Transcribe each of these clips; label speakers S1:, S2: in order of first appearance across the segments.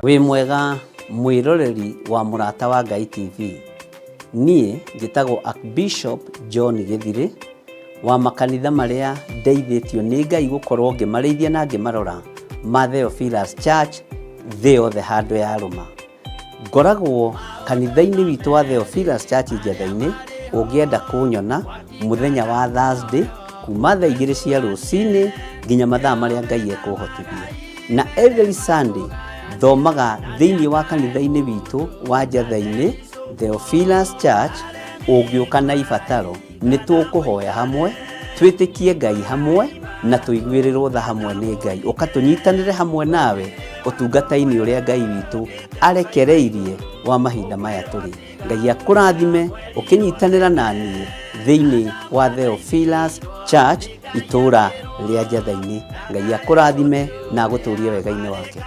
S1: Wĩ mwega mwĩroreri wa Mũrata wa Ngai TV. Niĩ njĩtagwo Archbishop John Gĩthirĩ wa makanitha marĩa ndeithĩtio nĩ Ngai gũkorwo ngĩmarĩithia na ngĩmarora ma Theophilus Church thĩ yothe handũ yarũma. Ngoragwo kanitha-inĩ witũ wa Theophilus Church Njetha-inĩ, ũngĩenda kũnyona mũthenya wa Thursday kuma thaa igĩrĩ cia rũcinĩ nginya mathaa marĩa Ngai ekũhotithia. Na every Sunday thomaga thĩinĩ wa kanitha-inĩ witũ wa Njetha-inĩ Theophilus Church, ũngĩũka na ibataro nĩ tũkũhoya hamwe, twĩtĩkie Ngai hamwe na tũiguĩrĩrwo tha hamwe nĩ Ngai. Ũka tũnyitanĩre hamwe nawe ũtungata-inĩ ũrĩa Ngai witũ arekereirie wa mahinda maya tũrĩ. Ngai akũrathime ũkĩnyitanĩra na niĩ thĩinĩ wa Theophilus Church itũũra rĩa Njatha-inĩ. Ngai akũrathime na agũtũrie wega-inĩ wake.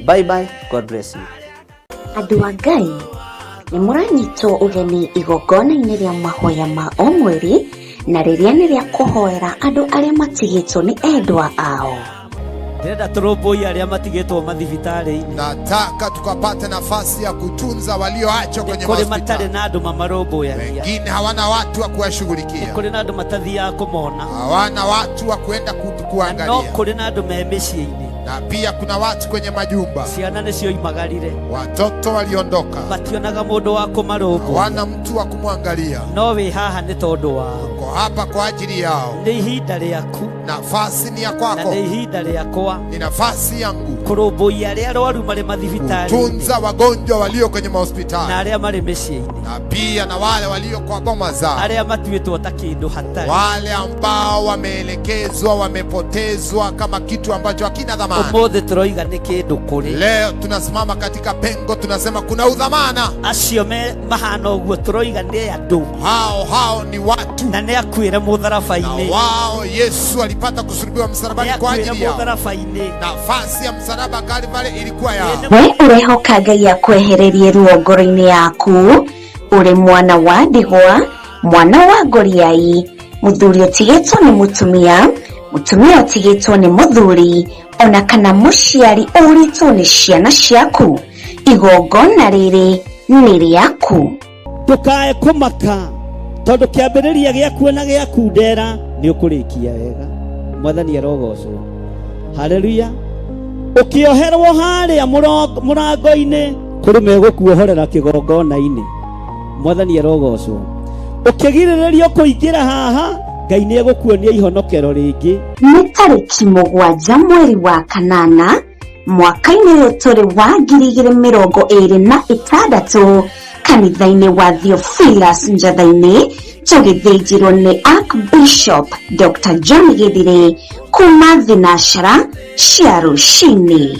S1: Bye bye, God bless you.
S2: Andũ a Ngai, nĩ mũranyitwo ũgeni igongona-inĩ rĩa mahoya ma o mweri na rĩrĩa nĩ rĩa kũhoera andũ arĩa matigĩtwo nĩ endwa ao.
S1: Ndĩrenda tũrũmbũiye arĩa matigĩtwo mathibitarĩ-inĩ.
S3: Nataka tukapate nafasi ya kutunza walioachwa kwenye
S1: Kũrĩ matarĩ
S3: mahospitali.
S1: na andũ mamarũmbũyagia.
S3: Wengine hawana watu wa kuwashughulikia,
S1: Kũrĩ na andũ matathiaga kũmona.
S3: hawana watu wa kuenda
S1: No
S3: kuangalia,
S1: kũrĩ na andũ me mĩciĩ-inĩ.
S3: na pia kuna watu kwenye majumba,
S1: Ciana nĩcio imagarire.
S3: watoto waliondoka,
S1: Mationaga mũndũ wa kũmarũmbũiya.
S3: hawana mtu wa kumwangalia.
S1: No wĩ haha nĩ tondũ wao.
S3: Uko hapa kwa ajili yao.
S1: Nĩ ihinda rĩaku
S3: Nafasi ni ya
S1: na
S3: kwako,
S1: nĩ ihinda rĩakwa
S3: ni nafasi yangu
S1: kũrũmbũiya arĩa arwaru marĩ mathibitarĩ-inĩ
S3: kutunza wagonjwa walio kwenye
S1: na
S3: mahospitali
S1: arĩa marĩ mĩciĩ-inĩ,
S3: na pia na wale walio kwa boma zao,
S1: arĩa matuĩtwo ta kĩndũ hatarĩ.
S3: wale ambao wameelekezwa, wamepotezwa kama kitu ambacho hakina dhamana.
S1: Ũmũthĩ tũroiga nĩ kĩndũ kũrĩ
S3: Leo tunasimama katika pengo, tunasema kuna udhamana.
S1: acio me mahana ũguo, tũroiga nĩ andũ
S3: Hao hao ni watu,
S1: na nĩ akuĩre
S3: na
S1: mũtharaba-inĩ,
S3: wao Yesu alipata kusulubiwa
S1: nĩ
S3: msalabani kwa
S1: akuĩre
S3: ajili yao.
S1: mũtharaba-inĩ.
S3: Nafasi ya msalaba Kalvari ilikuwa yao.
S2: We ũrehoka Ngai akwehererie ruo ngoro-inĩ yaku ũrĩ mwana wa ndigwa, mwana wa ngoriai, mũthuri ũtigĩtwo nĩ mũtumia, mũtumia ũtigĩtwo nĩ mũthuri, ona kana mũciari ũrĩtwo nĩ ciana ciaku. Igongona rĩrĩ nĩ rĩaku.
S1: Ndũkae kũmaka tondũ kĩambĩrĩria gĩaku na gĩaku ndera nĩ ũkũrĩkia wega. Mwathani arogocwo. Haleluya. Ũkĩoherwo harĩa mũrango-inĩ kũrĩ megũkuohorera kĩgongona-inĩ. Mwathani arogocwo. Ũkĩgirĩrĩrio kũingĩra haha, Ngai nĩ egũkuonia ihonokero rĩngĩ.
S2: Nĩ tarĩki mũgwanja mweri wa kanana mwaka-inĩ ũyũ tũrĩ wa 2026 kanitha-inĩ wa Theophilus Njatha-inĩ tũgĩthĩnjĩrwo nĩ Archbishop Dr. John Gĩthirĩ kuma thinacara cia rũcinĩ.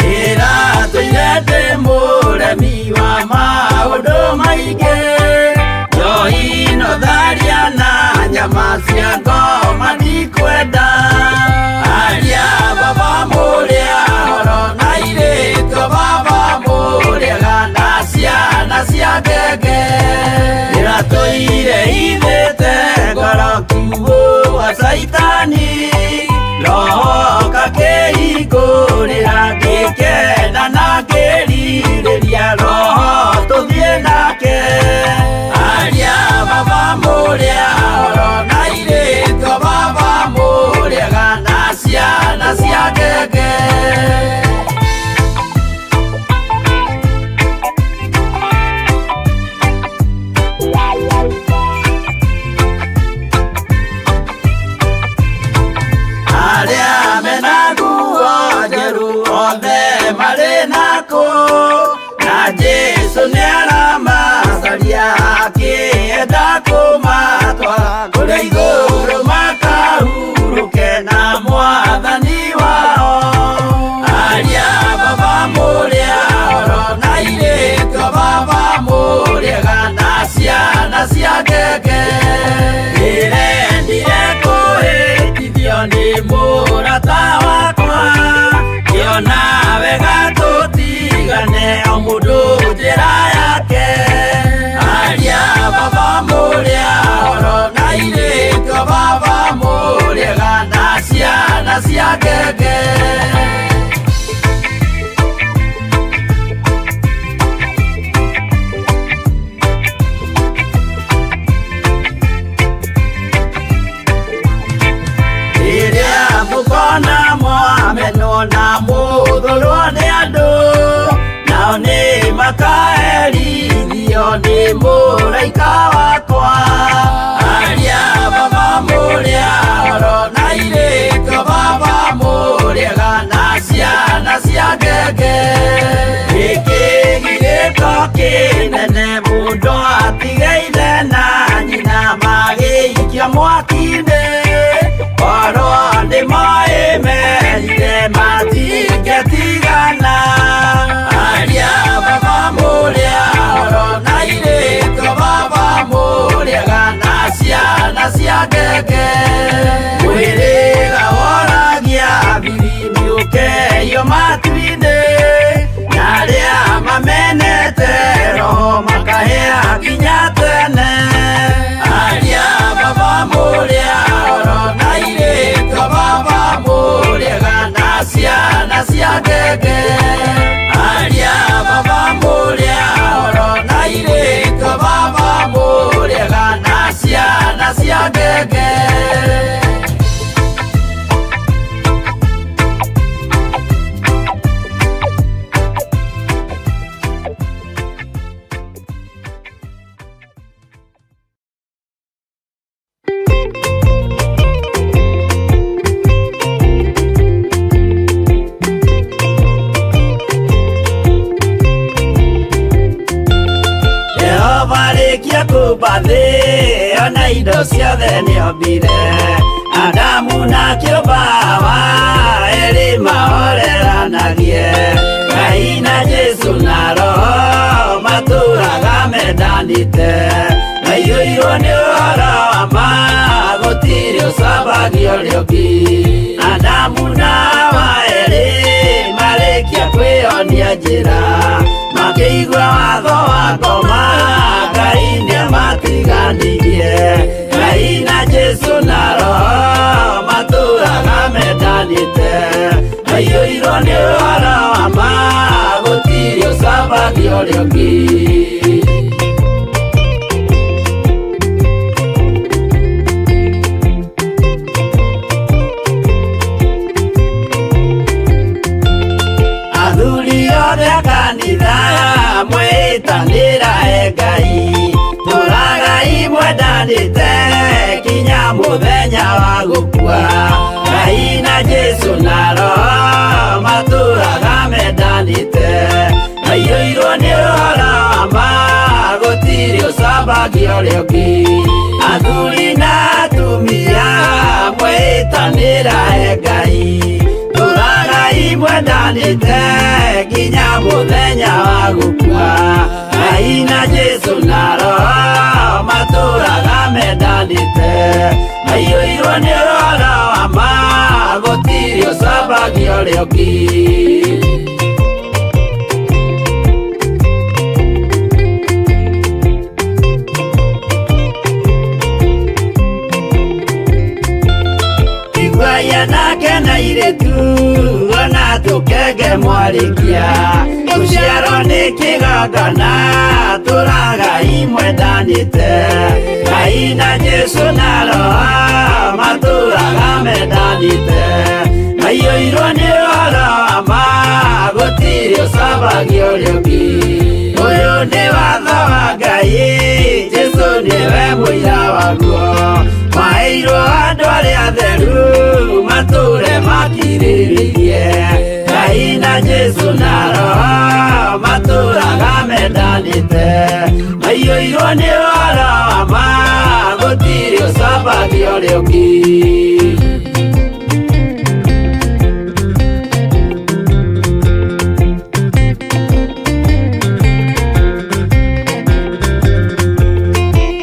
S4: Ndĩratũire ndĩ mũremi wa maũndũ maingĩ, njohi no tharia na nyama cia ngoma ndikwenda. Aria baba mũrĩa horo na airĩtu a baba mũrĩaga na ciana cia ngenge. Ndĩratũire ithĩte ngoro. Caitani Roho kakĩhingũrĩra ngĩkena na ngĩrirĩria Roho tũthiĩ nake Aria baba mũrĩa oro na airĩtu a baba mũrĩega na ciana cia ngenge. Arĩa mena nguo njerũ othe marĩ nakũ na Jesũ nĩaramacaria akĩenda kũmatwara kũrĩa igũrũ makahurũke na mwathani wao. Aria baba mũrĩa oro na airĩtu a baba mũrĩega na ciana cia ngenge. Ndĩrendire kũhĩtithio nĩ mũrata wakwa ngĩona wega tũtigane o mũndũ njĩra yake. Aria baba mũrĩa oro na airĩtu a baba mũrĩega na ciana cia ngenge. Rĩrĩa mũkona mwamenwo na mũthũrwo nĩ andũ nao nĩ makaherithio nĩ mũraika wakwa. Aria baba mũrĩa oro na airĩtu a baba mũrĩega na ciana cia ngenge. Gĩkĩ gĩgĩko kĩnene mũndũ atige ithe na nyina magĩikio mwaki-inĩ Oro nĩ moĩ merire matingĩtigana. Aria baba mũrĩa oro na airĩtu a baba mũrĩega na ciana cia ngenge. Mwĩrĩga woragia biri nĩũkeio matu-inĩ na arĩa mamenete roho makahĩa nginya tene. Aria baba mũrĩa oro na airĩtu a baba mũrĩega na ciana cia ngenge. Aria baba mũrĩa oro na airĩtu a baba mũrĩega na ciana cia ngenge. Jehova arĩkia kũmba thĩ ona indo ciothe nĩombire Adamu na kĩũmba Hawa erĩ mahoreranagie Ngai na Jesũ na Roho matũraga mendanĩte maiyũirwo nĩ ũhoro wa ma gũtirĩ ũcambagio ũrĩa ũngĩ Adamu na Hawa erĩ marĩkia kwĩyonia njĩra makĩigua watho wa ngoma Ngai nĩamatiganirie Ngai na Jesũ na Roho matũraga mendanĩte maiyũirwo nĩ ũhoro wa ma gũtirĩ ũcambagio ũrĩa ũngĩ. Athuri othe a kanitha mwĩtanĩra e Ngai tũragai mwendanĩte kinya mũthenya wa gũkua Ngai na Jesũ na Roho matũraga mendanĩte maiyũirwo nĩ ũhoro wa ma gũtirĩ ũcambagio ũrĩa ũngĩ Athuri na atumia mwĩtanĩra e Ngai tũragai mwendanĩte nginya mũthenya wa gũkua Ngai na Jesũ na Roho matũraga mendanĩte maiyũirwo nĩ ũhoro wa ma gũtirĩ ũcambagio ũrĩa ũngĩ. Rũkenge mwarĩkia gũciarwo nĩ kĩgongona tũragai mwendanĩte Ngai na Jesũ na Roho matũraga mendanĩte maiyũirwo nĩ ũhoro wa ma gũtirĩ ũcabagia ũrĩa ũngĩ ũyũ nĩ watho wa Ngai Jesũ nĩwe mũira waguo maheirwo andũ arĩa atheru matũre makirĩrĩirie Ngai na Jesũ na Roho matũraga mendanĩte maiyũirwo nĩ ũhoro wa ma gũtirĩ ũcabagia ũrĩa ũngĩ.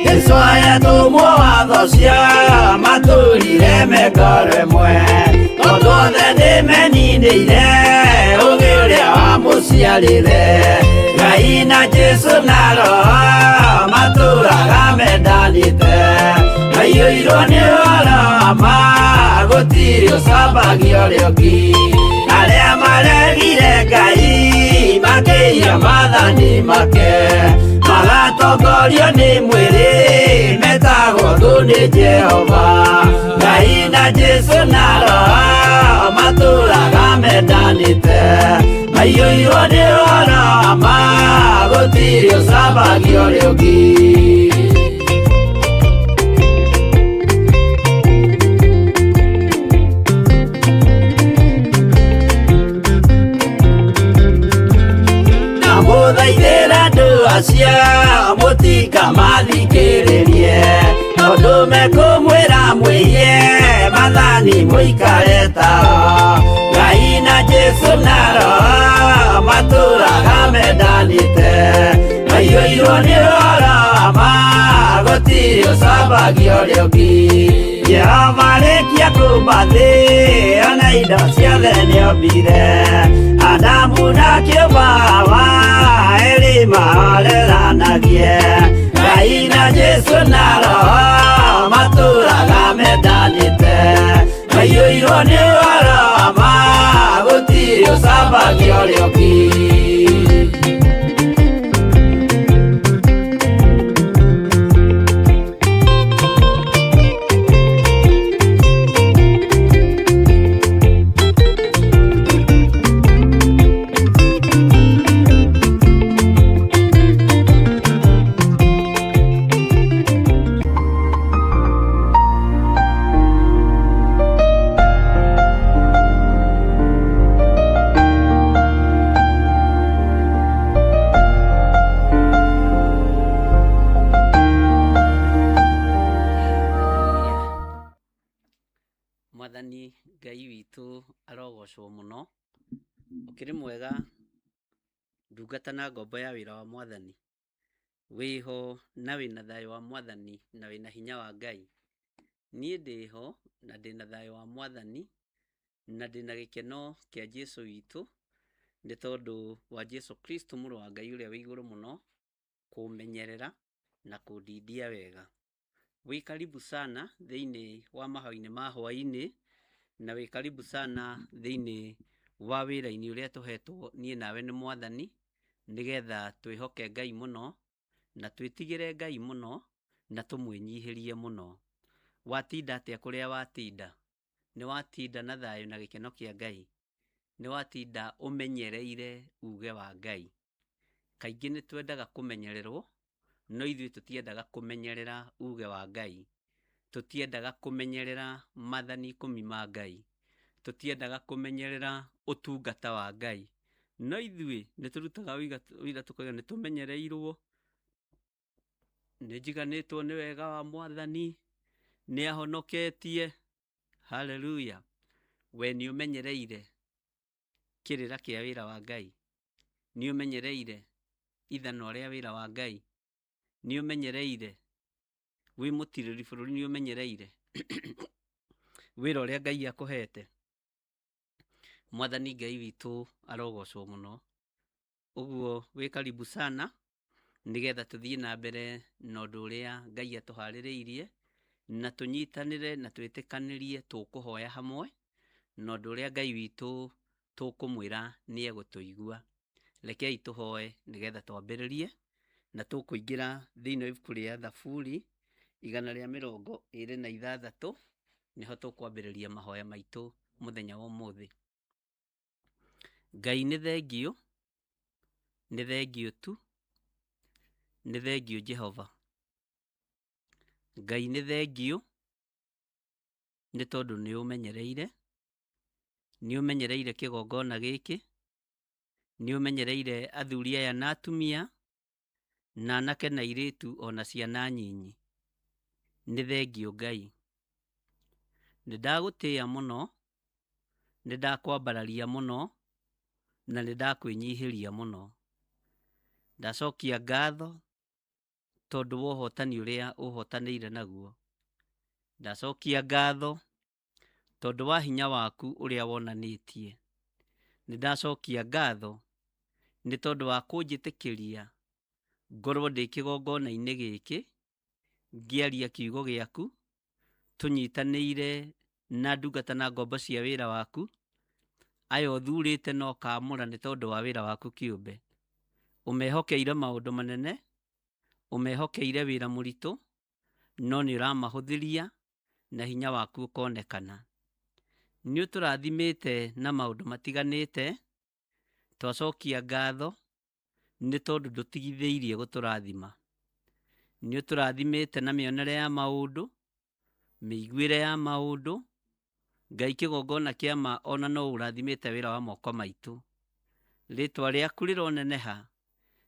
S4: Jesũ ayatũmwo watho cia matũrire mekore mwe tondũ othe nĩmeninĩire ũgĩ ũrĩa wamũciarire Ngai na Jesũ na Roho matũraga mendanĩte maiyũirwo nĩ ũhoro wa ma gũtirĩ ũcabagia ũrĩa ũngĩ arĩa maregire Ngai makĩiya maathani make magatongorio nĩ mwĩrĩ metagwo thũ nĩ Jehova Ngai na Jesũ na Roho matũraga mendanĩte maiyũirwo nĩ ũhoro wa ma gũtirĩ ũcabagia ũrĩa ũngĩ. Ndamũthaithĩra andũ acio mũtikamathikĩrĩrie tondũ mekũmwĩra mwĩiye maathani mũikare tao Ngai na Jesũ na Roho matũraga mendanĩte maiyũirwo nĩ ũhoro wa ma gũtirĩ ũcabagia ũrĩa ũngĩ Jehova arĩkia kũmba thĩ ona indo ciothe nĩombire Adamu na kĩũmba Hawa erĩ mahoreranagie Ngai na Jesũ na Roho matũraga mendanĩte maiyũirwo nĩ ũhoro wa ma gũtirĩ ũcabagia ũrĩa ũngĩ.
S1: Mwathani Ngai witũ arogocwo mũno ũkĩrĩ mwega ndungata na ngombo ya wĩra wa Mwathani wĩho na wĩna thayũ wa Mwathani na wĩna hinya wa Ngai. Niĩ ndĩho na ndĩna thayũ wa Mwathani na ndĩna gĩkeno kĩa Jesũ witũ nĩ tondũ wa Jesũ Kristo mũrũ wa Ngai ũrĩa wĩ igũrũ mũno kũmenyerera na kũndindia wega. Wĩ karibu sana thĩinĩ wa mahoya-inĩ ma hwaĩ-inĩ na wĩ karibu sana thĩinĩ wa wĩra-inĩ ũrĩa tũhetwo niĩ nawe nĩ Mwathani nĩgetha twĩhoke Ngai mũno na twĩtigĩre Ngai mũno na tũmwĩnyihĩrie mũno. Watinda atĩa kũrĩa watinda? Nĩ watinda na thayũ na gĩkeno kĩa Ngai? Nĩ watinda ũmenyereire uge wa Ngai? Kaingĩ nĩ twendaga kũmenyererwo no ithuĩ tũtiendaga kũmenyerera uge wa Ngai, tũtiendaga kũmenyerera maathani ikũmi ma Ngai, tũtiendaga kũmenyerera ũtungata wa Ngai, no ithuĩ nĩ tũrutaga ũira tũkauga nĩ tũmenyereirwo, nĩ njiganĩtwo nĩ wega wa Mwathani, nĩ ahonoketie. Haleluya! We nĩ ũmenyereire kĩrĩra kĩa wĩra wa Ngai, nĩ ũmenyereire ithanwa rĩa wĩra wa Ngai, nĩ ũmenyereire wĩ mũtirĩri bũrũri, nĩ ũmenyereire wĩra ũrĩa Ngai akũhete. Mwathani Ngai witũ arogocwo mũno. Ũguo wĩ karibu sana nĩgetha tũthiĩ na mbere na ũndũ ũrĩa Ngai atũharĩrĩirie na tũnyitanĩre na twĩtĩkanĩrie tũkũhoya hamwe na ũndũ ũrĩa Ngai witũ tũkũmwĩra nĩ egũtũigua. Rekei tũhoe nĩgetha twambĩrĩrie, na tũkũingĩra thĩinĩ wa ibuku rĩa Thaburi 126, nĩho tũkwambĩrĩria mahoya maitũ mũthenya wa ũmũthĩ. Ngai nĩ thengiũ, nĩ thengiũ tu, nĩ thengiũ Jehova. Ngai nĩ thengiũ nĩ tondũ nĩ ũmenyereire, nĩ ũmenyereire kĩgongona gĩkĩ, nĩ ũmenyereire athuri aya na atumia, na anake na airĩtu ona ciana nyinyi. Nĩ thengiũ Ngai. Nĩ ndagũtĩĩa mũno, nĩ ndakwambararia mũno, na nĩ ndakwĩnyihĩria mũno. Ndacokia ngatho tondũ wa ũhotani ũrĩa ũhotanĩire naguo. Ndacokia ngatho tondũ wa hinya waku ũrĩa wonanĩtie. Nĩ ndacokia ngatho nĩ tondũ wa kũnjĩtĩkĩria ngorwo ndĩ kĩgongona-inĩ gĩkĩ ngĩaria kiugo gĩaku, tũnyitanĩire na ndungata na ngombo cia wĩra waku, aya ũthurĩte na ũkaamũra nĩ tondũ wa wĩra waku kĩũmbe. Ũmehokeire maũndũ manene, ũmehokeire wĩra mũritũ, no nĩ ũramahũthĩria na hinya waku ũkonekana. Nĩ ũtũrathimĩte na maũndũ matiganĩte, twacokia ngatho nĩ tondũ ndũtigithĩirie gũtũrathima. Nĩ ũtũrathimĩte na mĩonere ya maũndũ, mĩiguĩre ya maũndũ, Ngai kĩgongona kĩa ma ona no ũrathimĩte wĩra wa moko maitũ. Rĩtwa rĩaku rĩroneneha,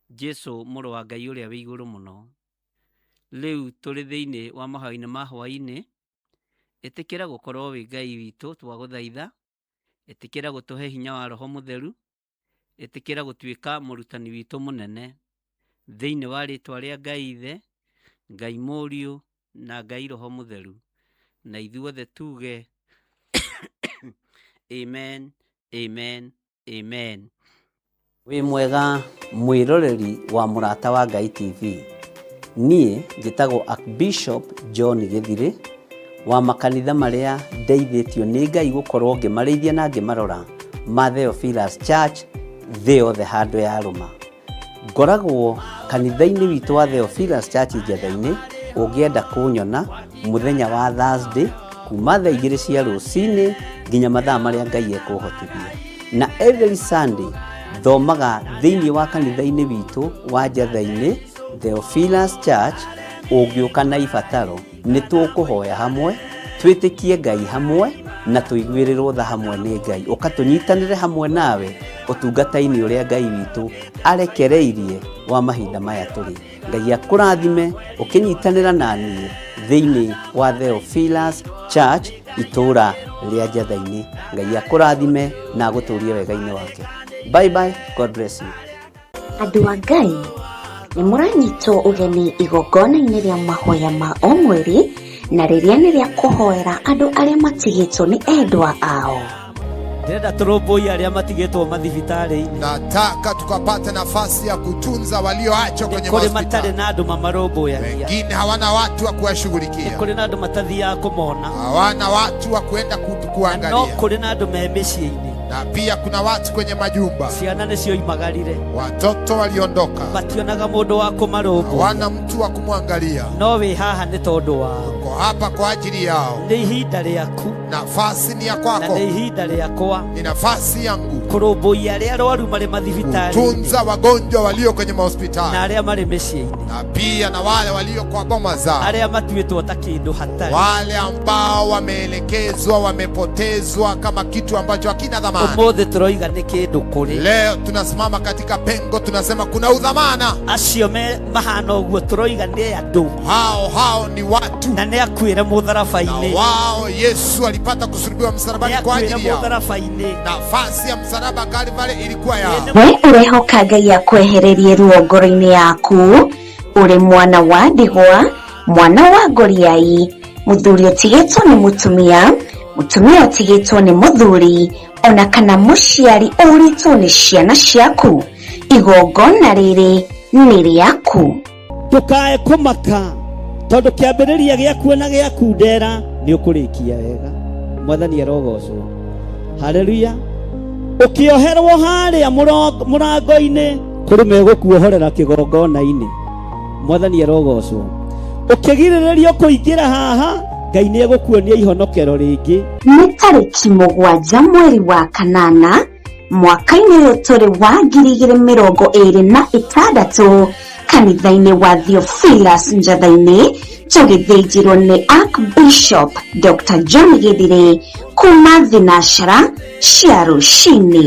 S1: Jesu mũrũ wa Ngai ũrĩa wĩ igũrũ mũno. Rĩu tũrĩ thĩinĩ wa mahoya-inĩ ma hwaĩ-inĩ, ĩtĩkĩra gũkorwo wĩ Ngai witũ twagũthaitha, ĩtĩkĩra gũtũhe hinya wa Roho Mũtheru, ĩtĩkĩra gũtuĩka mũrutani witũ mũnene. Thĩinĩ wa rĩtwa rĩa Ngai Ithe, Ngai Mũriũ na Ngai Roho Mũtheru. Na ithuothe tuge amen, amen, amen. Wĩ mwega mwĩroreri wa Mũrata wa Ngai TV. Niĩ njĩtagwo Archbishop John Gĩthirĩ wa makanitha marĩa ndeithĩtio nĩ Ngai gũkorwo ngĩmarĩithia na ngĩmarora ma Theophilus Church thĩ yothe handũ yarũma. Ngoragwo kanitha-inĩ witũ wa Theophilus Church Njetha-inĩ, ũngĩenda kũnyona mũthenya wa Thursday kuma thaa 2 cia rũcinĩ nginya mathaa marĩa Ngai ekũhotithia. Na every Sunday thomaga thĩinĩ wa kanitha-inĩ witũ wa Njetha-inĩ Theophilus Church, ũngĩũka na ibataro nĩ tũkũhoya hamwe, twĩtĩkie Ngai hamwe na tũiguĩrĩrwo tha hamwe nĩ Ngai. Ũka tũnyitanĩre hamwe nawe ũtungata-inĩ ũrĩa Ngai witũ arekereirie wa mahinda maya tũrĩ. Ngai akũrathime ũkĩnyitanĩra na niĩ thĩinĩ wa Theophilus Church itũũra rĩa Njetha-inĩ. Ngai akũrathime na agũtũrie wega-inĩ wake. Bye bye, God bless you.
S2: Andũ a Ngai, nĩ mũranyitwo ũgeni igongona-inĩ rĩa mahoya ma o mweri na rĩrĩa nĩ rĩa kũhoera andũ arĩa matigĩtwo nĩ endwa ao.
S4: Ndĩrenda tũrũmbũiye arĩa matigĩtwo mathibitarĩ-inĩ.
S3: Nataka tukapate nafasi ya kutunza walioachwa kwenye
S4: Kũrĩ matarĩ
S3: mahospitali.
S4: na andũ mamarũmbũyagia.
S3: Wengine hawana watu wa kuwashughulikia,
S4: Kũrĩ na andũ matathiaga kũmona.
S3: hawana watu wa kuenda
S4: Na no
S3: kuangalia,
S4: kũrĩ na andũ me mĩciĩ-inĩ.
S3: na pia kuna watu kwenye majumba,
S4: Ciana nĩcioimagarire.
S3: watoto waliondoka,
S4: Mationaga mũndũ wa kũmarũmbũiya.
S3: hawana mtu wa kumwangalia.
S4: No wĩ haha nĩ tondũ wao.
S3: Uko hapa kwa ajili yao.
S4: Nĩ ihinda rĩaku
S3: Nafasi ni ya
S4: na
S3: kwako,
S4: nĩ ihinda rĩakwa
S3: ni nafasi yangu
S4: kũrũmbũiya arĩa arwaru marĩ mathibitarĩ-inĩ
S3: kutunza wagonjwa walio kwenye
S4: na
S3: mahospitali
S4: arĩa marĩ mĩciĩ-inĩ,
S3: na pia na wale walio kwa boma zao,
S4: arĩa matuĩtwo ta kĩndũ hatarĩ.
S3: wale ambao wameelekezwa, wamepotezwa kama kitu ambacho hakina dhamana.
S4: Ũmũthĩ tũroiga nĩ kĩndũ kũrĩ
S3: Leo tunasimama katika pengo, tunasema kuna udhamana.
S4: acio me mahana ũguo, tũroiga nĩ andũ
S3: Hao hao ni watu,
S4: na nĩ akuĩre
S3: na
S4: mũtharaba-inĩ,
S3: wao Yesu alipata kusulubiwa
S4: nĩ
S3: msalabani kwa
S4: akuĩre
S3: ajili yao.
S4: mũtharaba-inĩ.
S3: Nafasi ya msalaba Kalvari ilikuwa yao.
S2: We ũrehoka Ngai akwehererie ruo ngoro-inĩ yaku, ũrĩ mwana wa ndigwa, mwana wa ngoriai, mũthuri ũtigĩtwo nĩ mũtumia, mũtumia ũtigĩtwo nĩ mũthuri, ona kana mũciari ũrĩtwo nĩ ciana ciaku. Igongona rĩrĩ nĩ rĩaku.
S4: Ndũkae kũmaka tondũ kĩambĩrĩria gĩaku na gĩaku ndera nĩ ũkũrĩkia wega. Mwathani arogocwo. Haleluya. Ũkĩoherwo harĩa mũrango-inĩ kũrĩ megũkuohorera kĩgongona-inĩ. Mwathani arogocwo. Ũkĩgirĩrĩrio kũingĩra haha, Ngai nĩ egũkuonia ihonokero rĩngĩ.
S2: Nĩ tarĩki 7 mweri wa kanana mwaka-inĩ ũyũ tũrĩ wa 2026 kanitha-inĩ wa Theophilus Njatha-inĩ tũgĩthĩnjĩrwo nĩ Archbishop Dr. John Gĩthirĩ kuma thinacara cia rũcinĩ.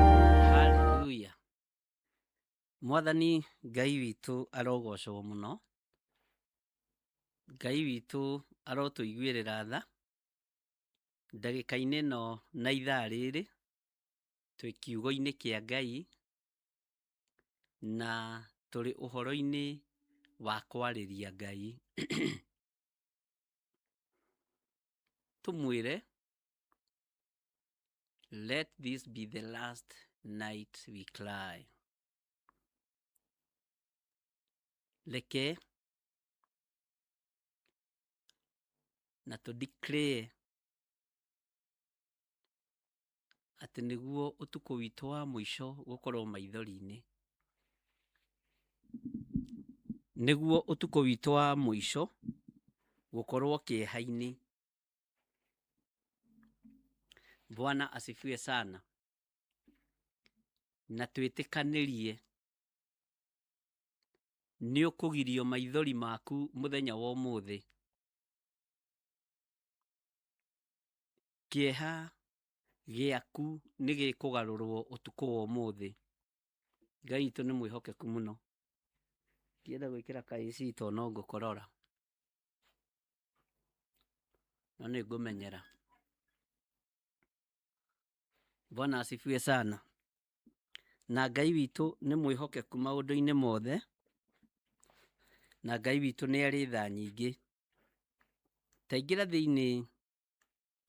S1: Haleluya. Mwathani Ngai witũ arogocwo mũno. Ngai witũ arotũiguĩrĩra tha ndagĩka-inĩ ĩno na ithaa rĩrĩ twĩ kiugo-inĩ kĩa Ngai na tũrĩ ũhoro-inĩ wa kwarĩria Ngai. Tũmwĩre, let this be the last night we cry. Reke na tũ declare atĩ nĩguo ũtukũ witũ wa mũico gũkorwo maithori-inĩ. Nĩguo ũtukũ witũ wa mũico gũkorwo kĩeha-inĩ. Bwana asifiwe sana. Na twĩtĩkanĩrie nĩ ũkũgirio maithori maku mũthenya wa ũmũthĩ. Kĩeha gĩaku nĩ gĩkũgarũrwo ũtukũ wa ũmũthĩ. Ngai witũ nĩ mwĩhokeku mũno. Ndienda gwĩkĩra ka AC tondũ no ngũkorora. No nĩ ngũmenyera. Bwana asifiwe sana. Na Ngai witũ nĩ mwĩhokeku maũndũ-inĩ mothe. Na Ngai witũ nĩ arĩ tha nyingĩ. Ta ingĩra thĩinĩ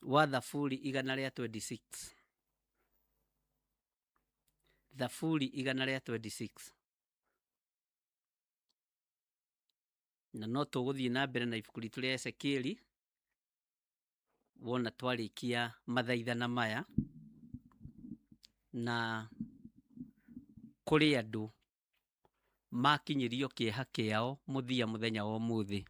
S1: wa Thaburi 126. Thaburi 126. Na no tũgũthiĩ na mbere na ibuku ritũ rĩa Ezekieli wona twarĩkia mathaithana maya. Na kũrĩ andũ makinyĩrio kĩeha kĩao mũthia mũthenya wa ũmũthĩ.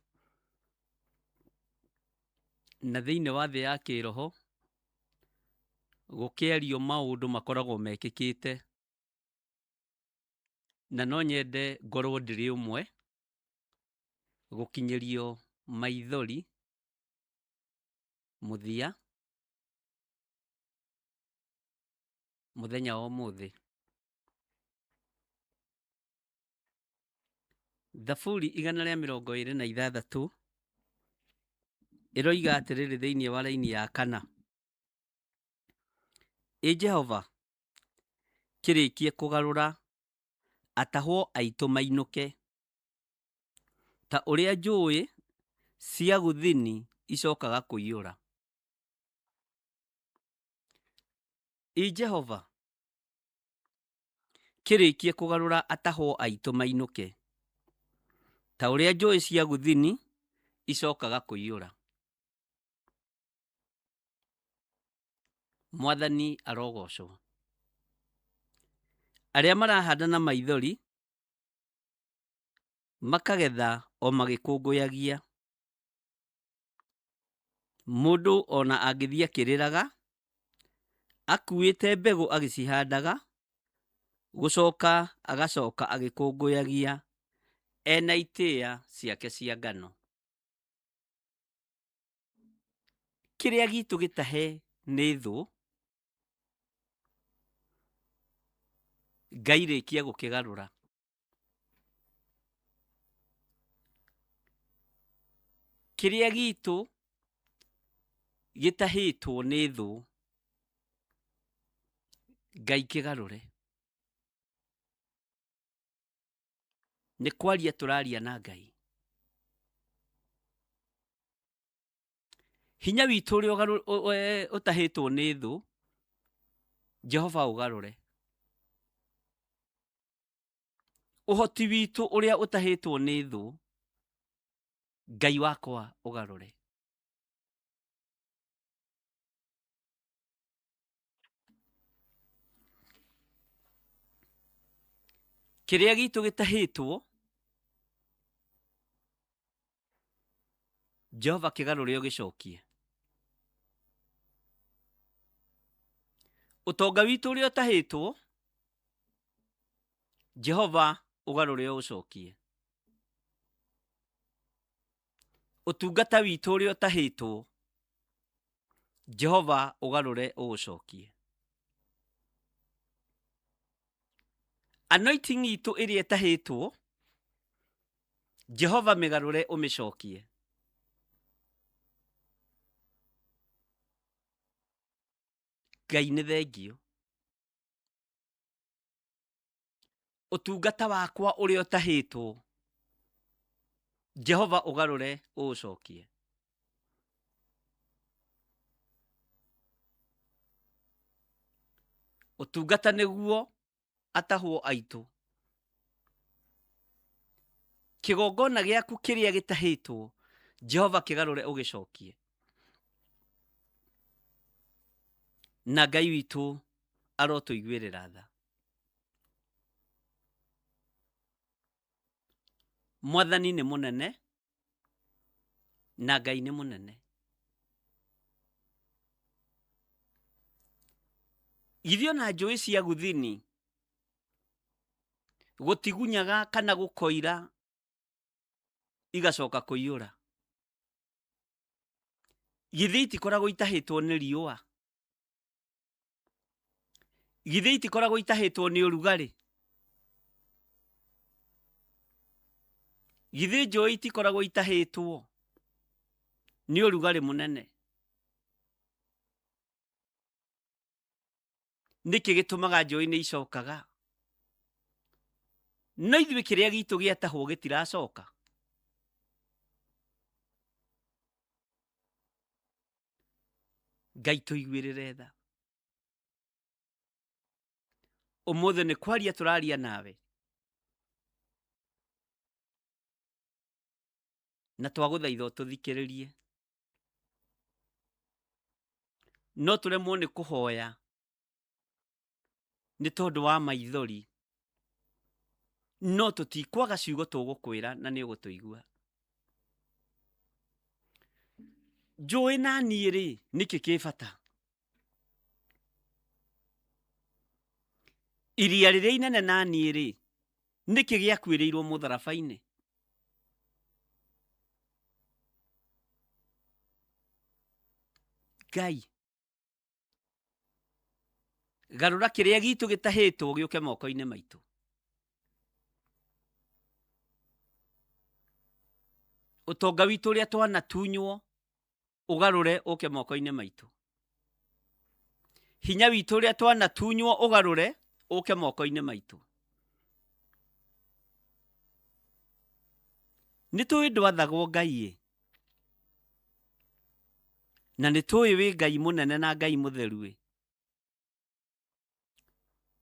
S1: Na thĩinĩ wa thĩ ya kĩroho gũkĩario maũndũ makoragwo mekĩkĩte. Na no nyende ngorwo ndĩrĩ ũmwe gũkinyĩrio maithori mũthia mũthenya wa ũmũthĩ. Thaburi 126 ĩroiga atĩrĩrĩ thĩinĩ wa raini ya kana. Ĩ Jehova, kĩrĩkie kũgarũra atahwo aitũ mainũke, ta ũrĩa njũĩ cia gũthini icokaga kũiyũra. Ĩ Jehova, kĩrĩkie kũgarũra atahwo aitũ mainũke, ta ũrĩa njũĩ cia gũthini icokaga kũiyũra. Mwathani arogocwo. Arĩa marahanda na maithori makagetha o magĩkũngũyagia. Mũndũ ona angĩthiĩ akĩrĩraga akuĩte mbegũ agĩcihandaga, gũcoka agacoka agĩkũngũyagia ena itĩa ciake cia ngano. Kĩrĩa gitũ gĩtahe nĩ thũ, Ngai rĩkia gũkĩgarũra. Kĩrĩa gitũ gĩtahĩtwo nĩ thũ, Ngai kĩgarũre. Nĩ kwaria tũraria na Ngai. Hinya witũ ũrĩa ũtahĩtwo nĩ thũ, Jehova ũgarũre. Ũhoti witũ ũrĩa ũtahĩtwo nĩ thũ, Ngai wakwa ũgarũre. Kĩrĩa gitũ gĩtahĩtwo, Jehova kĩgarũre ũgĩcokie. Ũtonga witũ ũrĩa ũtahĩtwo, Jehova ũgarũre ũũcokie. Ũtungata witũ ũrĩa ũtahĩtwo, Jehova ũgarũre ũũcokie. Anointing itũ ĩrĩa ĩtahĩtwo, Jehova mĩgarũre ũmĩcokie. Ngai nĩ thengio. Ũtungata wakwa ũrĩa ũtahĩtwo, Jehova ũgarũre ũũcokie. Ũtungata nĩguo atahwo aitũ. Kĩgongona gĩaku kĩrĩa gĩtahĩtwo, Jehova kĩgarũre ũgĩcokie. Na Ngai witũ arotũiguĩrĩra tha. Mwathani nĩ mũnene na Ngai nĩ mũnene. Githĩ ona njũĩ cia Guthini gũtigunyaga kana gũkoira igacoka kũiyũra? Githĩ itikoragwo itahĩtwo nĩ riũa? Githĩ itikoragwo itahĩtwo nĩ ũrugarĩ? Githĩ njũĩ itikoragwo itahĩtwo nĩ ũrugarĩ mũnene? Nĩkĩ gĩtũmaga njũĩ nĩ icokaga? No ithuĩ kĩrĩa gitũ gĩatahwo gĩtiracoka. Ngai tũiguĩrĩre tha. Ũmũthĩ nĩ kwaria tũraria nawe na twagũthaitha ũtũthikĩrĩrie. No tũremwo nĩ kũhoya nĩ tondũ wa maithori, no tũtikwaga ciugo tũgũkwĩra na nĩ ũgũtũigua. Njũĩ na niĩ rĩ, nĩkĩ kĩ bata? Iria rĩrĩa inene na niĩ rĩ, nĩkĩ gĩakuĩrĩirwo mũtharaba-inĩ? Ngai, garũra kĩrĩa gitũ gĩtahĩtwo gĩũke moko-inĩ maitũ. Ũtonga witũ ũrĩa twanatunywo ũgarũre ũke moko-inĩ maitũ. Hinya witũ ũrĩa twanatunywo ũgarũre ũke moko-inĩ maitũ. Nĩ tũĩ ndwathagwo Ngai ĩ, na nĩ tũĩ wĩ Ngai mũnene na Ngai mũtheru ĩ,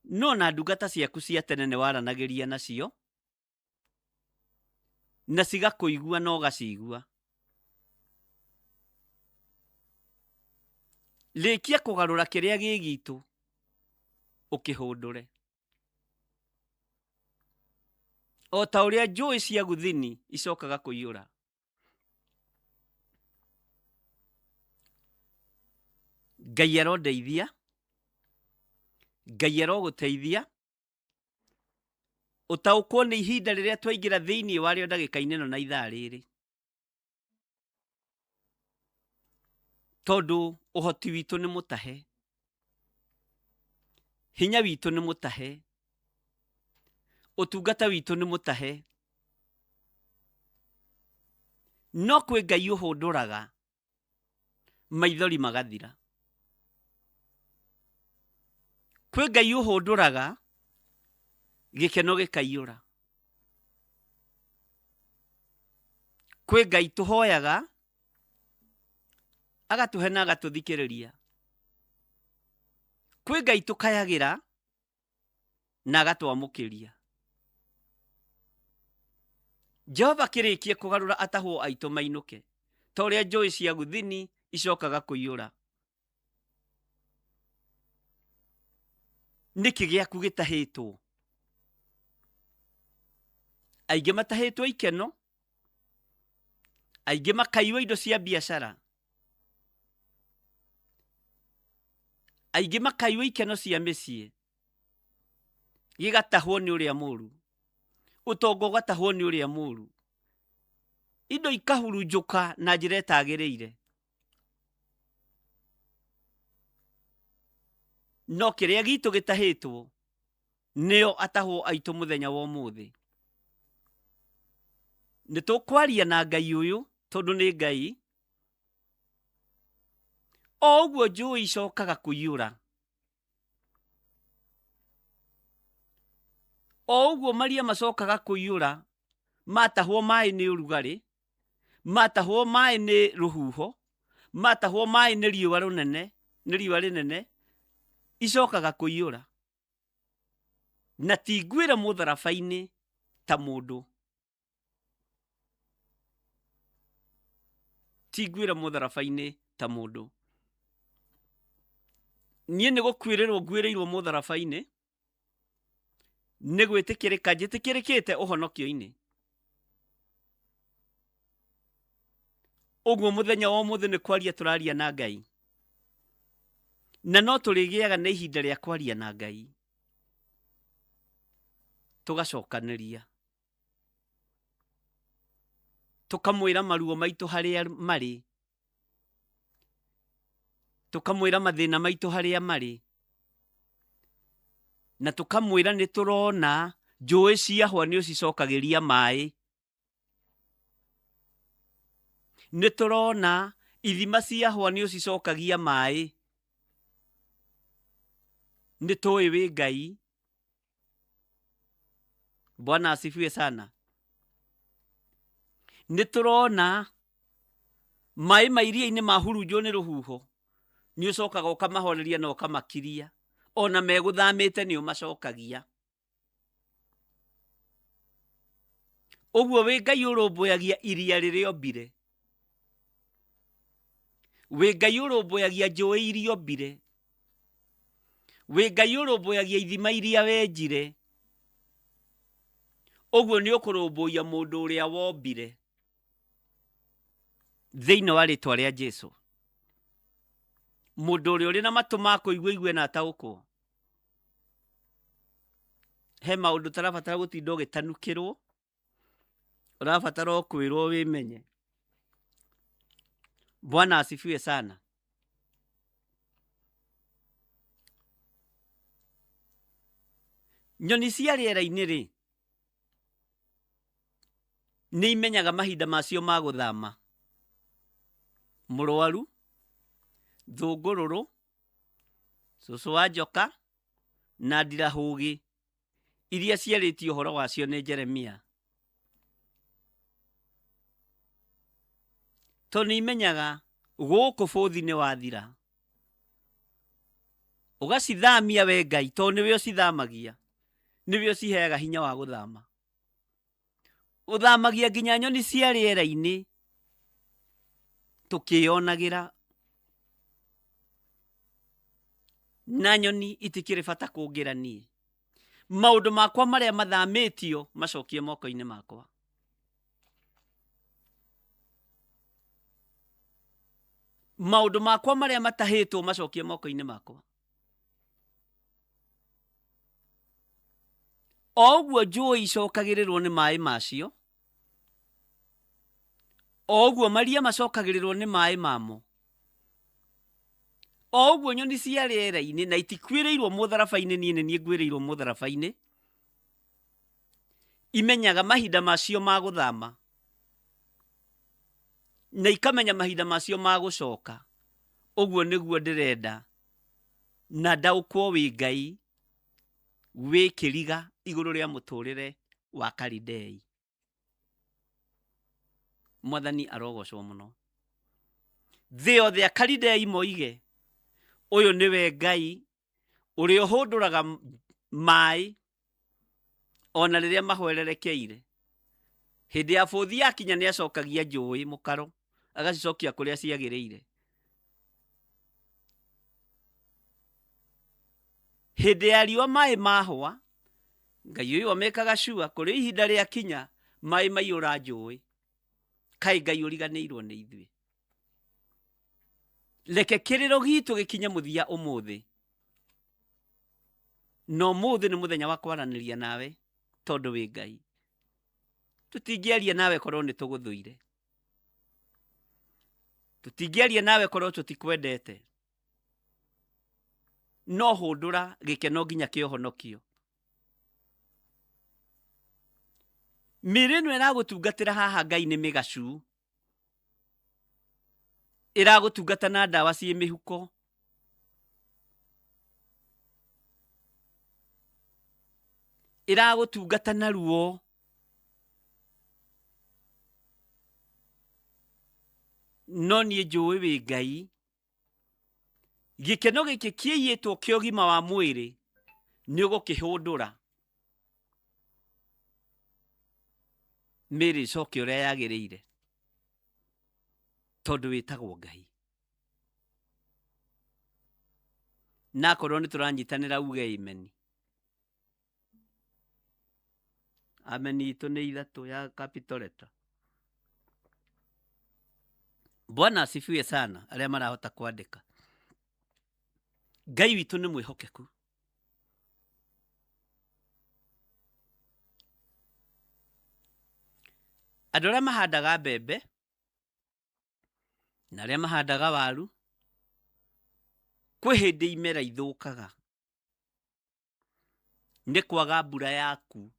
S1: no na ndungata ciaku cia tene nĩ waranagĩria nacio na cigakũigua na ũgacigua. Rĩkia kũgarũra kĩrĩa gĩ gitũ ũkĩhũndũre. O ta ũrĩa njũĩ cia Guthini icokaga kũiyũra. Ngai arondeithia, Ngai arogũteithia, ũtaũkwo nĩ ihinda rĩrĩa twaingĩra thĩinĩ warĩo ndagĩka-inĩ ĩno na ithaa rĩrĩ. Tondũ ũhoti witũ nĩ mũtahe, hinya witũ nĩ mũtahe, ũtungata witũ nĩ mũtahe, no kwĩ Ngai ũhũndũraga maithori magathira. Kwĩ Ngai ũhũndũraga gĩkeno gĩkaiyũra. Kwĩ Ngai tũhoyaga agatũhe na agatũthikĩrĩria. Kwĩ Ngai tũkayagĩra na agatwamũkĩria. Jehova kĩrĩkie kũgarũra atahwo aitũ mainũke, ta ũrĩa njũĩ cia Guthini icokaga kũiyũra. Nĩkĩ gĩaku gĩtahĩtwo? Aingĩ matahĩtwo ikeno, aingĩ makaiywo indo cia biacara, aingĩ makaiywo ikeno cia mĩciĩ, gĩgatahwo nĩ ũrĩa mũru, ũtonga ũgatahwo nĩ ũrĩa mũru, indo ikahurunjũka na njĩra ĩtagĩrĩire. No kĩrĩa gitũ gĩtahĩtwo nĩo atahwo aitũ mũthenya wa ũmũthĩ. Nĩ tũkwaria na Ngai ũyũ tondũ nĩ Ngai. O ũguo njũĩ icokaga kũiyũra, o ũguo maria macokaga kũiyũra matahwo maĩ nĩ ũrugarĩ, matahwo maĩ nĩ rũhuho, matahwo maĩ nĩ riũa rũnene, nĩ riũa rĩnene, icokaga kũiyũra. Na ti ngwĩre mũtharaba-inĩ ta mũndũ. Ti ngwĩre mũtharaba-inĩ ta mũndũ. Niĩ nĩ gũkuĩrĩrwo nguĩrĩirwo mũtharaba-inĩ, nĩ gwĩtĩkĩrĩka njĩtĩkĩrĩkĩte ũhonokio-inĩ. Ũguo mũthenya wa ũmũthĩ nĩ kwaria tũraria na Ngai. Na no tũrĩgĩaga na ihinda rĩa kwaria na Ngai. Tũgacokanĩria. Tũkamwĩra maruo maitũ harĩa marĩ. Tũkamwĩra mathĩna maitũ harĩa marĩ. Na tũkamwĩra nĩ tũrona njũĩ ciahwa nĩ ũcicokagĩria maĩ. Nĩ tũrona ithima ciahwa nĩ ũcicokagia maĩ. Nĩ tũĩ wĩ Ngai. Bwana asifiwe sana. Nĩ tũrona maĩ ma iria-inĩ mahurunjwo nĩ rũhuho, nĩ ũcokaga ũkamahoreria na ũkamakiria. Ona megũthamĩte nĩ ũmacokagia. Ũguo wĩ Ngai ũrũmbũyagia iria rĩrĩa ombire. Wĩ Ngai ũrũmbũyagia njũĩ iria ombire. Wĩ Ngai ũrũmbũyagia ithima iria wenjire. Ũguo nĩ ũkũrũmbũiya mũndũ ũrĩa wombire. Thĩinĩ wa rĩtwa rĩa Jesu. Mũndũ ũrĩa ũrĩ na matũ ma kũigua igue na ataũkwo. He maũndũ ũtarabatara gũtinda ũgĩtanukĩrwo, ũrabatara o kwĩrwo wĩmenye. Bwana asifiwe sana. Nyoni cia rĩera-inĩ rĩ, nĩ imenyaga mahinda macio ma gũthama. Mũrwaru, thũngũrũrũ, cũcũ wa njoka, na ndirahũgĩ iria ciarĩtio ũhoro wacio nĩ Jeremia. Tondũ nĩ imenyaga gũkũ bũthi nĩ wathira. Ũgacithamia we Ngai tondũ nĩwe ũcithamagia, nĩwe ũciheaga hinya wa gũthama. Ũthamagia nginya nyoni cia rĩera-inĩ tũkĩyonagĩra na nyoni itikĩrĩ bata kũngĩra niĩ. Maũndũ makwa marĩa mathamĩtio macokie moko-inĩ makwa. Maũndũ makwa marĩa matahĩtwo macokie moko-inĩ makwa. O ũguo njũĩ icokagĩrĩrwo nĩ maĩ macio, o ũguo maria macokagĩrĩrwo nĩ maĩ mamo, O ũguo nyoni cia rĩera-inĩ na itikuĩrĩirwo mũtharaba-inĩ, niĩ nĩ niĩ ngwĩrĩirwo mũtharaba-inĩ, imenyaga mahinda macio ma gũthama na ikamenya mahinda macio ma gũcoka. Ũguo nĩguo ndĩrenda na ndaũkwo wĩ Ngai wĩ kĩriga igũrũ rĩa mũtũrĩre wa Kalidei. Mwathani arogocwo mũno. Thĩ yothe Akalidei moige, ũyũ nĩwe Ngai ũrĩa ũhũndũraga maĩ ona rĩrĩa mahwererekeire. Hĩndĩ ya bũthi yakinya nĩ acokagia njũĩ mũkaro, agacicokia kũrĩa ciagĩrĩire. Hĩndĩ ya riũa maĩ mahwa, Ngai ũyũ amekaga cua kũrĩ ihinda rĩa kinya maĩ maiyũra njũĩ. Kaĩ Ngai ũriganĩirwo nĩ ithuĩ. Reke kĩrĩro gitũ gĩkinye mũthia ũmũthĩ. Na ũmũthĩ nĩ mũthenya wa kwaranĩria nawe tondũ wĩ Ngai. Tũtingĩaria nawe korwo nĩ tũgũthũire. Tũtingĩaria nawe korwo tũtikwendete. No hũndũra gĩkeno nginya kĩa ũhonokio. Mĩĩrĩ ĩno ĩragũtungatĩra haha Ngai nĩ mĩgacu. Ĩragũtungata na ndawa ciĩ mĩhuko. Ĩragũtungata na ruo. No niĩ njũĩ wĩ Ngai. Gĩkeno gĩkĩ kĩiyĩtwo kĩa ũgima wa mwĩrĩ nĩ ũgũkĩhũndũra mĩĩrĩ ĩcoke ũrĩa yagĩrĩire tondũ wĩtagwo Ngai. Na akorwo nĩ tũranyitanĩra uge amen. Amen itũ nĩ ithatũ ya capital letter. Bwana asifiwe sana arĩa marahota kwandĩka. Ngai witũ nĩ mwĩhokeku. Andũ arĩa mahandaga mbembe na arĩa mahandaga waru, kwĩ hĩndĩ imera ithũkaga nĩ kwaga mbura yaku,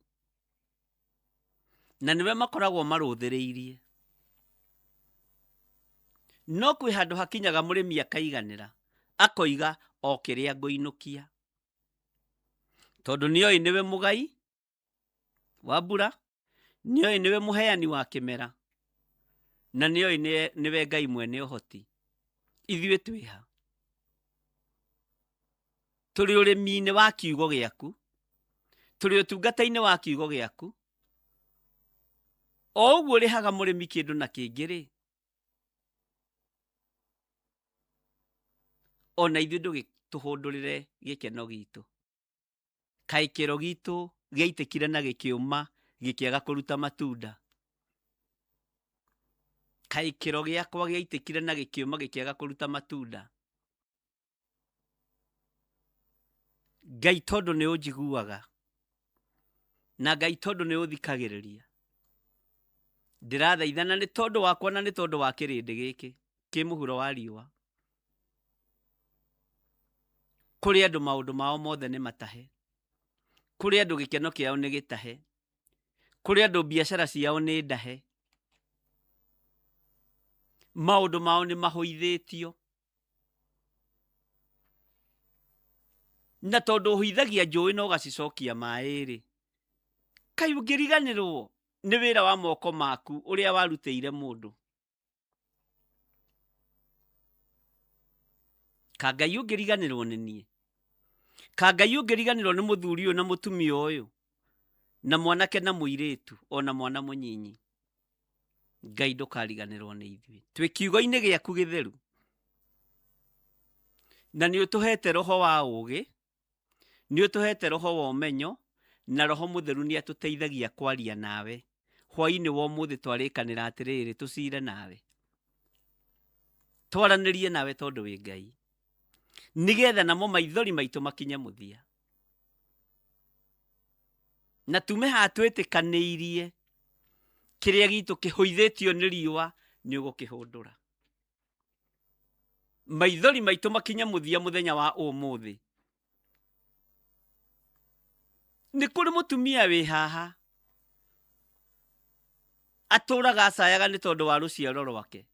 S1: na nĩwe makoragwo marũthĩrĩirie. No kwĩ handũ hakinyaga mũrĩmi akaiganĩra, akoiga o kĩrĩa ngũinũkia, tondũ nĩoĩ nĩwe mũgai wa mbura, nĩoĩ nĩwe mũheani wa kĩmera, na nĩoĩ nĩwe Ngai mwene ũhoti. Ithuĩ twĩha? Tũrĩ ũrĩmi-inĩ wa kiugo gĩaku, tũrĩ ũtungata-inĩ wa kiugo gĩaku. O ũguo ũrĩhaga mũrĩmi kĩndũ na kĩngĩ-rĩ, ona ithuĩ ndũgĩtũhũndũrĩre gĩkeno gitũ. Kaĩ kĩro gitũ gĩaitĩkire na gĩkĩũma gĩkĩaga kũruta matunda? Kaĩ kĩro gĩakwa gĩaitĩkire na gĩkĩũma gĩkĩaga kũruta matunda? Ngai tondũ nĩ ũnjiguaga na Ngai tondũ nĩ ũthikagĩrĩria, ndĩrathaithana nĩ tondũ wakwa na nĩ tondũ wa kĩrĩndĩ gĩkĩ kĩ mũhuro wa riũa. Kũrĩ andũ maũndũ mao mothe nĩ matahe, kũrĩ andũ gĩkeno kĩao nĩ gĩtahe, kũrĩ andũ biacara ciao nĩ ndahe, maũndũ mao nĩ mahũithĩtio. Na tondũ ũhũithagia njũĩ na ũgacicokia maĩ-rĩ, kaĩ ũngĩriganĩrwo nĩ wĩra wa moko maku ũrĩa warutĩire mũndũ? Ka Ngai ũngĩriganĩrwo nĩ niĩ? Ka Ngai ũngĩriganĩrwo nĩ mũthuri ũyũ na mũtumia ũyũ, na mwanake na mũirĩtu, ona mwana mũnyinyi? Ngai ndũkariganĩrwo nĩ ithuĩ. Twĩ kiugo-inĩ gĩaku gĩtheru, na nĩ ũtũhete roho wa ũũgĩ, nĩ ũtũhete roho wa ũmenyo, na roho mũtheru nĩ atũteithagia kwaria nawe. Hwaĩ-inĩ wa ũmũthĩ twarĩkanĩra atĩrĩrĩ, tũcire nawe, twaranĩrie nawe tondũ wĩ Ngai, nĩgetha namo maithori maitũ makinye mũthia, na tume haha twĩtĩkanĩirie kĩrĩa gitũ kĩhũithĩtio nĩ riũa nĩ ũgũkĩhũndũra. Maithori maitũ makinye mũthia mũthenya wa ũmũthĩ. Nĩ kũrĩ mũtumia wĩ haha atũraga acayaga nĩ tondũ wa rũciaro rwake,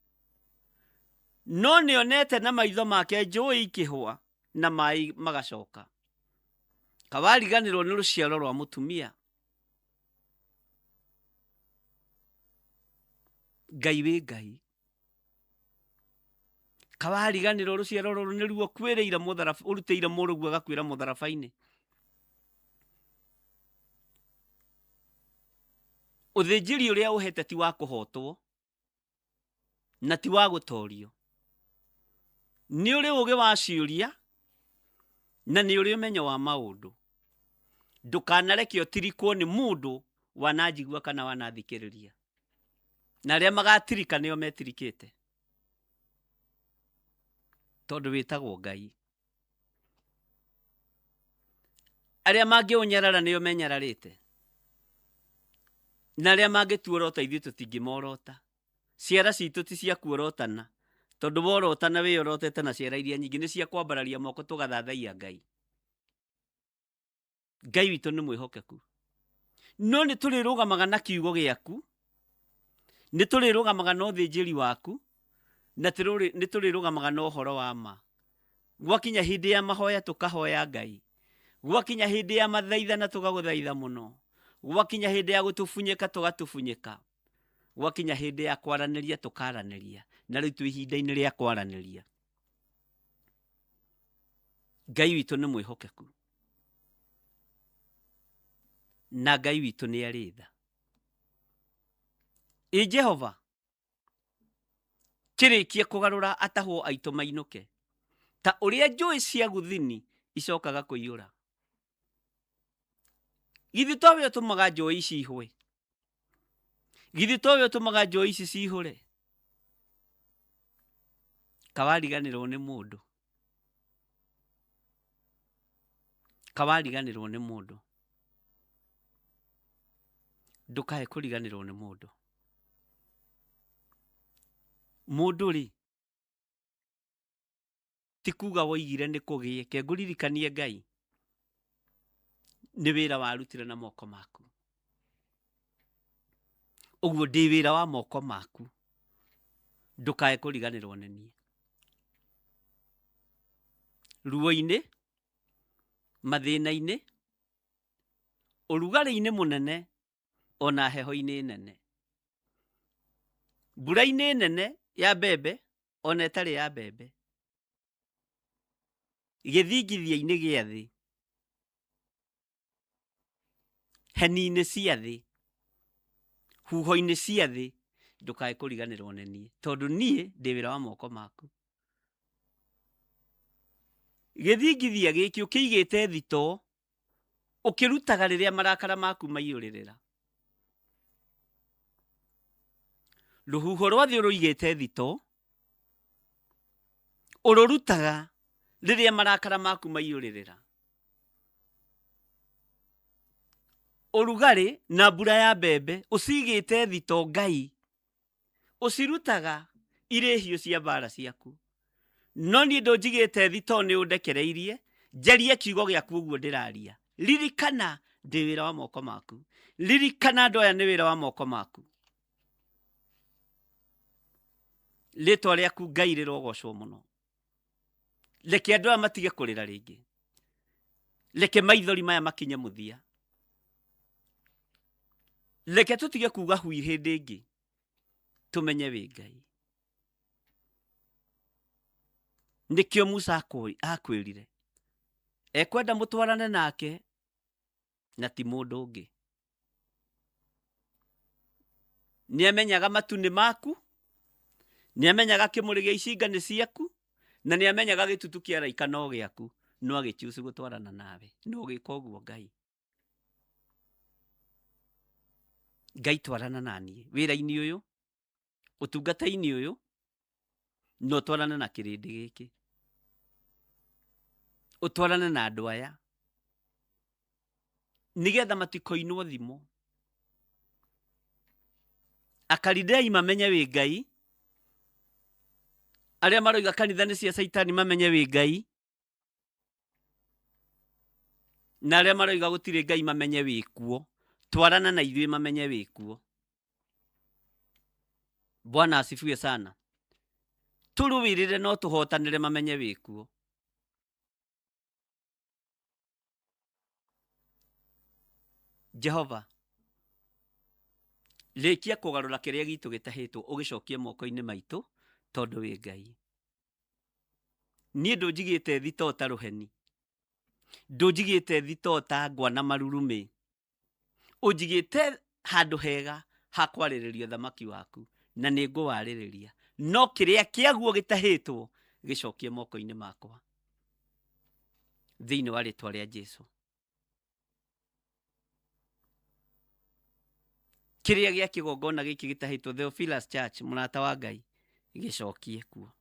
S1: no nĩonete na maitho make njũĩ ikĩhũa na maĩ magacoka. Kawariganĩrwo nĩ rũciaro rwa mũtumia. Ngai wĩ Ngai. Kawariganĩrwo rũciaro rũrũ nĩruo ũkuĩrĩire mũtharaba, ũrutĩire mũrũguo agakuĩra mũtharaba-inĩ. Ũthĩnjĩri ũrĩa ũhete ti wa kũhotwo na ti wa gũtorio. Nĩ ũrĩ ũgĩ wa ciũria na nĩ ũrĩ ũmenyo wa maũndũ. Ndũkanareke ũtirikwo nĩ mũndũ wananjigua kana wanathikĩrĩria. Na arĩa magatirika nĩo metirikĩte. Tondũ wĩtagwo Ngai. Arĩa mangĩũnyarara nĩo menyararĩte. Na arĩa mangĩtuorota ithuĩ tũtingĩmorota. Ciara citũ ti cia kuorotana. Tondũ worotana wĩyorotete na ciara iria nyingĩ nĩ cia kwambararia moko tũgathathaiya Ngai. Ngai witũ nĩ mwĩhokeku. No nĩ tũrĩrũgamaga na kiugo gĩaku, nĩ tũrĩrũgamaga na ũthĩnjĩri waku, na nĩ tũrĩrũgamaga na ũhoro wa ma. Gwakinya hĩndĩ ya mahoya tũkahoya Ngai. Gwakinya hĩndĩ ya mathaithana tũgagũthaitha mũno. Gwakinya hĩndĩ ya gũtũbunyĩka tũgatũbunyĩka. Gwakinya hĩndĩ ya kwaranĩria tũkaranĩria. Na rĩu twĩ ihinda-inĩ rĩa kwaranĩria. Ngai witũ nĩ mwĩhokeku. Na Ngai witũ nĩ arĩ tha. Ĩ Jehova, kĩrĩkie kũgarũra atahwo aitũ mainũke, ta ũrĩa njũĩ cia Guthini icokaga kũiyũra. Githĩ to we ũtũmaga njũĩ ici ihũe? Githĩ to we ũtũmaga njũĩ ici cihũre? Kawariganĩrwo nĩ mũndũ. Kawariganĩrwo nĩ mũndũ. Ndũkae kũriganĩrwo nĩ mũndũ. Mũndũ rĩ, ti kuga woigire nĩ kũgĩe, ke ngũririkanie Ngai, nĩ wĩra warutire na moko maku. Ũguo ndĩ wĩra wa moko maku, ndũkae kũriganĩrwo nĩ niĩ. Ruo-inĩ, mathĩna-inĩ, ũrugarĩ-inĩ mũnene, ona heho-inĩ nene. Mbura-inĩ nene ya mbembe, ona ĩtarĩ ya mbembe. Gĩthingithia-inĩ gĩa thĩ, heni-inĩ cia thĩ, huho-inĩ cia thĩ, ndũkae kũriganĩrwo nĩ niĩ, tondũ niĩ ndĩ wĩra wa moko maku. Gĩthingithia gĩkĩ ũkĩigĩte thitoo, ũkĩrutaga rĩrĩa marakara maku maiyũrĩrĩra. Rũhuho rwa thĩ ũrũigĩte thitoo, ũrũrutaga rĩrĩa marakara maku maiyũrĩrĩra. Ũrugarĩ na mbura ya mbembe ũcigĩte thitoo Ngai, ũcirutaga irĩ hiũ cia mbara ciaku. No niĩ ndũnjigĩte thitoo, nĩ ũndekereirie njarie kiugo gĩaku ũguo ndĩraria. Ririkana ndĩ wĩra wa moko maku. Ririkana andũ aya nĩ wĩra wa moko maku. Rĩtwa rĩaku Ngai rĩrogocwo mũno. Reke andũ aya matige kũrĩra rĩngĩ. Reke maithori maya makinye mũthia. Reke tũtige kuga hui hĩndĩ ĩngĩ, tũmenye wĩ Ngai. Nĩkĩo Musa akwĩrire ekwenda mũtwarane nake na ti mũndũ ũngĩ. Nĩamenyaga matu nĩ maku, nĩamenyaga kĩmũrĩ gĩa icinga nĩ ciaku, na nĩamenyaga gĩtutu kĩa raika no gĩaku, no agĩchuzu gũtwarana nawe. No ũgĩka ũguo Ngai. Ngai twarana na niĩ wĩra-inĩ ũyũ, ũtungata-inĩ ũyũ, na ũtwarane na kĩrĩndĩ gĩkĩ, ũtwarane na andũ aya, nĩgetha matikoinwo thimo. Akalidei mamenye wĩ Ngai, Arĩa maroiga kanitha nĩ cia Caitani mamenye wĩ Ngai, na arĩa maroiga gũtirĩ Ngai mamenye wĩ kuo. Twarana na ithuĩ mamenye wĩ kuo. Bwana asifiwe sana. Tũrũĩrĩre no tũhotanĩre mamenye wĩ kuo. Jehova, rĩkia kũgarũra kĩrĩa gitũ gĩtahĩtwo ũgĩcokie moko-inĩ maitũ tondũ wĩ Ngai. Niĩ ndũnjigĩte thitoo ta rũheni, ndũnjigĩte thitoo ta ngwa na marurumĩ, ũnjigĩte handũ hega ha kwarĩrĩria ũthamaki waku na nĩ ngũwarĩrĩria, no kĩrĩa kĩaguo gĩtahĩtwo gĩcokie moko-inĩ makwa thĩinĩ wa rĩtwa rĩa Jesu. Kĩrĩa gĩa kĩgongona gĩkĩ gĩtahĩtwo Theophilus Church, mũrata wa Ngai, gĩcokie kuo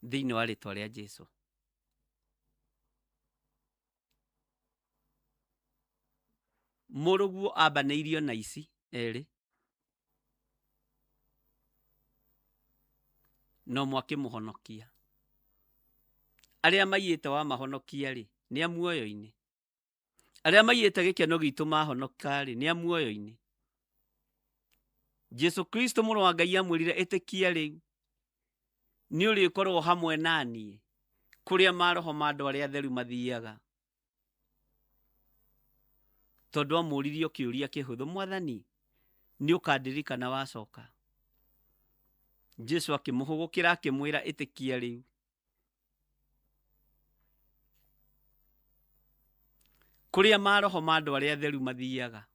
S1: thĩinĩ wa rĩtwa rĩa Jesu. Mũrũguo ambanĩirio na ici erĩ, no mwakĩmũhonokia. Arĩa maiyĩte wamahonokia-rĩ, nĩ a muoyo-inĩ. Arĩa maiyĩte gĩkeno gitũ mahonoka-rĩ, nĩ a muoyo-inĩ. Jesu Kristo mũrũ wa Ngai amwĩrire, ĩtĩkia rĩu, nĩ ũrĩkorwo hamwe na niĩ kũrĩa maroho ma andũ arĩa atheru mathiaga. Tondũ amũririe kĩũria kĩhũthũ, Mwathani, nĩ ũkandirikana wacoka? Jesu akĩmũhũgũkĩra akĩmwĩra, ĩtĩkia rĩu. Kũrĩa maroho ma andũ arĩa atheru mathiaga,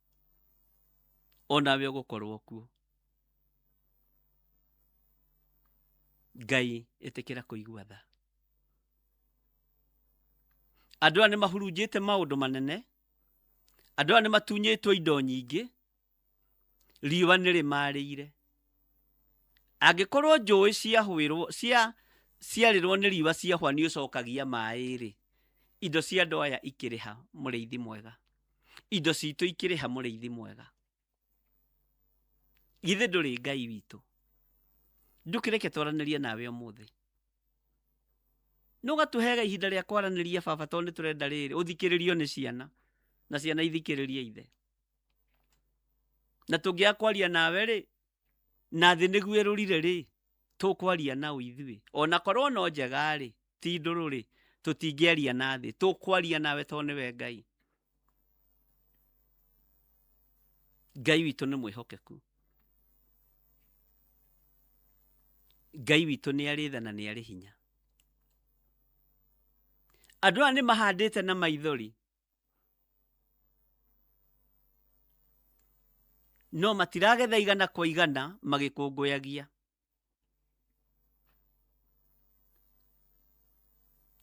S1: onawe ũgũkorwo kuo. Ngai, ĩtĩkĩra kũigua tha. Andũ aya nĩ mahurunjĩte maũndũ manene, andũ aya nĩ matunyĩtwo indo nyingĩ, riũa nĩ rĩmarĩire. Angĩkorwo njũĩ ciahũĩrwo, cia ciarĩrwo nĩ riũa ciahũa nĩ ũcokagia maĩ rĩ, indo cia andũ aya ikĩrĩ ha mũrĩithi mwega? Indo citũ ikĩrĩ ha mũrĩithi mwega? Githĩ ndũrĩ Ngai witũ? Ndũkĩreke twaranĩrie nawe ũmũthĩ. Nĩ ũgatũheaga ihinda rĩa kwaranĩria baba, tondũ nĩ tũrenda rĩrĩ ũthikĩrĩrio nĩ ciana na ciana ithikĩrĩrie ithe. Na tũngĩaga kwaria nawe rĩ, na thĩ nĩguo ĩrũrire rĩ, tũkwaria na ithuĩ. Ona korwo no njega rĩ, ti ndũrũ rĩ, tũtingĩaria na thĩ, tũkwaria nawe tondũ nĩwe Ngai. Ngai witũ nĩ mwĩhokeku. Ngai witũ nĩ arĩ tha na nĩ arĩ hinya. Andũ aya nĩ mahandĩte na maithori, no matiragetha igana kwa igana magĩkũngũyagia.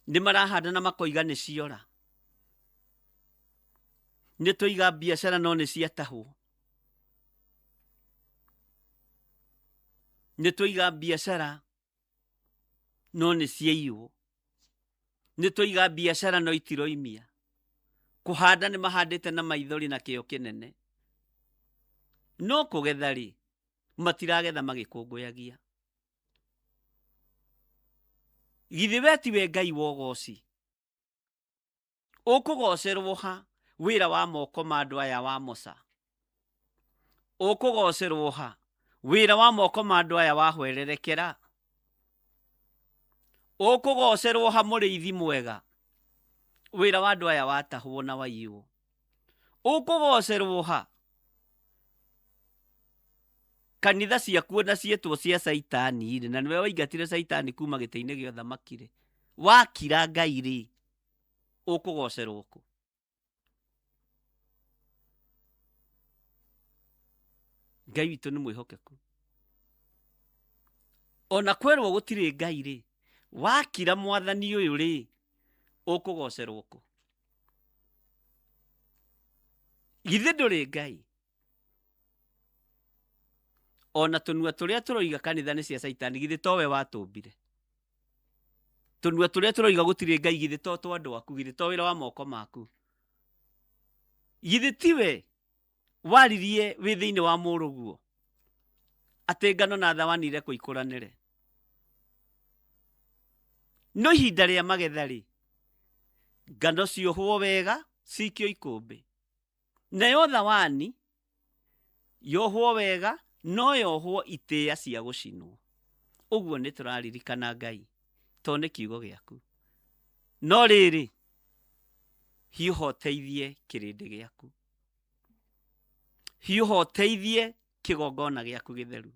S1: Nĩ marahanda na makoiga nĩ ciora, nĩ tũiga biacara no nĩ ciatahwo, nĩ tũiga biacara no nĩ ciaiywo, nĩ tũiga biacara no itiroimia. Kũhanda nĩ mahandĩte na maithori na kĩo kĩnene, no kũgetha rĩ, matiragetha magĩkũngũyagia. Githĩ we tiwe Ngai wa ũgoci? Ũkũgocerwo ha wĩra wa moko ma andũ aya wa Musa? Ũkũgocerwo ha wĩra wa moko ma andũ aya wahwererekera? Ũkũgocerwo ha mũrĩithi mwega wĩra wa andũ aya watahwo na waiywo? Ũkũgocerwo ha kanitha ciakuo na ciĩtwo cia Caitani rĩ, na nĩwe waingatire Caitani kuma gĩtĩ-inĩ gĩa ũthamaki rĩ, wakira Ngai rĩ, ũkũgocerwo kũ? Ngai witũ nĩ mwĩhokeku. Ona kwerwo gũtirĩ Ngai rĩ, wakira mwathani ũyũ rĩ, ũkũgocerwo kũ? Githĩ ndũrĩ Ngai? Ona tũnua tũrĩa tũroiga kanitha nĩ cia Caitani, githĩ towe watũmbire? Tũnua tũrĩa tũroiga gũtirĩ Ngai, githĩ to twa andũ aku? Githĩ to wĩra wa moko maku? Githĩ tiwe waririe wĩ thĩinĩ wa mũrũguo? Atĩ ngano na thawani irekwo ikũranĩre. No ihinda rĩa magetha rĩ, ngano ciohwo wega cikio ikũmbĩ, nayo thawani yohwo wega no yohwo itĩĩa cia gũcinwo. Ũguo nĩ tũraririkana Ngai tondũ nĩ kiugo gĩaku. No rĩrĩ, hiũha ũteithie kĩrĩndĩ gĩaku, hiũha ũteithie kĩgongona gĩaku gĩtheru,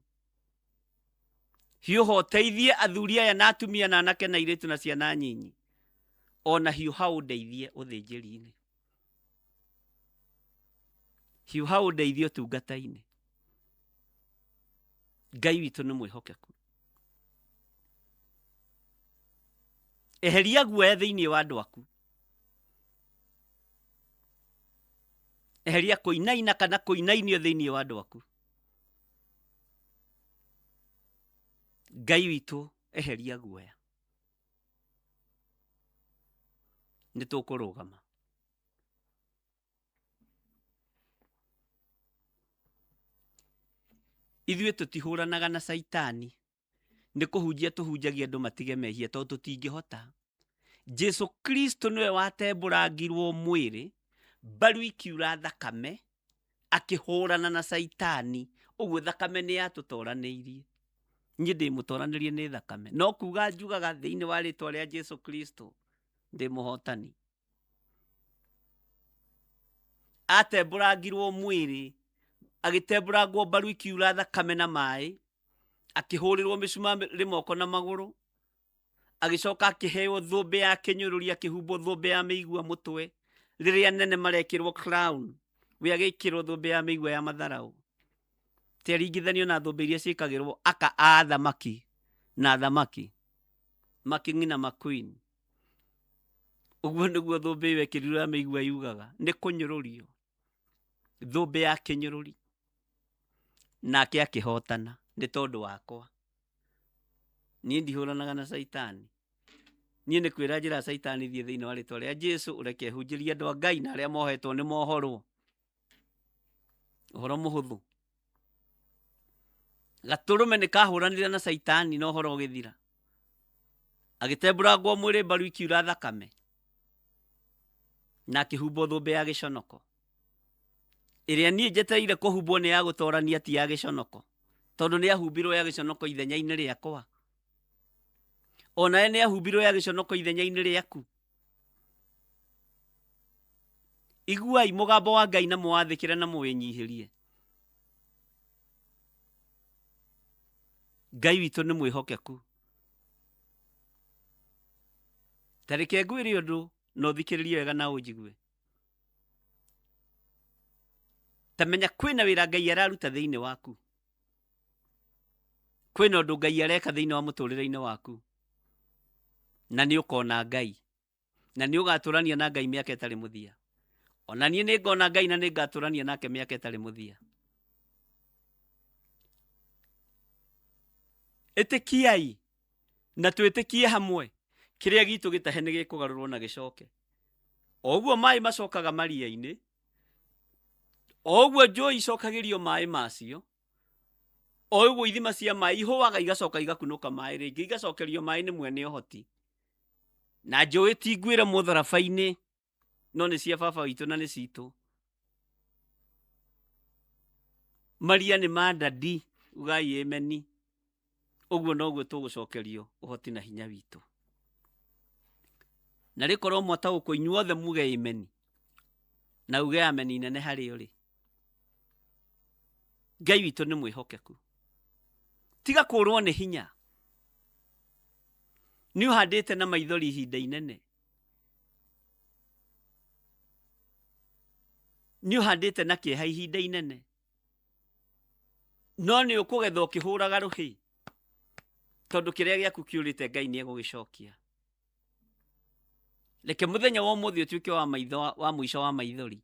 S1: hiũha ũteithie athuri aya na atumia na anake na airĩtu na ciana nyinyi, ona hiũha ũndeithie ũthĩnjĩri-inĩ, hiũha ũndeithie ũtungata-inĩ. Ngai witũ nĩ mwĩhokeku. Eheria guoya thĩinĩ wa andũ aku, eheria kũinaina kana kũinainio thĩinĩ wa andũ aku. Ngai witũ eheria guoya, nĩ tũkũrũgama. Ithuĩ tũtihũranaga na Caitani, nĩ kũhunjia tũhunjagia andũ matige mehia tondũ tũtingĩhota. Jesu Kristo nĩwe watembũrangirwo mwĩrĩ, mbaru ikiura thakame, akĩhũrana na Caitani, ũguo thakame nĩ yatũtoranĩirie. Niĩ ndĩ mũtoranĩrie nĩ thakame, no kuga njugaga thĩinĩ wa rĩtwa rĩa Jesu Kristo ndĩ mũhotani. Atembũrangirwo mwĩrĩ, agĩtembũrangwo mbaru ikiura thakame na maĩ, akĩhũrĩrwo mĩcumarĩ moko na magũrũ, agĩcoka akĩheo thũmbĩ ya kĩnyũrũri, akĩhumbwo thũmbĩ ya mĩigua mũtwe, rĩrĩa anene marekĩrwo crown, we agĩkĩrwo thũmbĩ ya mĩigua ya matharaũ. Tiaringithanio na thũmbĩ iria ciĩkagĩrwo aka a athamaki na athamaki, makingi na maqueen. Ũguo nĩguo thũmbĩ ĩyo ĩkĩrirwo ya mĩigua yugaga, nĩ kũnyũrũrio, thũmbĩ ya kĩnyũrũri. Nake akĩhotana nĩ tondũ wakwa. Niĩ ndihũranaga na Caitani. Niĩ nĩ kwĩra njĩra Caitani thiĩ thĩinĩ wa rĩtwa rĩa Jesu, ũreke hunjĩrie andũ a Ngai na arĩa mohetwo nĩ mohorwo. Ũhoro mũhũthũ. Gatũrũme nĩ kahũranire na Caitani na ũhoro ũgĩthira. Agĩtembũrangwo mwĩrĩ mbaru ikiura thakame na akĩhumbwo thũmbĩ ya gĩconoko. Ĩrĩa niĩ njetereire kũhumbwo nĩ ya gũtorania ti ya gĩconoko, tondũ nĩ ahumbirwo ya gĩconoko ithenya-inĩ rĩakwa. Onawe nĩ ahumbirwo ya gĩconoko ithenya-inĩ rĩaku. Iguai mũgambo wa Ngai na mũwathĩkĩre na mũwĩnyihĩrie. Ngai witũ nĩ mwĩhokeku. Ta reke ngwĩre ũndũ na ũthikĩrĩrie wega na ũnjigue. Ta menya kwĩna wĩra Ngai araruta thĩinĩ waku, kwĩna ũndũ Ngai areka thĩinĩ wa mũtũrĩre-inĩ waku, na nĩ ũkona Ngai, na nĩ ũgatũrania na Ngai mĩaka ĩtarĩ mũthia. Ona niĩ nĩ ngona Ngai na nĩ ngatũrania nake mĩaka ĩtarĩ mũthia. Ĩtĩkiai na twĩtĩkie hamwe, kĩrĩa gitũ gĩtahe nĩ gĩkũgarũrwo na gĩcoke. O ũguo maĩ macokaga maria-inĩ, o ũguo njũĩ icokagĩrio maĩ macio, o ũguo ithima cia maĩ ihũaga igacoka igakunũka maĩ rĩngĩ, igacokerio maĩ nĩ mwene ũhoti. Na njũĩ ti ngwĩre mũtharaba-inĩ, no nĩ cia baba witũ na nĩ citũ. Maria nĩ ma ndadi, ugai ĩmeni. Ũguo noguo tũgũcokerio ũhoti na hinya witũ. Na rĩkorwo mwataũkwo inyuothe muge ĩmeni, na uge ameni nene harĩ ũrĩ. Ngai witũ nĩ mwĩhokeku. Tiga kũrwo nĩ hinya. Nĩ ũhandĩte na maithori ihinda inene. Nĩ ũhandĩte na kĩeha ihinda inene. No nĩ ũkũgetha ũkĩhũraga rũhĩ, tondũ kĩrĩa gĩaku kĩũrĩte Ngai nĩ egũgĩcokia. Reke mũthenya wa ũmũthĩ ũtuĩke wa maitho, wa mũico wa maithori,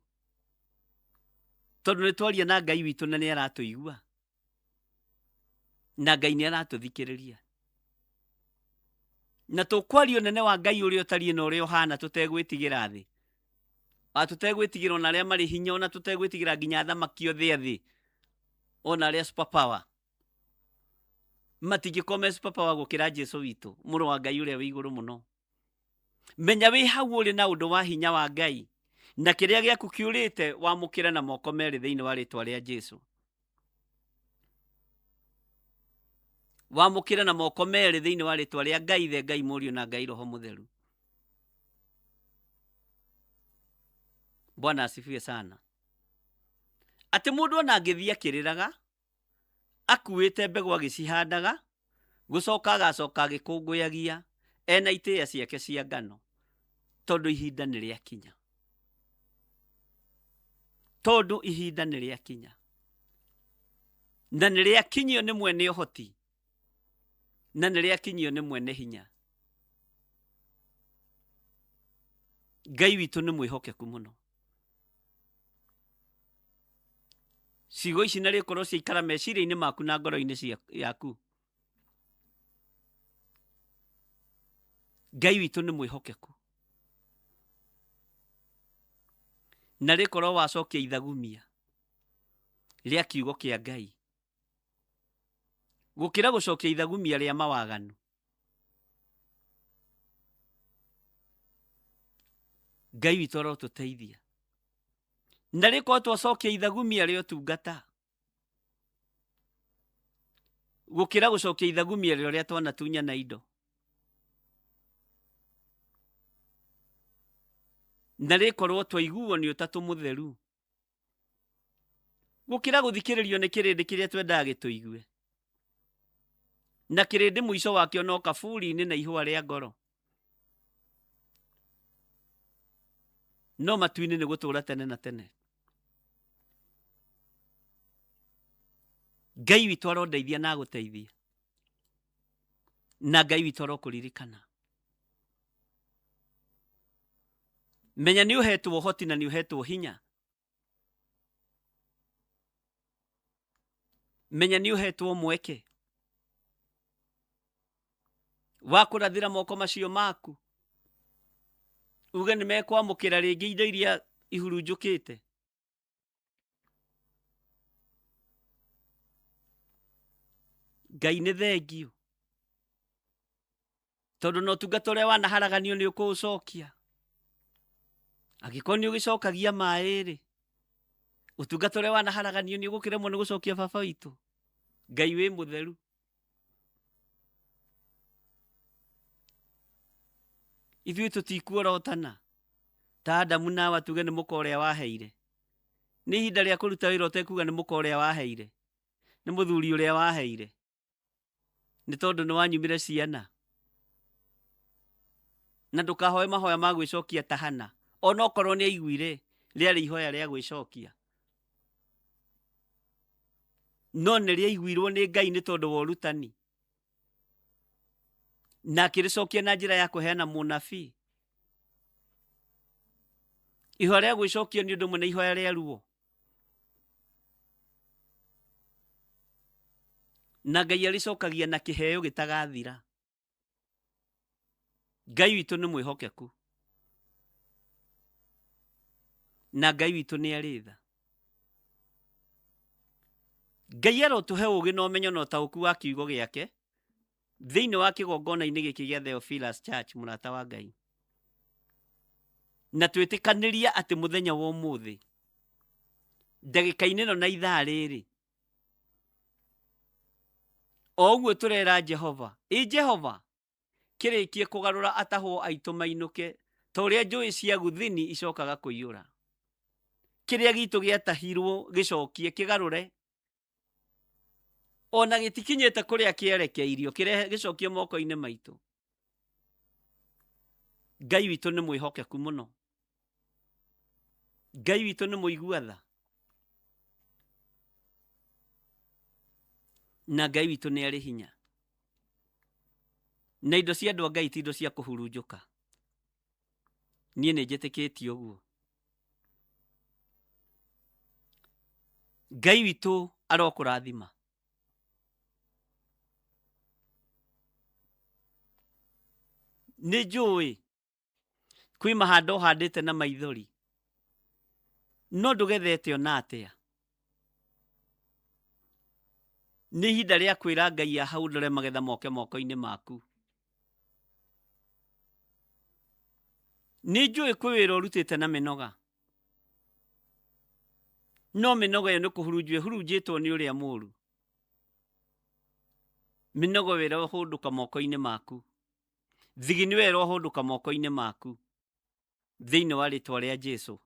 S1: tondũ nĩ twaria na Ngai witũ na nĩ aratũigua, na Ngai nĩ aratũthikĩrĩria. Na tũkwaria ũnene wa Ngai ũrĩa ũtariĩ na ũrĩa ũhana tũtegwĩtigĩra thĩ, ona tũtegwĩtigĩra ona arĩa marĩ hinya, ona tũtegwĩtigĩra nginya athamaki othe a thĩ, ona arĩa super power. Matingĩkorwo me superpower gũkĩra Jesu witũ, mũrũ wa Ngai ũrĩa wĩ igũrũ mũno. Menya wĩ hau ũrĩ na ũndũ wa hinya wa Ngai, na kĩrĩa gĩaku kĩũrĩte wamũkĩre na moko merĩ thĩinĩ wa rĩtwa rĩa Jesu. Wamũkĩre na moko merĩ thĩinĩ wa rĩtwa rĩa Ngai Ithe, Ngai Mũriũ na Ngai Roho Mũtheru. Bwana asifiwe sana. Atĩ mũndũ ona angĩthiĩ akĩrĩraga, akuĩte mbegũ agĩcihandaga, gũcoka agacoka agĩkũngũyagia ena itĩĩa ciake cia ngano, tondũ ihinda nĩ rĩakinya. Tondũ ihinda nĩ rĩakinya. Na nĩ rĩakinyio nĩ mwene ũhoti, na nĩ rĩakinyio nĩ mwene hinya. Ngai witũ nĩ mwĩhokeku mũno. Ciugo ici na rĩkorwo ciaikara meciria-inĩ maku na ngoro-inĩ yaku. Ngai witũ nĩ mwĩhokeku. Na rĩkorwo wacokia ithagumia rĩa kiugo kĩa Ngai gũkĩra gũcokia ithagumia rĩa mawaganu. Ngai witũ arotũteithia. Na rĩkorwo twacokia ithagumia rĩa ũtungata gũkĩra gũcokia ithagumia rĩa ũrĩa twanatunyana indo. Na rĩkorwo twaiguo nĩ ũtatũ mũtheru gũkĩra gũthikĩrĩrio nĩ kĩrĩndĩ kĩrĩa twendaga gĩtũigue. Na kĩrĩndĩ mũico wakĩo no kaburi-inĩ na ihũa rĩa ngoro. No matu-inĩ nĩ gũtũũra tene na tene. Ngai witũ arondeithia na agũteithia. Na Ngai witũ arokũririkana. Menya nĩ ũhetwo ũhoti na nĩ ũhetwo hinya. Menya nĩ ũhetwo mweke wa kũrathĩra moko macio maku, uge nĩ mekwamũkĩra rĩngĩ indo iria ihurunjũkĩte. Ngai nĩ thengiũ tondũ na ũtungata ũrĩa wanaharaganio nĩ ũkũũcokia. Angĩkorwo nĩ ũgĩcokagia maĩ-rĩ, ũtungata ũrĩa wanaharaganio nĩ ũgũkĩremwo nĩ gũcokia baba witũ? Ngai wĩ mũtheru. Ithuĩ tũtikuorotana ta Adamu na Hawa tuge nĩ mũka ũrĩa waheire. Nĩ ihinda rĩa kũruta wĩra ũtekuga nĩ mũka ũrĩa waheire, nĩ mũthuri ũrĩa waheire, nĩ tondũ nĩ wanyumire ciana. Na ndũkahoe mahoya ma gwĩcokia ta Hana, onokorwo nĩ aiguire rĩarĩ ihoya rĩa gwĩcokia, no nĩ rĩaiguirwo nĩ Ngai nĩ tondũ wa ũrutani, na akĩrĩcokia na njĩra ya kũheana mũnabii. Ihoya rĩa gwĩcokia nĩ ũndũ ũmwe na ihoya rĩa ruo. Na Ngai arĩcokagia na kĩheo gĩtagathira. Ngai witũ nĩ mwĩhokeku. Na Ngai witũ nĩ arĩ tha. Ngai arotũhe ũũgĩ na ũmenyo na ũtaũku wa kiugo gĩake thĩinĩ wa kĩgongona-inĩ gĩkĩ gĩa Theophilus Church, mũrata wa Ngai. Na twĩtĩkanĩria atĩ mũthenya wa ũmũthĩ, ndagĩka-inĩ ĩno na ithaa rĩrĩ, o ũguo tũrera Jehova, ĩ Jehova, kĩrĩkie kũgarũra atahwo aitũ mainũke ta ũrĩa njũĩ cia Guthini icokaga kũiyũra. Kĩrĩa gitũ gĩatahirwo gĩcokie kĩgarũre, ona gĩtikinyĩte kũrĩa kĩerekeirio, kĩrehe gĩcokie moko-inĩ maitũ. Ngai witũ nĩ mwĩhokeku mũno. Ngai witũ nĩ mũigua tha. Na Ngai witũ nĩ arĩ hinya. Na indo cia andũ a Ngai ti indo cia kũhurunjũka. Niĩ nĩ njĩtĩkĩtie ũguo. Ngai witũ arokũrathima. Nĩ njũĩ kwĩ mahanda ũhandĩte na maithori, no ndũgethete ona atĩa. Nĩ ihinda rĩa kwĩra Ngai ahaundũre magetha moke moko-inĩ maku. Nĩ njũĩ kwĩ wĩra ũrutĩte na mĩnoga, no mĩnoga ĩyo nĩ kũhurunjwo ĩhurunjĩtwo nĩ ũrĩa mũũru. Mĩnoga ĩyo ĩrohũndũka moko-inĩ maku, thigino ĩyo ĩrohũndũka moko-inĩ maku thĩinĩ wa rĩtwa rĩa Jesu.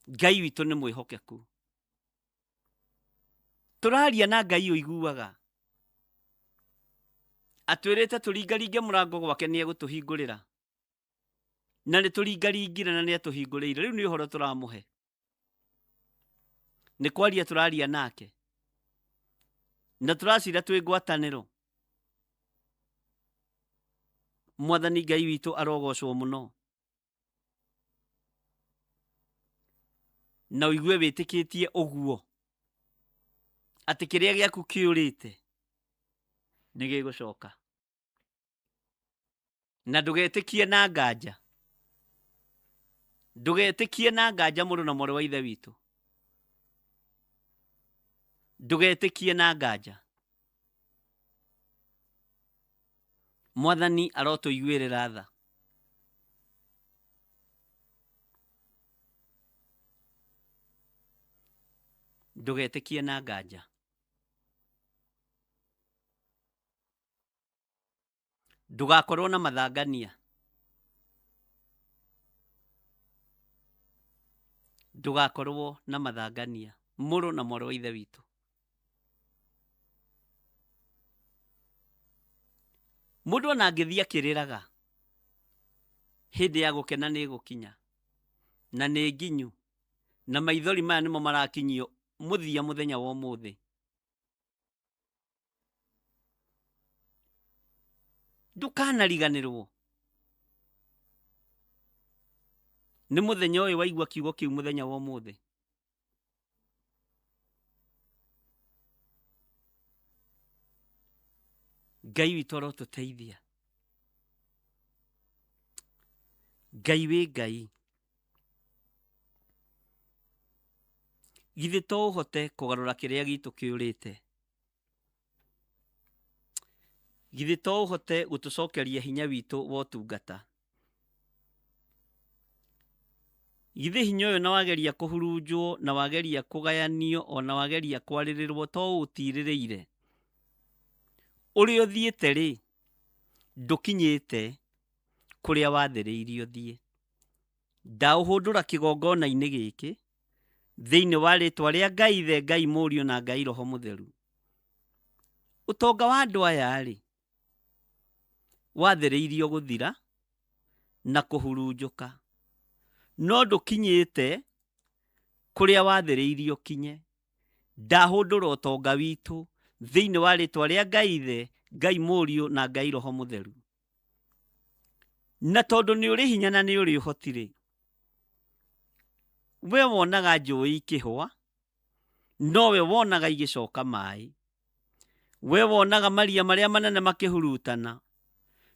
S1: Ngai witũ nĩ mwĩhokeku. Tũraria na Ngai ũiguaga. Atwĩrĩte tũringaringe mũrango gwake nĩ egũtũhingũrĩra. Na nĩ tũringaringire na nĩ atũhingũrĩire. Rĩu nĩ ũhoro tũramũhe. Nĩ kwaria tũraria nake. Na tũracira twĩ ngwatanĩro. Mwathani Ngai witũ arogocwo mũno. Na ũigue wĩtĩkĩtie ũguo atĩ kĩrĩa gĩaku kĩũrĩte nĩ gĩgũcoka. Na ndũgetĩkie na nganja, ndũgetĩkie na nganja mũrũ na mwarĩ wa ithe witũ, ndũgetĩkie na nganja. Mwathani arotũiguĩrĩra tha. Ndũgetĩkie na nganja. Ndũgakorwo na mathangania. Ndũgakorwo na mathangania mũrũ na mwarĩ wa ithe witũ. Mũndũ ona angĩthiĩ akĩrĩraga, hĩndĩ ya gũkena nĩ ĩgũkinya, na nĩ nginyu, na maithori maya nĩmo marakinyio mũthia mũthenya wa ũmũthĩ. Ndũkanariganĩrwo nĩ mũthenya ũyũ waigua kiugo kĩu mũthenya wa ũmũthĩ. Ngai witũ arotũteithia. Ngai wĩ Ngai. Githĩ to ũhote kũgarũra kĩrĩa gitũ kĩũrĩte? Githĩ to ũhote gũtũcokeria hinya witũ wa ũtungata? Githĩ hinya ũyũ na wageria kũhurunjwo na wageria kũgayanio ona wageria kwarĩrĩrwo to ũũtirĩrĩire? Ũrĩa ũthiĩte rĩ, ndũkinyĩte kũrĩa wathĩrĩirio ũthiĩ. Ndaũhũndũra kĩgongona-inĩ gĩkĩ thĩinĩ wa rĩtwa rĩa Ngai Ithe, Ngai Mũriũ na Ngai Roho Mũtheru. Ũtonga wa andũ aya-rĩ, wathĩrĩirio gũthira na kũhurunjũka, no ndũkinyĩte kũrĩa wathĩrĩirio ũkinye. Ndahũndũra ũtonga witũ thĩinĩ wa rĩtwa rĩa Ngai Ithe, Ngai Mũriũ na Ngai Roho Mũtheru. Na tondũ nĩ ũrĩ hinya na nĩ ũrĩ ũhoti-rĩ, we wonaga njũĩ ikĩhũa, nowe wonaga igĩcoka maĩ. We wonaga maria marĩa manene makĩhurutana,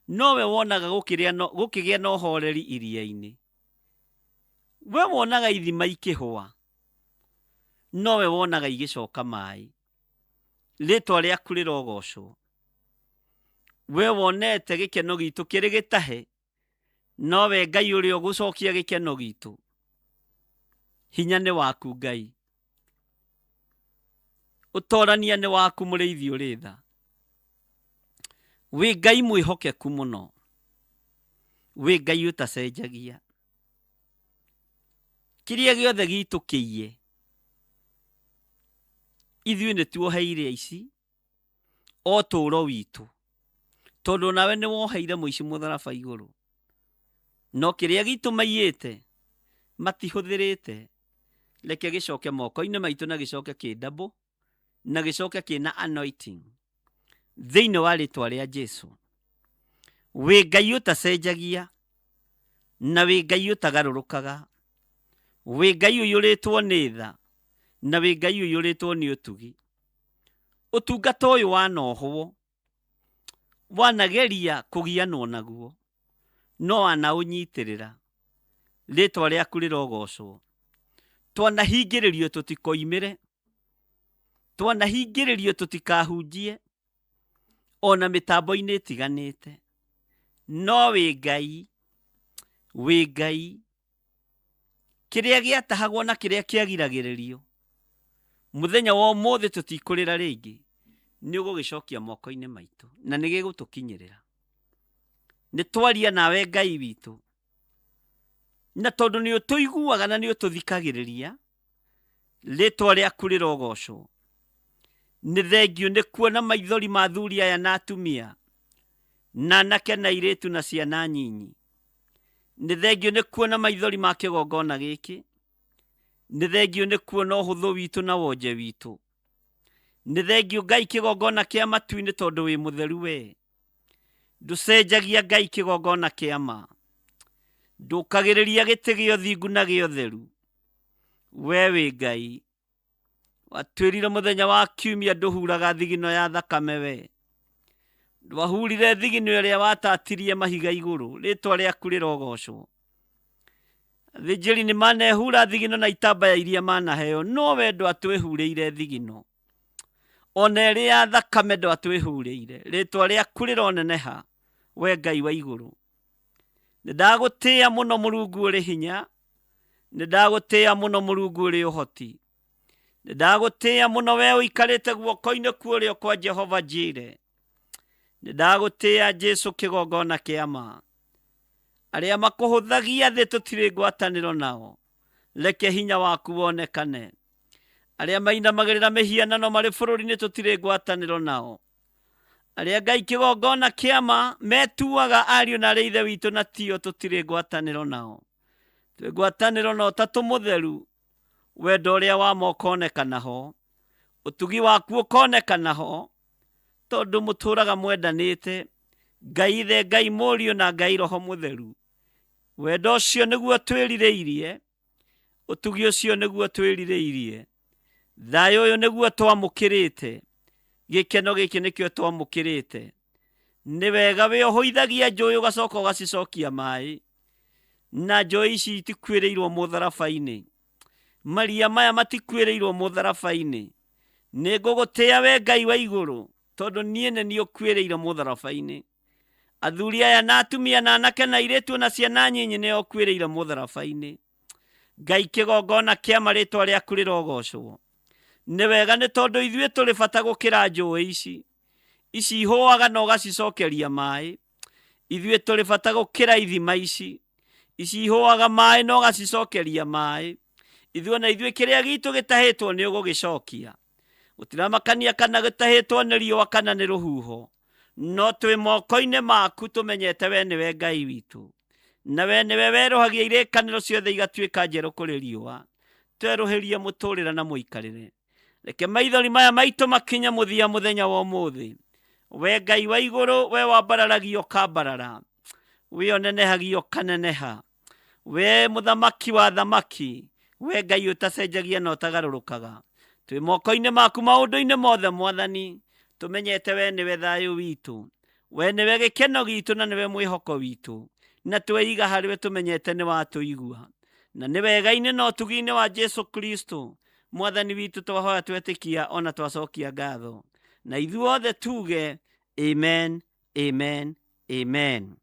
S1: nowe wonaga gũkĩgĩa na ũhoreri iria-inĩ. We wonaga ithima ikĩhũa, nowe wonaga igĩcoka maĩ. Rĩtwa rĩaku rĩrogocwo. We wonete gĩkeno gitũ kĩrĩ gĩtahe, nowe Ngai ũrĩa ũgũcokia gĩkeno gitũ. Hinya nĩ waku Ngai, ũtorania nĩ waku mũrĩithi ũrĩ tha. Wĩ Ngai mwĩhokeku mũno, wĩ Ngai ũtacenjagia. Kĩrĩa gĩothe gitũ kĩiye, ithuĩ nĩ tuoheire aici o tũũro witũ, tondũ nawe nĩ woheire mũici mũtharaba igũrũ. No kĩrĩa gitũ maiyĩte matihũthĩrĩte, reke gĩcoke moko-inĩ maitũ na gĩcoke kĩ double na gĩcoke kĩna anointing thĩinĩ wa rĩtwa rĩa Jesu. Wĩ Ngai ũtacenjagia na wĩ Ngai ũtagarũrũkaga, wĩ Ngai ũiyũrĩtwo nĩ tha na wĩ Ngai ũiyũrĩtwo nĩ ũtugi. Ũtungata ũyũ wanohwo, wanageria kũgianwo naguo, no wanaũnyitĩrĩra. Rĩtwa rĩaku rĩrogocwo. Twanahingĩrĩrio tũtikoimĩre. Twanahingĩrĩrio tũtikahunjie ona mĩtambo-inĩ ĩtiganĩte, no wĩ Ngai, wĩ Ngai. Kĩrĩa gĩatahagwo na kĩrĩa kĩagiragĩrĩrio, mũthenya wa ũmũthĩ tũtikũrĩra rĩngĩ, nĩ ũgũgĩcokia moko-inĩ maitũ na nĩ gĩgũtũkinyĩrĩra. Nĩ twaria nawe Ngai witũ, na tondũ nĩ ũtũiguaga na nĩ ũtũthikagĩrĩria, rĩtwa rĩaku rĩrogocwo. Nĩ thengiũ nĩ kuona maithori ma athuri aya na atumia, na anake na airĩtu na ciana nyinyi. Nĩ thengiũ nĩ kuona maithori ma kĩgongona gĩkĩ. Nĩ thengiũ nĩ kuona ũhũthũ witũ na wonje witũ. Nĩ thengiũ Ngai kĩgongona kĩa matu-inĩ tondũ wĩ mũtheru we. Ndũcenjagia Ngai kĩgongona kĩa ma. Ndũkagĩrĩria gĩtĩ gĩa ũthingu na gĩa ũtheru. We wĩ Ngai. Watwĩrire mũthenya wa kiumia ndũhuraga thigino ya thakame we. Ndwahurire thigino ĩrĩa watatirie mahiga igũrũ. Rĩtwa rĩaku rĩrogocwo. Athĩnjĩri nĩ manehura thigino na itambaya iria manaheo, no we ndwatwĩhurĩire thigino. Ona ĩrĩ ya thakame ndwatwĩhurĩire. Rĩtwa rĩaku rĩroneneha, we Ngai wa igũrũ. Nĩ ndagũtĩĩa mũno Mũrungu ũrĩ hinya. Nĩ ndagũtĩĩa mũno Mũrungu ũrĩ ũhoti. Nĩ ndagũtĩĩa mũno we ũikarĩte guoko-inĩ kwa ũrĩo kwa Jehova Jire. Nĩ ndagũtĩĩa Jesu kĩgongona kĩa ma. Arĩa makũhũthagia thĩ tũtirĩ ngwatanĩro nao. Reke hinya waku wonekane. Arĩa mainamagĩrĩra mĩhianano marĩ bũrũri-inĩ tũtirĩ ngwatanĩro nao. Arĩa Ngai kĩgongona kĩa ma metuaga ariũ na arĩ ithe witũ na tio tũtirĩ ngwatanĩro nao. Twĩ ngwatanĩro na Ũtatũ Mũtheru, wendo ũrĩa wa ma ũkonekana ho, ũtugi waku ũkonekana ho, tondũ mũtũraga mwendanĩte, Ngai Ithe, Ngai Mũriũ na Ngai Roho Mũtheru. Wendo ũcio nĩguo twĩrirĩirie, ũtugi ũcio nĩguo twĩrirĩirie, thayũ ũyũ nĩguo twamũkĩrĩte, gĩkeno gĩkĩ nĩkĩo twamũkĩrĩte. Nĩ wega wĩ ũhũithagia njũĩ ũgacoka ũgacicokia maĩ, na njũĩ ici itikuĩrĩirwo mũtharaba-inĩ, maria maya matikuĩrĩirwo mũtharaba-inĩ. Nĩ ngũgũtĩa we Ngai wa igũrũ, tondũ niĩ nĩ niĩ ũkuĩrĩire mũtharaba-inĩ. Athuri aya na atumia na anake na airĩtu na ciana nyinyi nĩo ũkuĩrĩire mũtharaba-inĩ. Ngai kĩgongona kĩa marĩtwa rĩaku rĩrogocwo. Nĩ wega nĩ tondũ ithuĩ tũrĩ bata gũkĩra njũĩ ici. Ici ihũaga na ũgacicokeria maĩ. Ithuĩ tũrĩ bata gũkĩra ithima ici. Ici ihũaga maĩ na ũgacicokeria maĩ. Ithuĩ na ithuĩ kĩrĩa gitũ gĩtahĩtwo nĩ ũgũgĩcokia. Gũtiramakania kana gĩtahĩtwo nĩ riũa kana nĩ rũhuho. No twĩ moko-inĩ maku tũmenyete we nĩwe Ngai witũ. Na we nĩwe werũhagia irĩkanĩro ciothe igatuĩka njerũ kũrĩ riũa. Twerũhĩrie mũtũrĩre na mũikarĩre. Reke maithori maya maitũ makinye mũthia mũthenya wa ũmũthĩ. We Ngai wa igũrũ, we wambararagia ũkambarara. We ũnenehagia ũkaneneha. We mũthamaki wa thamaki, we Ngai ũtacenjagia na ũtagarũrũkaga. Twĩ moko-inĩ maku maũndũ-inĩ mothe Mwathani, tũmenyete we nĩwe thayũ witũ. We nĩwe gĩkeno gitũ na nĩwe mwĩhoko witũ. Na tweiga harĩ we tũmenyete nĩ watũigua. Na nĩ wega-inĩ na ũtugi-inĩ wa Jesu Kristo, Mwathani witũ twahoya twetĩkia ona twacokia ngatho. Na ithuothe tuge amen, amen, amen.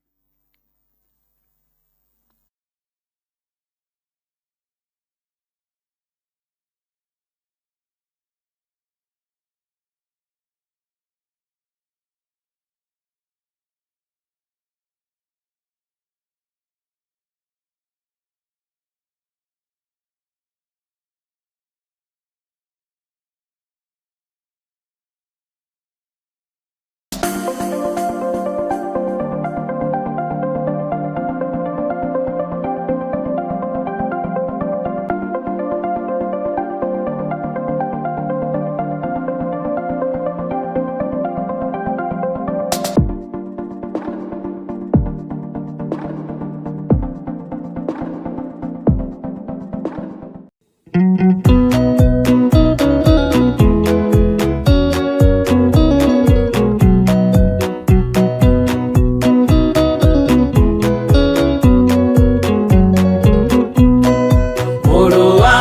S5: Mũrũ wa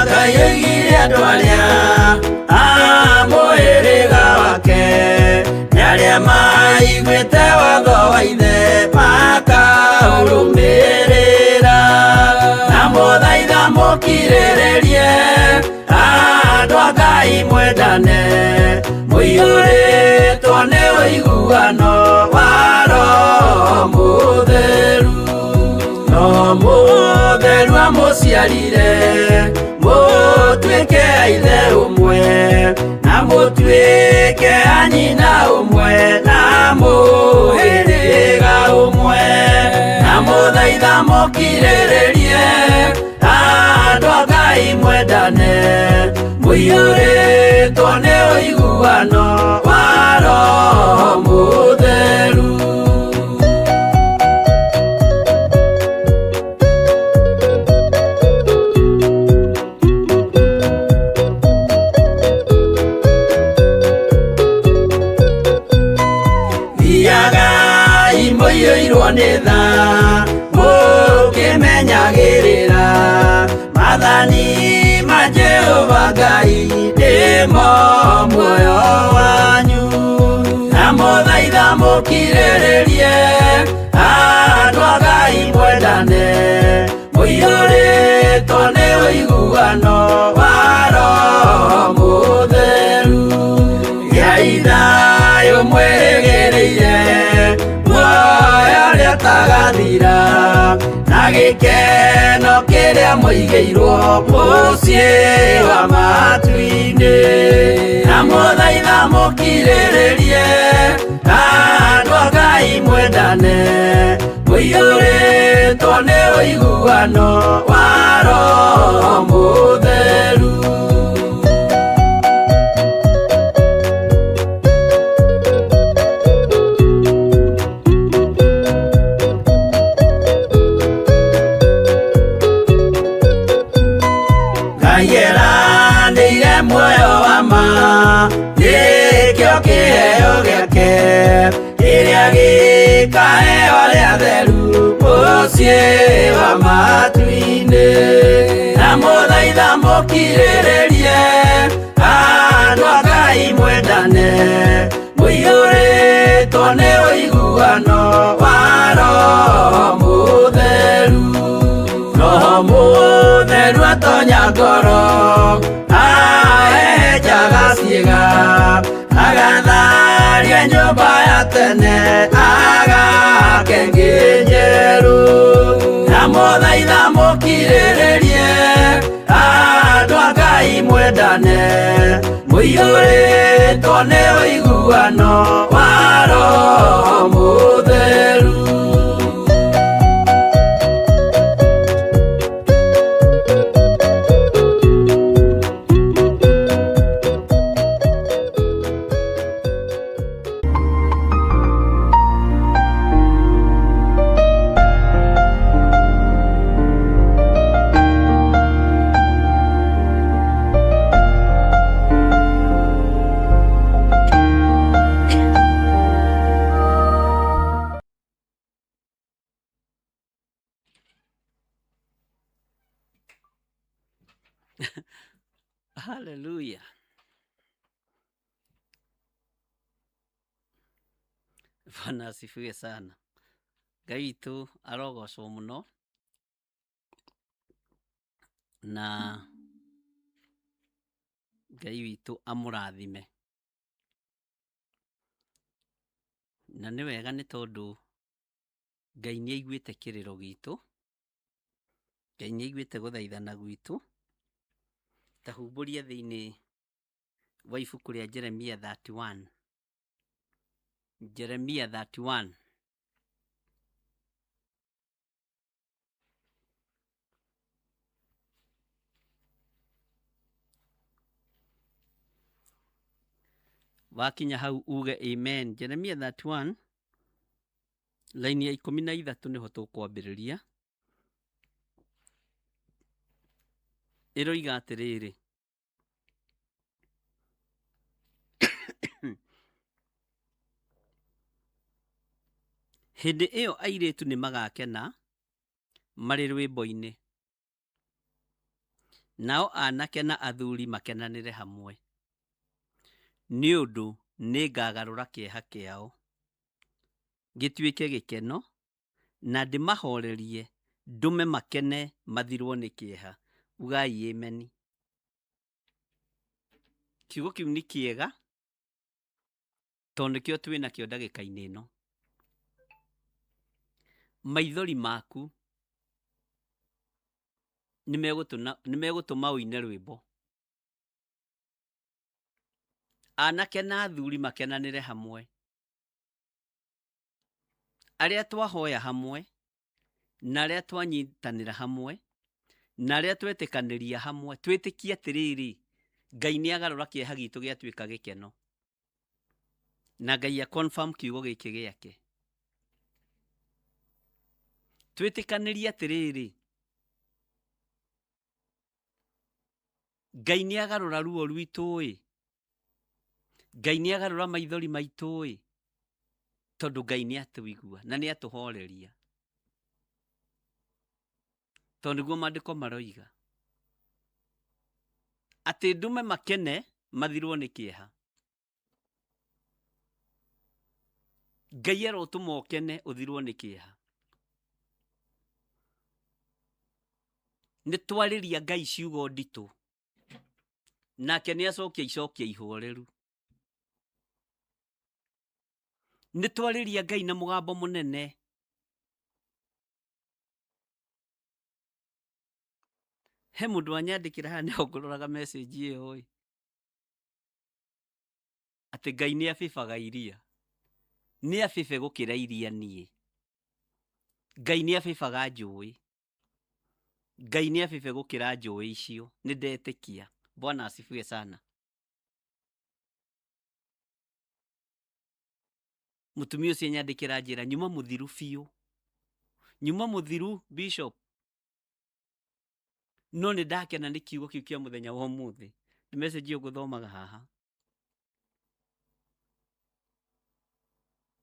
S5: Ngai oigire andũ arĩa Mũkirĩrĩrie andũ a Ngai mwendane, mũiyũrĩtwo nĩ ũiguano wa Roho Mũtheru. Roho Mũtheru amũciarire mũtuĩke a ithe ũmwe, na mũtuĩke a nyina ũmwe, na mũhĩrĩga ũmwe. Na mũthaitha mũkirĩrĩrie andũ a Ngai mwendane, mũiyũrĩtwo nĩ ũiguano wa Roho Mũtheru. Thiagai mũiyũirwo nĩ tha, mũkĩmenyagĩrĩra maathani ma Jehova Ngai nĩmo muoyo wanyu. Na mũthaitha mũkirĩrĩrie andũ a Ngai mwendane, mũiyũrĩtwo nĩ ũiguano wa Roho Mũtheru. Gĩai thayũ mwĩrĩgĩrĩire muoyo ũrĩa ũtagathira, na gĩkeno kĩrĩa mũigĩirwo mũciĩ wa matu-inĩ. Na mũthaitha mũkirĩrĩrie andũ a Ngai mwendane, mũiyũrĩtwo nĩ ũiguano wa Roho Mũtheru. Ngai eranĩire muoyo wa ma, nĩkĩo kĩheo gĩake kĩrĩa gĩkaheo arĩa atheru mũciĩ wa matu-inĩ. Na mũthaitha mũkirĩrĩrie andũ a Ngai mwendane, mũiyũrĩtwo nĩ ũiguano wa Roho Mũtheru. Roho Mũtheru atonya ngoro, ahehenjaga ciĩga, agatharia nyũmba ya tene, agake ĩngĩ njerũ. Na mũthaitha mũkirĩrĩrie andũ a Ngai mwendane, mũiyũrĩtwo nĩ ũiguano wa Roho Mũtheru.
S1: Haleluya. Bwana asifiwe sana. Ngai witũ arogocwo mũno, na Ngai witũ amũrathime. Na nĩ wega nĩ tondũ Ngai nĩ aiguĩte kĩrĩro gitũ, Ngai nĩ aiguĩte gũthaithana gwitũ. Ta humbũria thĩinĩ wa ibuku rĩa Jeremia 31. Jeremia 31. Wakinya hau uge amen. Jeremia 31 laini ya 13 niho tũkwambĩrĩria. Ĩroiga atĩrĩrĩ, hĩndĩ ĩyo airĩtu nĩmagakena marĩ rwĩmbo-inĩ, nao anake na athuri makenanĩre hamwe, nĩ ũndũ nĩngagarũra kĩeha kĩao gĩtuĩke gĩkeno, na ndĩmahorerie ndũme makene mathirwo nĩ kĩeha. Ugai ameni. Kiugo kĩu nĩ kĩega tondũ nĩkĩo twĩ nakĩo ndagĩka-inĩ ĩno. Maithori maku nĩmegũtũma ũine rwĩmbo. Anake na athuri makenanĩre hamwe. Arĩa twahoya hamwe na arĩa twanyitanĩra hamwe na arĩa twetĩkanĩria hamwe, twĩtĩkie atĩrĩrĩ, Ngai nĩ agarũra kĩeha gitũ gĩatuĩka gĩkeno. Na Ngai a confirm kiugo gĩkĩ gĩake. Twĩtĩkanĩrie atĩrĩrĩ, Ngai nĩ agarũra ruo rwitũ-ĩ, Ngai nĩ agarũra maithori maitũ-ĩ, tondũ Ngai nĩ atũigua na nĩ atũhoreria. Tondũ nĩguo maandĩko maroiga atĩ ndume makene mathirwo nĩ kĩeha. Ngai arotũma ũkene ũthirwo nĩ kĩeha. Nĩ twarĩria Ngai ciugo nditũ, nake nĩ acokia icokia ihoreru. Nĩ twarĩria Ngai na mũgambo mũnene. He mũndũ wanyandĩkĩra haha nĩho ngũroraga message ĩyo ĩ, atĩ Ngai nĩ abibaga iria. Nĩ abibe gũkĩra iria niĩ. Ngai nĩ abibaga njũĩ. Ngai nĩ abibe gũkĩra njũĩ icio. Nĩ ndetĩkia. Bwana asifiwe sana. Mũtumia ũcio anyandĩkĩra njĩra nyuma mũthiru biũ. Nyuma mũthiru bishop. No nĩ ndakena nĩ kiugo kĩu kĩa mũthenya wa ũmũthĩ. Nĩ message ĩyo ngũthomaga haha.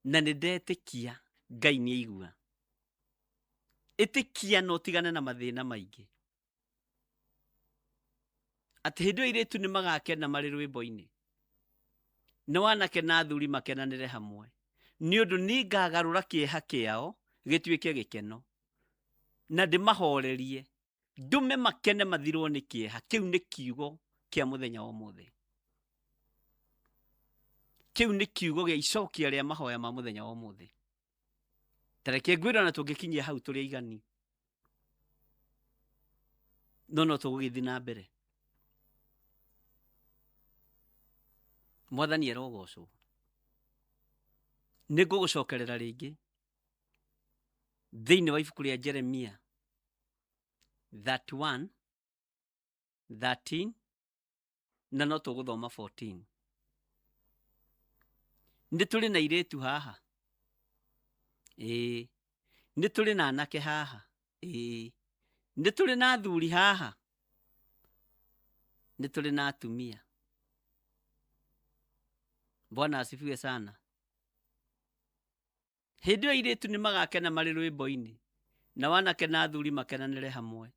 S1: Na nĩ ndetĩkia Ngai nĩ aigua. Ĩtĩkia na ũtigane na mathĩna maingĩ. Atĩ hĩndĩ ĩyo airĩtu nĩ magakena marĩ rwĩmbo-inĩ. Nĩ wanake na athuri makenanĩre hamwe. Nĩ ũndũ nĩngagarũra kĩeha kĩao gĩtuĩke gĩkeno. Na ndĩmahorerie. Ndũme makene mathirwo nĩ kĩeha. Kĩu nĩ kiugo kĩa mũthenya wa ũmũthĩ. Kĩu nĩ kiugo gĩa icokia rĩa mahoya ma mũthenya wa ũmũthĩ. Ta reke ngwĩre ona tũngĩkinyia hau tũrĩ aigani. No no tũgũgĩthiĩ na mbere. Mwathani arogocwo. Nĩ ngũgũcokerera rĩngĩ thĩinĩ wa ibuku rĩa Jeremia 31 13 na no tũgũthoma 14. Nĩ tũrĩ na airĩtu haha? Ĩĩ. Nĩ tũrĩ na anake haha? Ĩĩ. Nĩ tũrĩ na athuri haha? Nĩ tũrĩ na atumia? Bwana asifiwe sana. Hĩndĩ ĩyo airĩtu nĩ magakena marĩ rwĩmbo-inĩ, na wanake na athuri makenanĩre hamwe,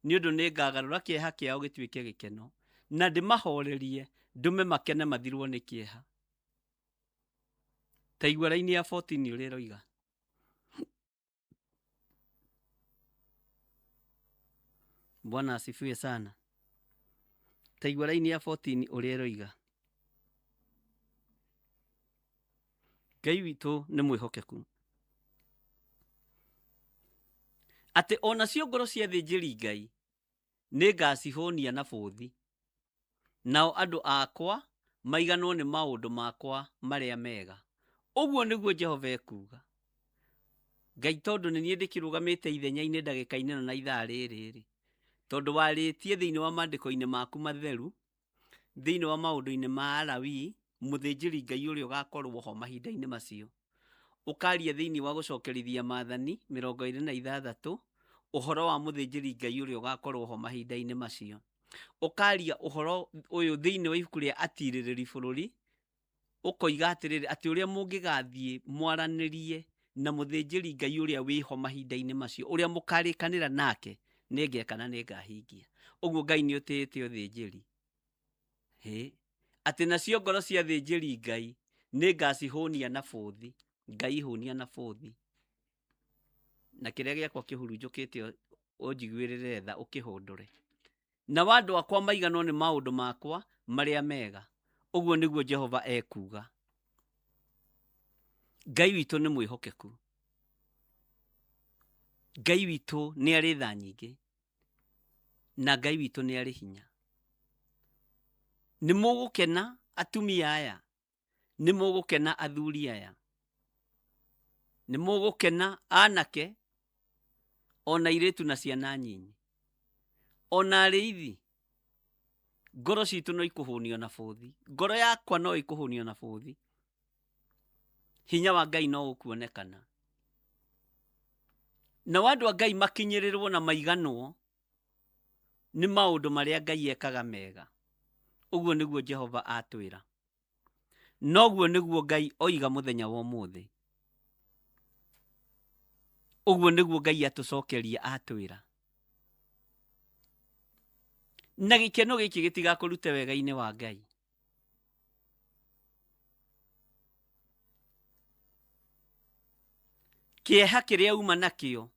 S1: nĩ ũndũ nĩ ngagarũra kĩeha kĩao gĩtuĩke gĩkeno, na ndĩmahorerie ndũme makene mathirwo nĩ kĩeha. Ta igua raini ya 14 ũrĩa ĩroiga. Bwana asifiwe sana. Ta igua raini ya 14 ũrĩa ĩroiga. Ngai witũ nĩ mwĩhokeku. Atĩ onacio ngoro cia athĩnjĩri Ngai nĩ ngacihũnia na bũthi, nao andũ akwa maiganwo nĩ maũndũ makwa marĩa mega. Ũguo nĩguo Jehova ekuuga. Ngai tondũ nĩ niĩ ndĩkĩrũgamĩte ithenya-inĩ ndagĩka-inĩ ĩno na ithaa rĩrĩ-rĩ, tondũ warĩtie thĩinĩ wa maandĩko-inĩ maku matheru, thĩinĩ wa maũndũ-inĩ ma Alawii, mũthĩnjĩri Ngai ũrĩa ũgakorwo ho mahinda-inĩ macio, ũkaria thĩinĩ wa gũcokerithia maathani 26 ũhoro wa mũthĩnjĩri Ngai ũrĩa ũgakorwo ho mahinda-inĩ macio, ũkaria ũhoro ũyũ thĩinĩ wa ibuku rĩa atirĩrĩri bũrũri, ũkoiga atĩrĩrĩ, atĩ ũrĩa mũngĩgathiĩ mwaranĩrie na mũthĩnjĩri Ngai ũrĩa wĩho mahinda-inĩ macio, ũrĩa mũkarĩkanĩra nake, nĩngeka na nĩngahingia. Ũguo Ngai nĩ ũtĩĩte ũthĩnjĩri. Hĩ, atĩ nacio ngoro cia athĩnjĩri Ngai nĩngacihũnia na bũthi. Ngai hũnia na bũthi. Na kĩrĩa gĩakwa kĩhurunjũkĩte ũnjiguĩrĩre tha ũkĩhũndũre. Na andũ akwa maiganwo nĩ maũndũ makwa marĩa mega. Ũguo nĩguo Jehova ekuuga. Ngai witũ nĩ mwĩhokeku. Ngai witũ nĩ arĩ tha nyingĩ. Na Ngai witũ nĩ arĩ hinya. Nĩ mũgũkena atumia aya. Nĩ mũgũkena athuri aya. Nĩ mũgũkena anake ona airĩtu na ciana nyinyi. Ona arĩithi. Ngoro citũ no ikũhũnio na bũthi. Ngoro yakwa no ĩkũhũnio na bũthi. Hinya wa Ngai no ũkuonekana. Nao andũ a Ngai makinyĩrĩrwo na maiganwo nĩ maũndũ marĩa Ngai ekaga mega. Ũguo nĩguo Jehova atwĩra. Noguo nĩguo Ngai oiga mũthenya wa ũmũthĩ. Ũguo nĩguo Ngai atũcokeria atwĩra. Na gĩkeno gĩkĩ gĩtigakũrute wega-inĩ wa Ngai. Kĩeha kĩrĩa uma nakĩo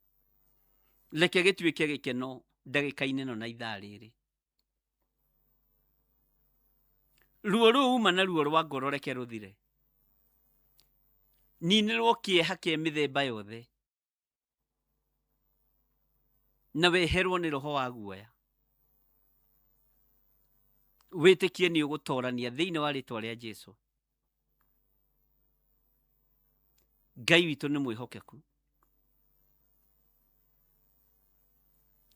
S1: reke gĩtuĩke gĩkeno ndagĩka-inĩ ĩno na ithaa rĩrĩ. Ruo rũu uma naruo rwa ngoro reke rũthire. Ninĩrwo kĩeha kĩa mĩthemba yothe na weherwo nĩ roho wa guoya. Wĩtĩkie nĩ ũgũtorania thĩinĩ wa rĩtwa rĩa Jesu. Ngai witũ nĩ mwĩhokeku.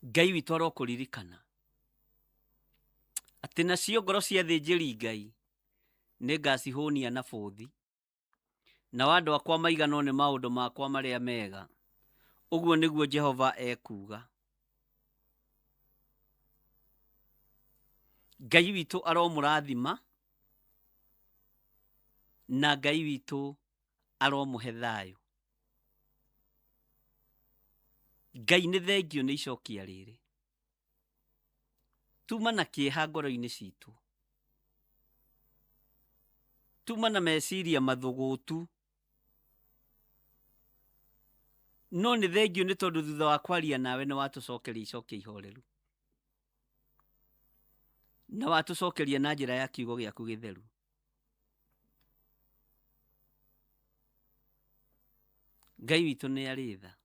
S1: Ngai witũ arokũririkana atĩ nacio ngoro cia athĩnjĩri Ngai nĩ ngacihũnia na bũthi, nao andũ akwa maiganwo nĩ maũndũ makwa marĩa mega. Ũguo nĩguo Jehova ekuuga. Ngai witũ aromũrathima na Ngai witũ aromũhe thayũ. Ngai nĩ thengio nĩ icokia rĩrĩ. Tuma na kĩeha ngoro-inĩ citũ. Tuma na meciria mathũgũtu. No nĩ thengio nĩ tondũ thutha wa kwaria nawe nĩ watũcokeria icokia ihoreru. Na watũcokeria na njĩra ya kiugo gĩaku gĩtheru. Ngai witũ nĩ arĩ tha.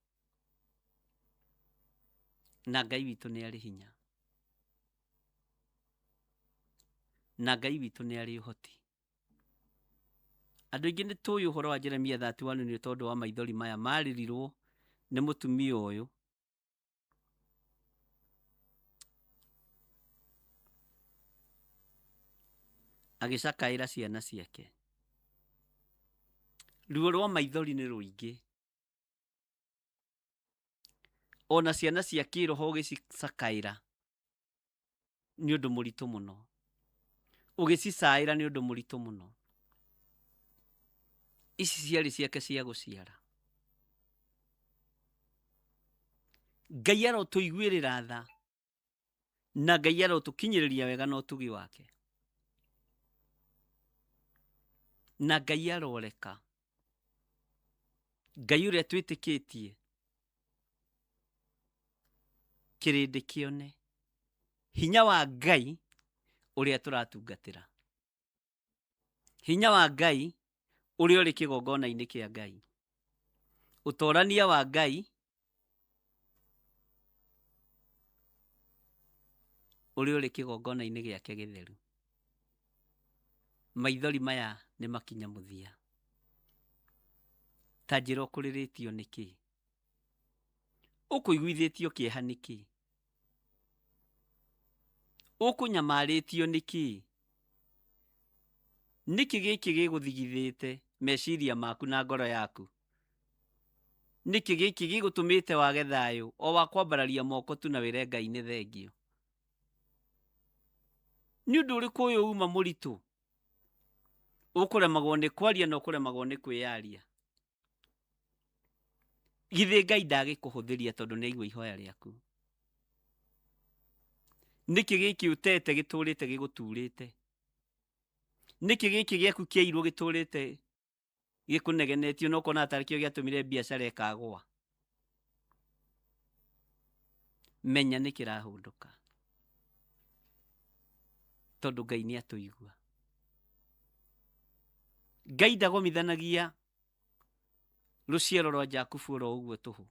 S1: Na Ngai witũ nĩ arĩ hinya. Na Ngai witũ nĩ arĩ ũhoti. Andũ aingĩ nĩ tũĩ ũhoro wa Jeremia 31 nĩ tondũ wa maithori maya marĩrirwo nĩ mũtumia ũyũ. Agĩcakaĩra ciana ciake. Ruo rwa maithori nĩ rũingĩ. Ona ciana cia kĩroho ũgĩcicakaĩra nĩ ũndũ mũritũ mũno. Ũgĩcicaĩra nĩ ũndũ mũritũ mũno. Ici ciarĩ ciake cia gũciara. Ngai arotũiguĩrĩra tha na Ngai arotũkinyĩrĩria wega na ũtugi wake. Na Ngai aroreka. Ngai ũrĩa twĩtĩkĩtie kĩrĩndĩ kĩone hinya wa Ngai ũrĩa tũratungatĩra. Hinya wa Ngai ũrĩa ũrĩ kĩgongona-inĩ kĩa Ngai. Ũtorania wa Ngai ũrĩa ũrĩ kĩgongona-inĩ gĩake gĩtheru. Maithori maya nĩ makinya mũthia. Ta njĩra ũkũrĩrĩtio nĩkĩ? Ũkũiguithĩtio kĩeha nĩkĩ? Ũkũnyamarĩtio nĩkĩ? Nĩkĩ gĩkĩ gĩgũthigithĩte meciria maku na ngoro yaku? Nĩkĩ gĩkĩ gĩgũtũmĩte wage thayũ o wa kwambararia moko tu na wĩre Ngai nĩ thengio? Nĩ ũndũ ũrĩkũ ũyũ uma mũritũ? Ũkũremagwo nĩ kwaria na ũkũremagwo nĩ kwĩyaria. Githĩ Ngai ndagĩkũhũthĩria tondũ nĩ aigua ihoya rĩaku? Nĩkĩ gĩkĩ ũtete gĩtũrĩte gĩgũturĩte? Nĩkĩ gĩkĩ gĩaku kĩairwo gĩtũrĩte gĩkũnegenetio na ũkona tarĩ kĩo gĩatũmire biacara ĩkagũa? Menya nĩ kĩrahũndũka. Tondũ Ngai nĩ atũigua. Ngai ndagomithanagia rũciaro rwa Jakubu oro ũguo tũhũ.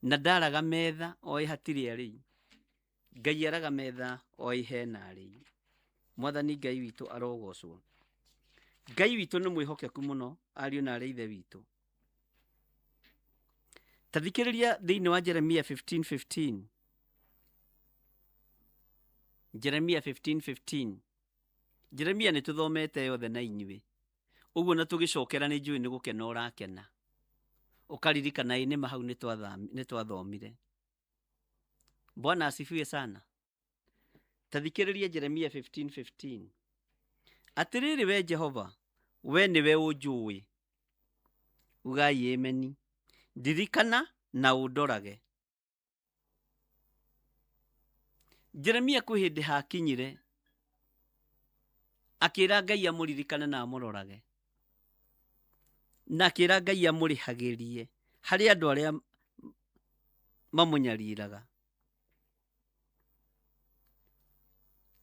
S1: Na ndaraga metha oĩ hatirĩ arĩi. Ngai araga metha oĩ hena arĩi. Mwathani Ngai witũ arogocwo. Ngai witũ nĩ mwĩhokeku mũno ariũ na arĩ ithe witũ. Ta thikĩrĩria thĩinĩ wa Jeremia 15:15. Jeremia 15:15. Jeremia nĩ tũthomete yothe na inyuĩ. Ũguo na tũgĩcokera nĩ njũĩ nĩ gũkena ũrakena. Ũkaririkana ĩ nĩma hau nĩ twathomire. Bwana asifiwe sana. Ta thikĩrĩria Jeremia 15:15. Atĩrĩrĩ we Jehova, we nĩwe ũnjũĩ. Ugai ameni. Ndirikana na ũndorage. Jeremia kwĩ hĩndĩ hakinyire akĩra Ngai amũririkane na amũrorage, na akĩra Ngai amũrĩhagĩrie harĩ andũ arĩa mamũnyariraga.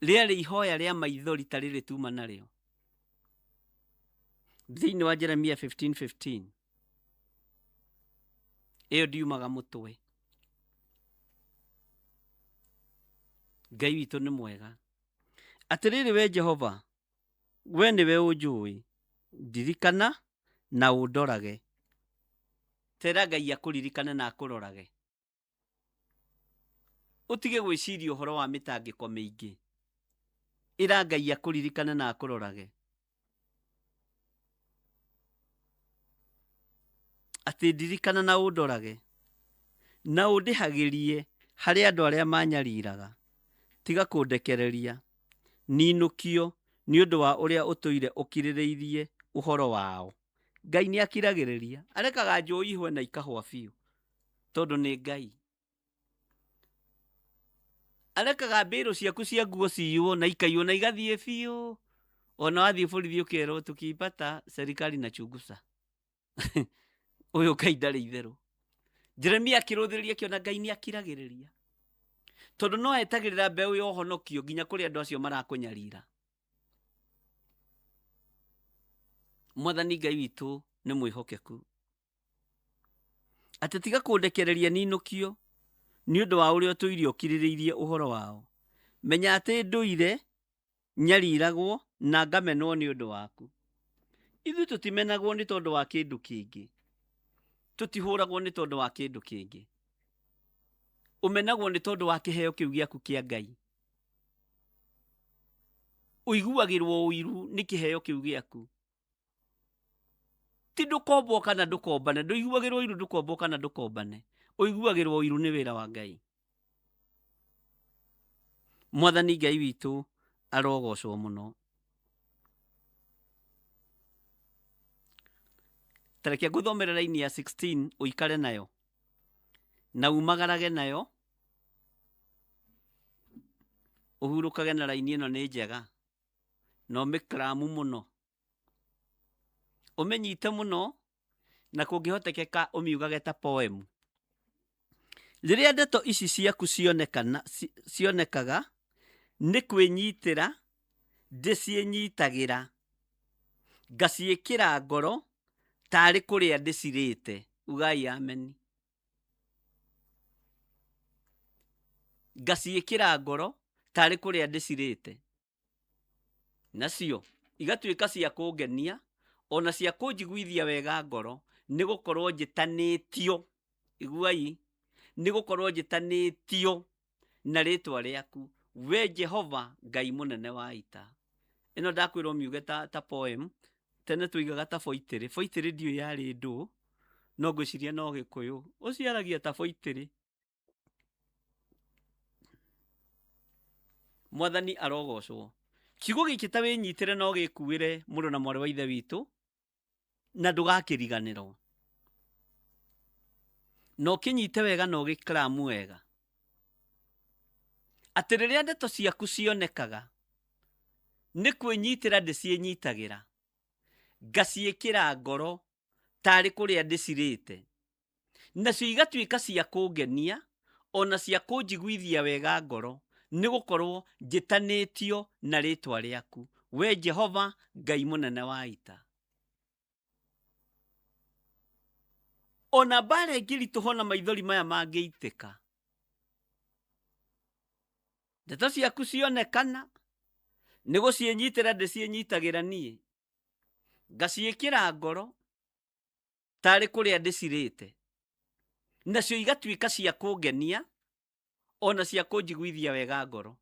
S1: Rĩarĩ ihoya rĩa maithori ta rĩrĩ tuma narĩo thĩinĩ wa Jeremia 15:15. Ĩyo ndiumaga mũtwe. Ngai witũ nĩ mwega. Atĩrĩrĩ we Jehova, we nĩwe ũnjũĩ, ndirikana na ũndorage. Tera Ngai akũririkane na akũrorage. Ũtige gwĩciria ũhoro wa mĩtangĩko mĩingĩ. Ĩra Ngai akũririkane na akũrorage. Atĩ ndirikana na ũndorage, na ũndĩhagĩrie harĩ andũ arĩa manyariraga. Tiga kũndekereria ninũkio nĩ ũndũ wa ũrĩa ũtũire ũkirĩrĩirie ũhoro wao. Ngai nĩ akiragĩrĩria, arekaga njũĩ ihwe na ikahwa biũ, tondũ nĩ Ngai. Arekaga mbĩrũ ciaku cia nguo ciywo na ikaiywo na igathiĩ biũ. Ona wathiĩ borithi ũkerwo tukiipata serikali na chunguza. Ũyũ Ngai ndarĩ itherũ. Jeremia akĩrũthĩrĩria akĩona Ngai nĩ akiragĩrĩria, tondũ no etagĩrĩra mbeũ ya ũhonokio nginya kũrĩ andũ acio marakũnyarira. Mwathani Ngai witũ nĩ mwĩhokeku. Atĩ tiga kũndekereria ninũkio nĩ ũndũ wa ũrĩa ũtũire ũkirĩrĩirie ũhoro wao. Menya atĩ ndũire nyariragwo na ngamenwo nĩ ũndũ waku. Ithuĩ tũtimenagwo nĩ tondũ wa kĩndũ kĩngĩ, tũtihũragwo nĩ tondũ wa kĩndũ kĩngĩ. Ũmenagwo nĩ tondũ wa kĩheo kĩu gĩaku kĩa Ngai. Ũiguagĩrwo ũiru nĩ kĩheo kĩu gĩaku. Ti ndũkombwo kana ndũkombane, ndũiguagĩrwo ũiru ndũkombwo kana ndũkombane. Ũiguagĩrwo ũiru nĩ wĩra wa Ngai. Mwathani Ngai witũ arogocwo mũno. Ta reke ngũthomere raini ya 16 ũikare nayo na umagarage nayo, ũhurũkage na raini ĩno nĩ njega na ũmĩkaramu mũno, ũmĩnyite mũno na kũngĩhotekeka ũmiugage ta poem. Rĩrĩa ndeto ici ciaku cionekaga nĩ kwĩnyitĩra ndĩciĩnyitagĩra, ngaciĩkĩra ngoro tarĩ kũrĩa ndĩcirĩte. Ugai ameni. Ngaciĩkĩra ngoro tarĩ kũrĩa ndĩcirĩte. Nacio igatuĩka cia kũngenia ona cia kũnjiguithia wega ngoro, nĩ gũkorwo njĩtanĩtio, iguai, nĩ gũkorwo njĩtanĩtio na rĩtwa rĩaku, we Jehova Ngai mũnene wa ita. Ĩno ndakwĩrwo miuge ta poem, tene tũigaga ta boitĩrĩ. Boitĩrĩ ndiũĩ yarĩ ndũ, no ngwĩciria no Gĩkũyũ. Ũciaragia ta boitĩrĩ. Mwathani arogocwo. Kiugo gĩkĩ ta wĩnyitĩre no gĩkuĩre mũrũ na mwarĩ wa ithe witũ, na ndũgakĩriganĩrwo. Na ũkĩnyite wega na ũgĩkaramu wega. Atĩ rĩrĩa ndeto ciaku cionekaga, nĩ kwĩnyitĩra ndĩciĩnyitagĩra, ngaciĩkĩra ngoro tarĩ kũrĩa ndĩcirĩte. Nacio igatuĩka cia kũngenia ona cia kũnjiguithia wega ngoro, Nĩ gũkorwo njĩtanĩtio na rĩtwa rĩaku, we Jehova Ngai mũnene wa ita. Ona mbara ĩngĩritũha na maithori maya mangĩitĩka, ndeto ciaku cionekana nĩ gũciĩnyitĩra ndĩciĩnyitagĩra niĩ, ngaciĩkĩra ngoro tarĩ kũrĩa ndĩcirĩte, nacio igatuĩka cia kũngenia ona cia kũnjiguithia wega ngoro.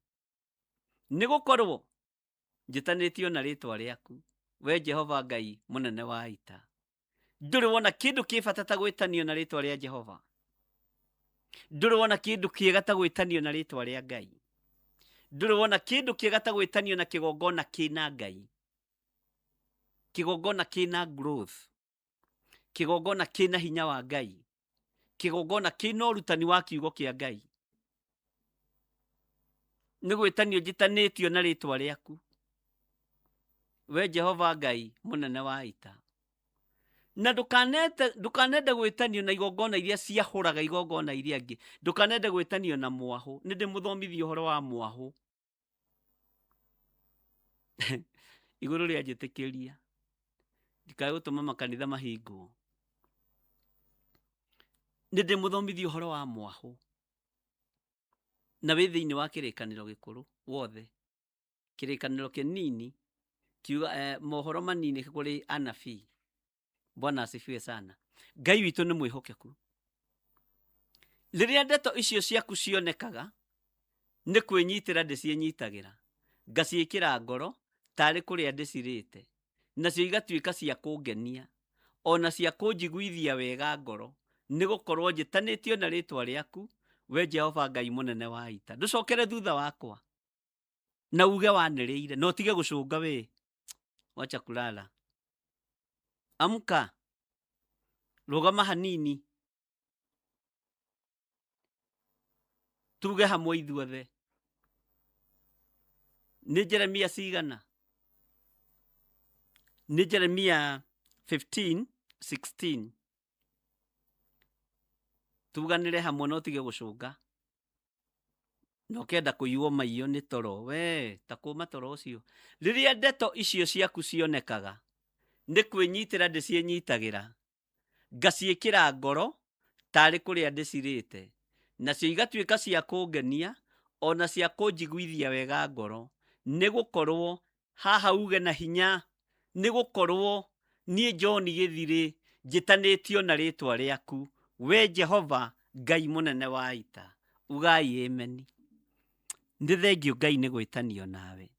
S1: Nĩ gũkorwo njĩtanĩtio na rĩtwa rĩaku, we Jehova Ngai mũnene wa ita. Ndũrĩ wona kĩndũ kĩ bata ta gwĩtanio na rĩtwa rĩa Jehova. Ndũrĩ wona kĩndũ kĩega ta gwĩtanio na rĩtwa rĩa Ngai. Ndũrĩ wona kĩndũ kĩega ta gwĩtanio na kĩgongona kĩna Ngai, kĩgongona kĩna growth, kĩgongona kĩna hinya wa Ngai, kĩgongona kĩna ũrutani wa kiugo kĩa Ngai. Nĩ gwĩtanio njĩtanĩtio na rĩtwa rĩaku, we Jehova Ngai mũnene wa ita. Na ndũkanende gwĩtanio na igongona iria ciahũraga igongona iria ingĩ. Ndũkanende gwĩtanio na mwahũ. Nĩ ndĩmũthomithie ũhoro wa mwahũ. Igũrũ rĩa njĩtĩkĩria ndikae gũtũma makanitha mahingwo. Nĩ ndĩmũthomithie ũhoro wa mwahũ na wĩ thĩinĩ wa kĩrĩkanĩro gĩkũrũ wothe. Kĩrĩkanĩro kĩnini kiuga mohoro manini kũrĩ anabii. Bwana asifiwe sana. Ngai witũ nĩ mwĩhokeku. Rĩrĩa ndeto icio ciaku cionekaga nĩ kwĩnyitĩra ndĩciĩnyitagĩra, ngaciĩkĩra ngoro tarĩ kũrĩa ndĩcirĩte, nacio igatuĩka cia kũngenia ona cia kũnjiguithia wega ngoro, nĩ gũkorwo njĩtanĩtio na rĩtwa rĩaku, we Jehova Ngai mũnene wa ita. Ndũcokere thutha wakwa na uge wanĩrĩire, na ũtige gũcũnga we. Wacha kulala, amka, rũgama hanini, tuge hamwe ithuothe. Nĩ Jeremia cigana? Nĩ Jeremia 15 16. Tuganĩre hamwe na ũtige gũcũnga. Na ũkenda kũiywo maiyo nĩ toro, we ta kũma toro ũcio. Rĩrĩa ndeto icio ciaku cionekaga nĩ kwĩnyitĩra ndĩciĩnyitagĩra, ngaciĩkĩra ngoro tarĩ kũrĩa ndĩcirĩte, nacio igatuĩka cia kũngenia ona cia kũnjiguithia wega ngoro. Nĩ gũkorwo haha uge na hinya, nĩ gũkorwo niĩ John Gĩthirĩ njĩtanĩtio na rĩtwa rĩaku, we Jehova Ngai mũnene wa ita. Ugai ameni. Nĩ thengio Ngai nĩ gwĩtanio nawe.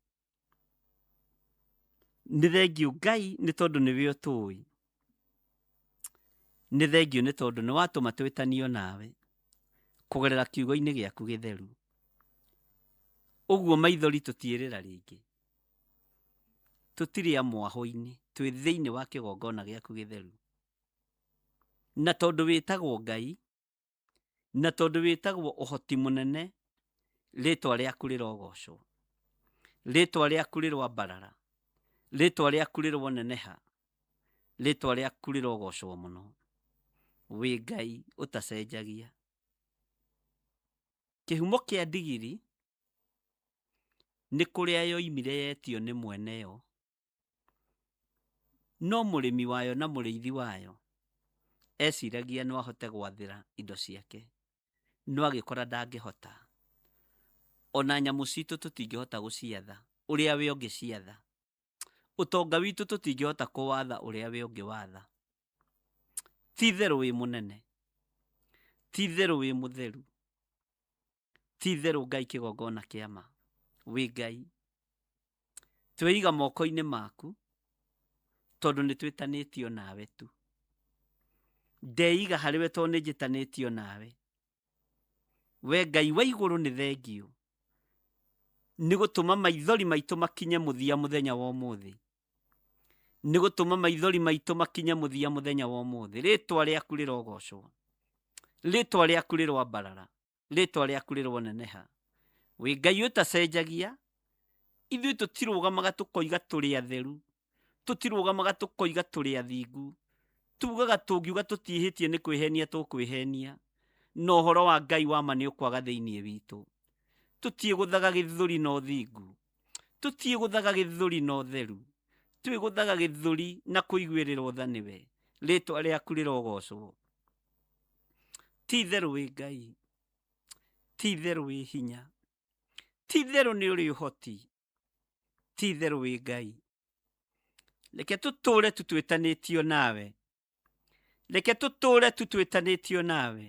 S1: Nĩ thengio Ngai nĩ tondũ nĩwe ũtũĩ. Nĩ thengio nĩ tondũ nĩ watũma twĩtanio nawe kũgerera kiugo-inĩ gĩaku gĩtheru. Ũguo maithori tũtiĩrĩra rĩngĩ. Tũtirĩ a mwahũ-inĩ, twĩ thĩinĩ wa kĩgongona gĩaku gĩtheru. Na tondũ wĩtagwo Ngai, na tondũ wĩtagwo ũhoti mũnene, rĩtwa rĩaku rĩrogocwo, rĩtwa rĩaku rĩroambarara, rĩtwa rĩaku rĩroneneha, rĩtwa rĩaku rĩrogocwo mũno. Wĩ Ngai ũtacenjagia. Kĩhumo kĩa ndigiri nĩ kũrĩa yoimire yetio nĩ mwene yo, no mũrĩmi wayo na mũrĩithi wayo eciragia no ahote gwathĩra indo ciake, no agĩkora ndangĩhota. Ona nyamũ citũ tũtingĩhota gũciatha ũrĩa we ũngĩciatha. Ũtonga witũ tũtingĩhota kũwatha ũrĩa we ũngĩwatha. Ti itherũ wĩ mũnene, ti itherũ wĩ mũtheru, ti itherũ Ngai kĩgongona kĩa ma, wĩ Ngai. Twĩiga moko-inĩ maku tondũ nĩ twĩtanĩtio nawe tu. Ndeiga harĩ we tondũ nĩ njĩtanĩtio nawe. We Ngai wa igũrũ nĩ thengio nĩ gũtũma maithori maitũ makinye mũthia mũthenya wa ũmũthĩ. Nĩ gũtũma maithori maitũ makinye mũthia mũthenya wa ũmũthĩ. Rĩtwa rĩaku rĩrogocwo, rĩtwa rĩaku rĩroambarara, rĩtwa rĩaku rĩroneneha. Wĩ Ngai ũtacenjagia. Ithuĩ tũtirũgamaga tũkoiga tũrĩ atheru, tũtirũgamaga tũkoiga tũrĩ athingu. Tugaga tũngiuga tũtiĩhĩtie nĩ kwĩhenia tũkwĩhenia, na ũhoro wa Ngai wa ma nĩ ũkwaga thĩinĩ witũ. Tũtiĩgũthaga gĩthũri na ũthingu, tũtiĩgũthaga gĩthũri na ũtheru, twĩgũthaga gĩthũri na kũiguĩrĩrwo tha nĩwe. Rĩtwa rĩaku rĩrogocwo. Ti itherũ wĩ Ngai, ti itherũ wĩ hinya, ti itherũ nĩ ũrĩ ũhoti, ti itherũ wĩ Ngai. Reke tũtũũre tu twĩtanĩtio nawe, reke tũtũũre tu twĩtanĩtio nawe.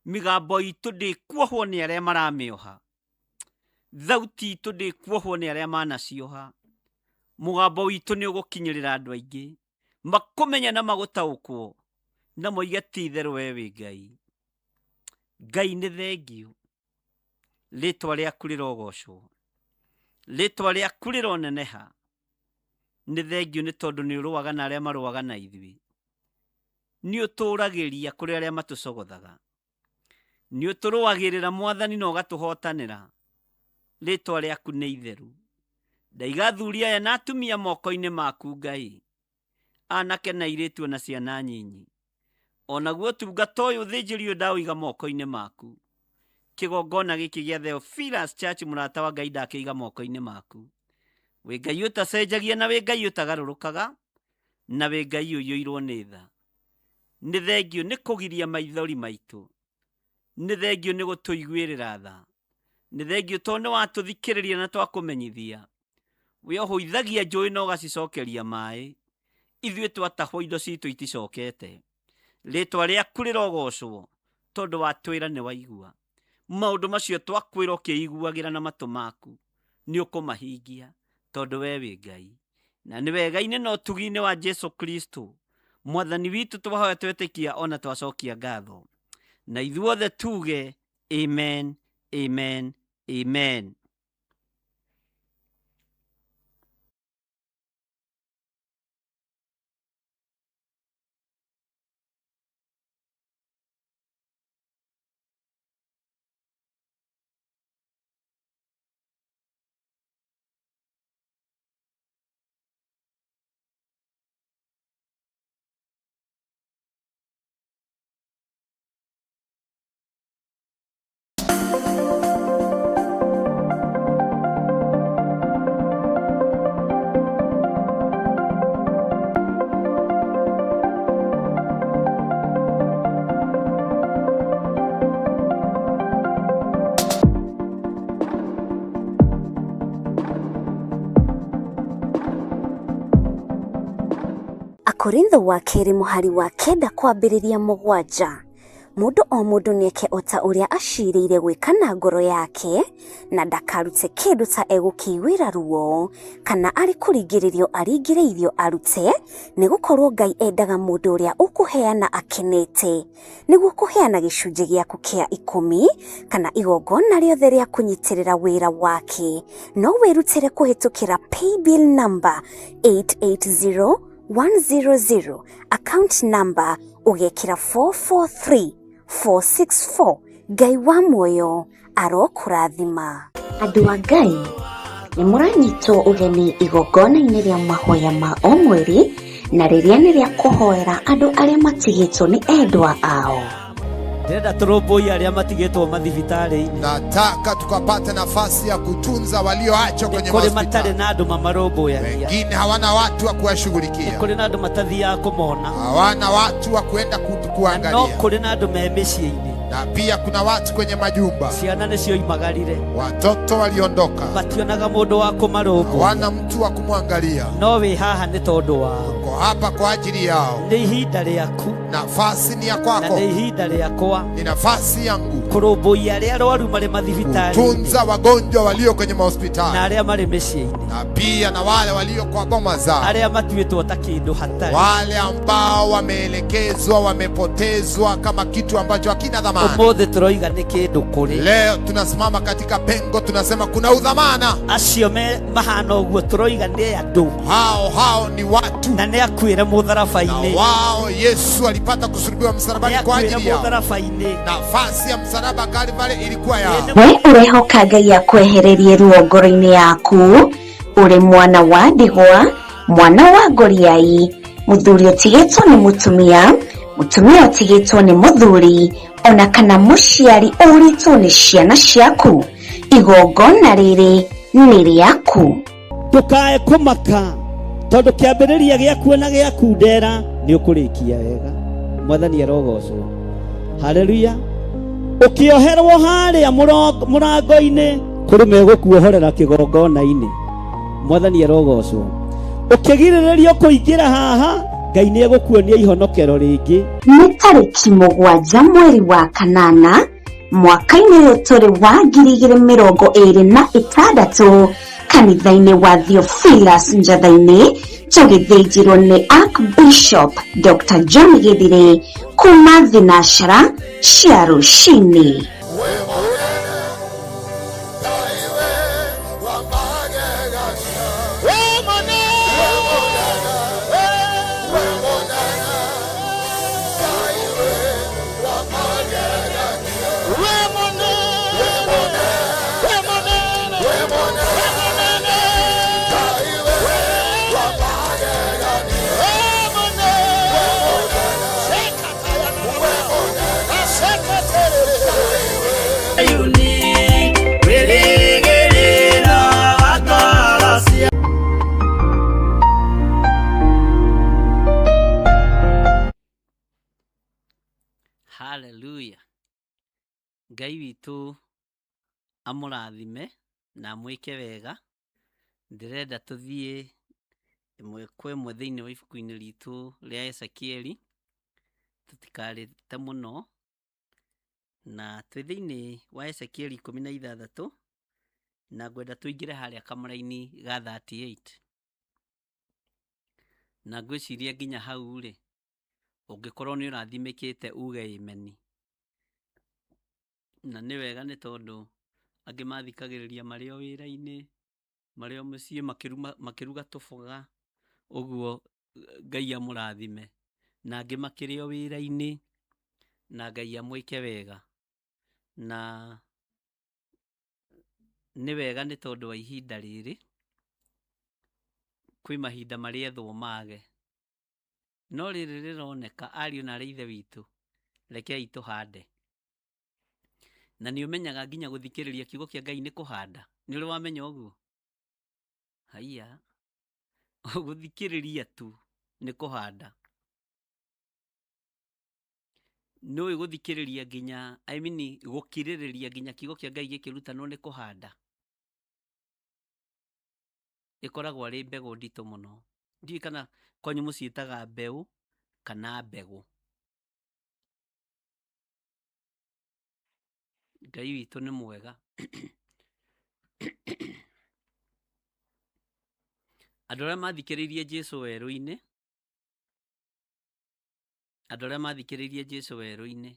S1: Mĩgambo itũ ndĩkuohwo nĩ arĩa maramĩoha, thauti itũ ndĩkuohwo nĩ arĩa manacioha. Mũgambo witũ nĩ ũgũkinyĩrĩra andũ aingĩ makũmenya na magũtaũkwo na moige ti itherũ we wĩ Ngai. Ngai nĩ thengiũ, rĩtwa rĩaku rĩrogocwo, rĩtwa rĩaku rĩroneneha. Nĩ thengiũ nĩ tondũ nĩ ũrũaga na arĩa marũaga na ithuĩ, nĩ ũtũũragĩria kũrĩ arĩa matũcogothaga, nĩ ũtũrũagĩrĩra Mwathani na ũgatũhotanĩra. Rĩtwa rĩaku nĩ itheru. Ndaiga athuri aya na atumia moko-inĩ maku Ngai, anake na airĩtu ona ciana nyinyi. Onaguo ũtungata ũyũ ũthĩnjĩri ũyũ ndaũiga moko-inĩ maku. Kĩgongona gĩkĩ gĩa Theophilus Church mũrata wa Ngai ndakĩiga moko-inĩ maku. Wĩ Ngai ũtacenjagia na wĩ Ngai ũtagarũrũkaga na wĩ Ngai ũiyũirwo nĩ tha. Nĩ thengiũ nĩ kũgiria maithori maitũ, nĩ thengiũ nĩ gũtũiguĩrĩra tha, nĩ thengiũ tondũ nĩ watũthikĩrĩria na twakũmenyithia. We ũhũithagia njũĩ na ũgacicokeria maĩ, ithuĩ twatahwo indo citũ iticokete. Rĩtwa rĩaku rĩrogocwo tondũ watwĩra nĩ waigua. Maũndũ macio twakwĩra ũkĩiguagĩra na matũ maku nĩ ũkũmahingia tondũ we wĩ Ngai. Na nĩ wega-inĩ na ũtugi-inĩ wa Jesu Kristo Mwathani witũ twahoya twetĩkia ona twacokia ngatho. Na ithuothe tuge amen, amen, amen.
S2: Akorintho wa kerĩ mũhari wa kenda kwambĩrĩria mũgwanja. Mũndũ o mũndũ nĩeke o ta ũrĩa acirĩire gwĩka na ngoro yake, na ndakarute kĩndũ ta egũkĩiguĩra ruo, kana arĩ kũringĩrĩrio aringĩrĩirio arute, nĩ gũkorwo Ngai endaga mũndũ ũrĩa ũkũheana akenete. Nĩguo kũheana gĩcunjĩ gĩaku kĩa ikũmi, kana igongona rĩothe rĩa kũnyitĩrĩra wĩra wake, no wĩrutĩre kũhĩtũkĩra paybill number 880 100 account number ũgekĩra 443464. Ngai wa muoyo arokũrathima. Andũ a Ngai nĩ mũranyitwo ũgeni igongona-inĩ rĩa mahoya ma o mweri, na rĩrĩa nĩ rĩa kũhoera andũ arĩa matigĩtwo nĩ endwa ao.
S4: Ndĩrenda tũrũmbũiye arĩa matigĩtwo mathibitarĩ-inĩ.
S3: Nataka tukapate nafasi ya kutunza walioachwa kwenye
S4: Kũrĩ matarĩ
S3: mahospitali.
S4: na andũ mamarũmbũyagia,
S3: Wengine hawana watu wa kuwashughulikia,
S4: kũrĩ na andũ matathiaga kũmona,
S3: hawana watu wa kuenda
S4: no
S3: kuangalia,
S4: kũrĩ na andũ me mĩciĩ-inĩ.
S3: na pia kuna watu kwenye majumba,
S4: Ciana nĩcio imagarire,
S3: watoto waliondoka,
S4: mationaga mũndũ wa kũmarũmbũiya,
S3: hawana mtu wa kumwangalia.
S4: no wĩ haha nĩ tondũ wao.
S3: Uko hapa kwa ajili yao.
S4: Nĩ ihinda rĩaku
S3: Nafasi ni ya
S4: na
S3: kwako,
S4: nĩ ihinda rĩakwa
S3: ni nafasi yangu
S4: kũrũmbũiya arĩa arwaru marĩ mathibitarĩ-inĩ
S3: kutunza wagonjwa walio kwenye
S4: na
S3: mahospitali
S4: arĩa marĩ mĩciĩ-inĩ,
S3: na pia na wale walio kwa boma zao,
S4: arĩa matuĩtwo ta kĩndũ hatarĩ.
S3: wale ambao wameelekezwa, wamepotezwa kama kitu ambacho hakina dhamana.
S4: Ũmũthĩ tũroiga nĩ kĩndũ kũrĩ
S3: Leo tunasimama katika pengo, tunasema kuna udhamana.
S4: acio me mahana ũguo, tũroiga nĩ andũ
S3: Hao hao ni watu,
S4: na nĩ akuĩre
S3: na
S4: mũtharaba-inĩ,
S3: wao Yesu alipata kusulubiwa
S4: nĩ
S3: msalabani kwa
S4: akuĩre
S3: ajili yao.
S4: mũtharaba-inĩ.
S3: Nafasi ya msalaba Kalvari ilikuwa yao.
S2: We ũrehoka Ngai akwehererie ruo ngoro-inĩ yaku, ũrĩ mwana wa ndigwa, mwana wa ngoriai, mũthuri ũtigĩtwo nĩ mũtumia, mũtumia ũtigĩtwo nĩ mũthuri, ona kana mũciari ũrĩtwo nĩ ciana ciaku. Igongona rĩrĩ nĩ rĩaku.
S4: Ndũkae kũmaka tondũ kĩambĩrĩria gĩaku na gĩaku ndera nĩ ũkũrĩkia wega. Mwathani arogocwo. Haleluya. Ũkĩoherwo harĩa mũrango-inĩ kũrĩ megũkuohorera kĩgongona-inĩ. Mwathani arogocwo. Ũkĩgirĩrĩrio kũingĩra haha, Ngai nĩ egũkuonia ihonokero rĩngĩ.
S2: Nĩ tarĩki 7 mweri wa kanana mwaka-inĩ ũyũ tũrĩ wa 2026 kanitha-inĩ wa Theophilus Njatha-inĩ, tũgĩthĩnjĩrwo nĩ Archbishop Dr. John Gĩthirĩ kuma thinacara cia rũcinĩ.
S1: Hallelujah. Ngai witũ amũrathime na amwĩke wega. Ndĩrenda tũthiĩ ĩmwe kwa ĩmwe thĩinĩ wa ibuku-inĩ ritũ rĩa Ezekieli, tũtikarĩte mũno, na twĩ thĩinĩ wa Ezekieli 16, na ngwenda tũingĩre harĩa kamũraini ga 38. Na ngwĩciria nginya hau rĩ, ũngĩkorwo nĩ ũrathimĩkĩte uge ĩmeni. Na nĩ wega nĩ tondũ angĩ mathikagĩrĩria marĩ o wĩra-inĩ, marĩ o mũciĩ makĩruga tũboga, ũguo Ngai amũrathime. Na angĩ makĩrĩ o wĩra-inĩ, na Ngai amwĩke wega. Na nĩ wega nĩ tondũ wa ihinda rĩrĩ, kwĩ mahinda marĩethwo mage. No rĩrĩ rĩroneka ariũ na arĩ ithe witũ, rekei tũhande. Na nĩ ũmenyaga nginya gũthikĩrĩria kiugo kĩa Ngai nĩ kũhanda. Nĩ ũrĩ wamenya ũguo? Haiya. Gũthikĩrĩria tu nĩ kũhanda. Nĩũĩ gũthikĩrĩria nginya, I mean gũkirĩrĩria nginya kiugo kĩa Ngai gĩkĩrutanwo nĩ kũhanda. Ĩkoragwo arĩ mbegũ nditũ mũno. Ndiũĩ kana kwanyu mũciĩtaga mbeũ kana mbegũ. Ngai witũ nĩ mwega. Andũ arĩa mathikĩrĩirie Jesũ werũ-inĩ, andũ arĩa mathikĩrĩirie Jesũ werũ-inĩ,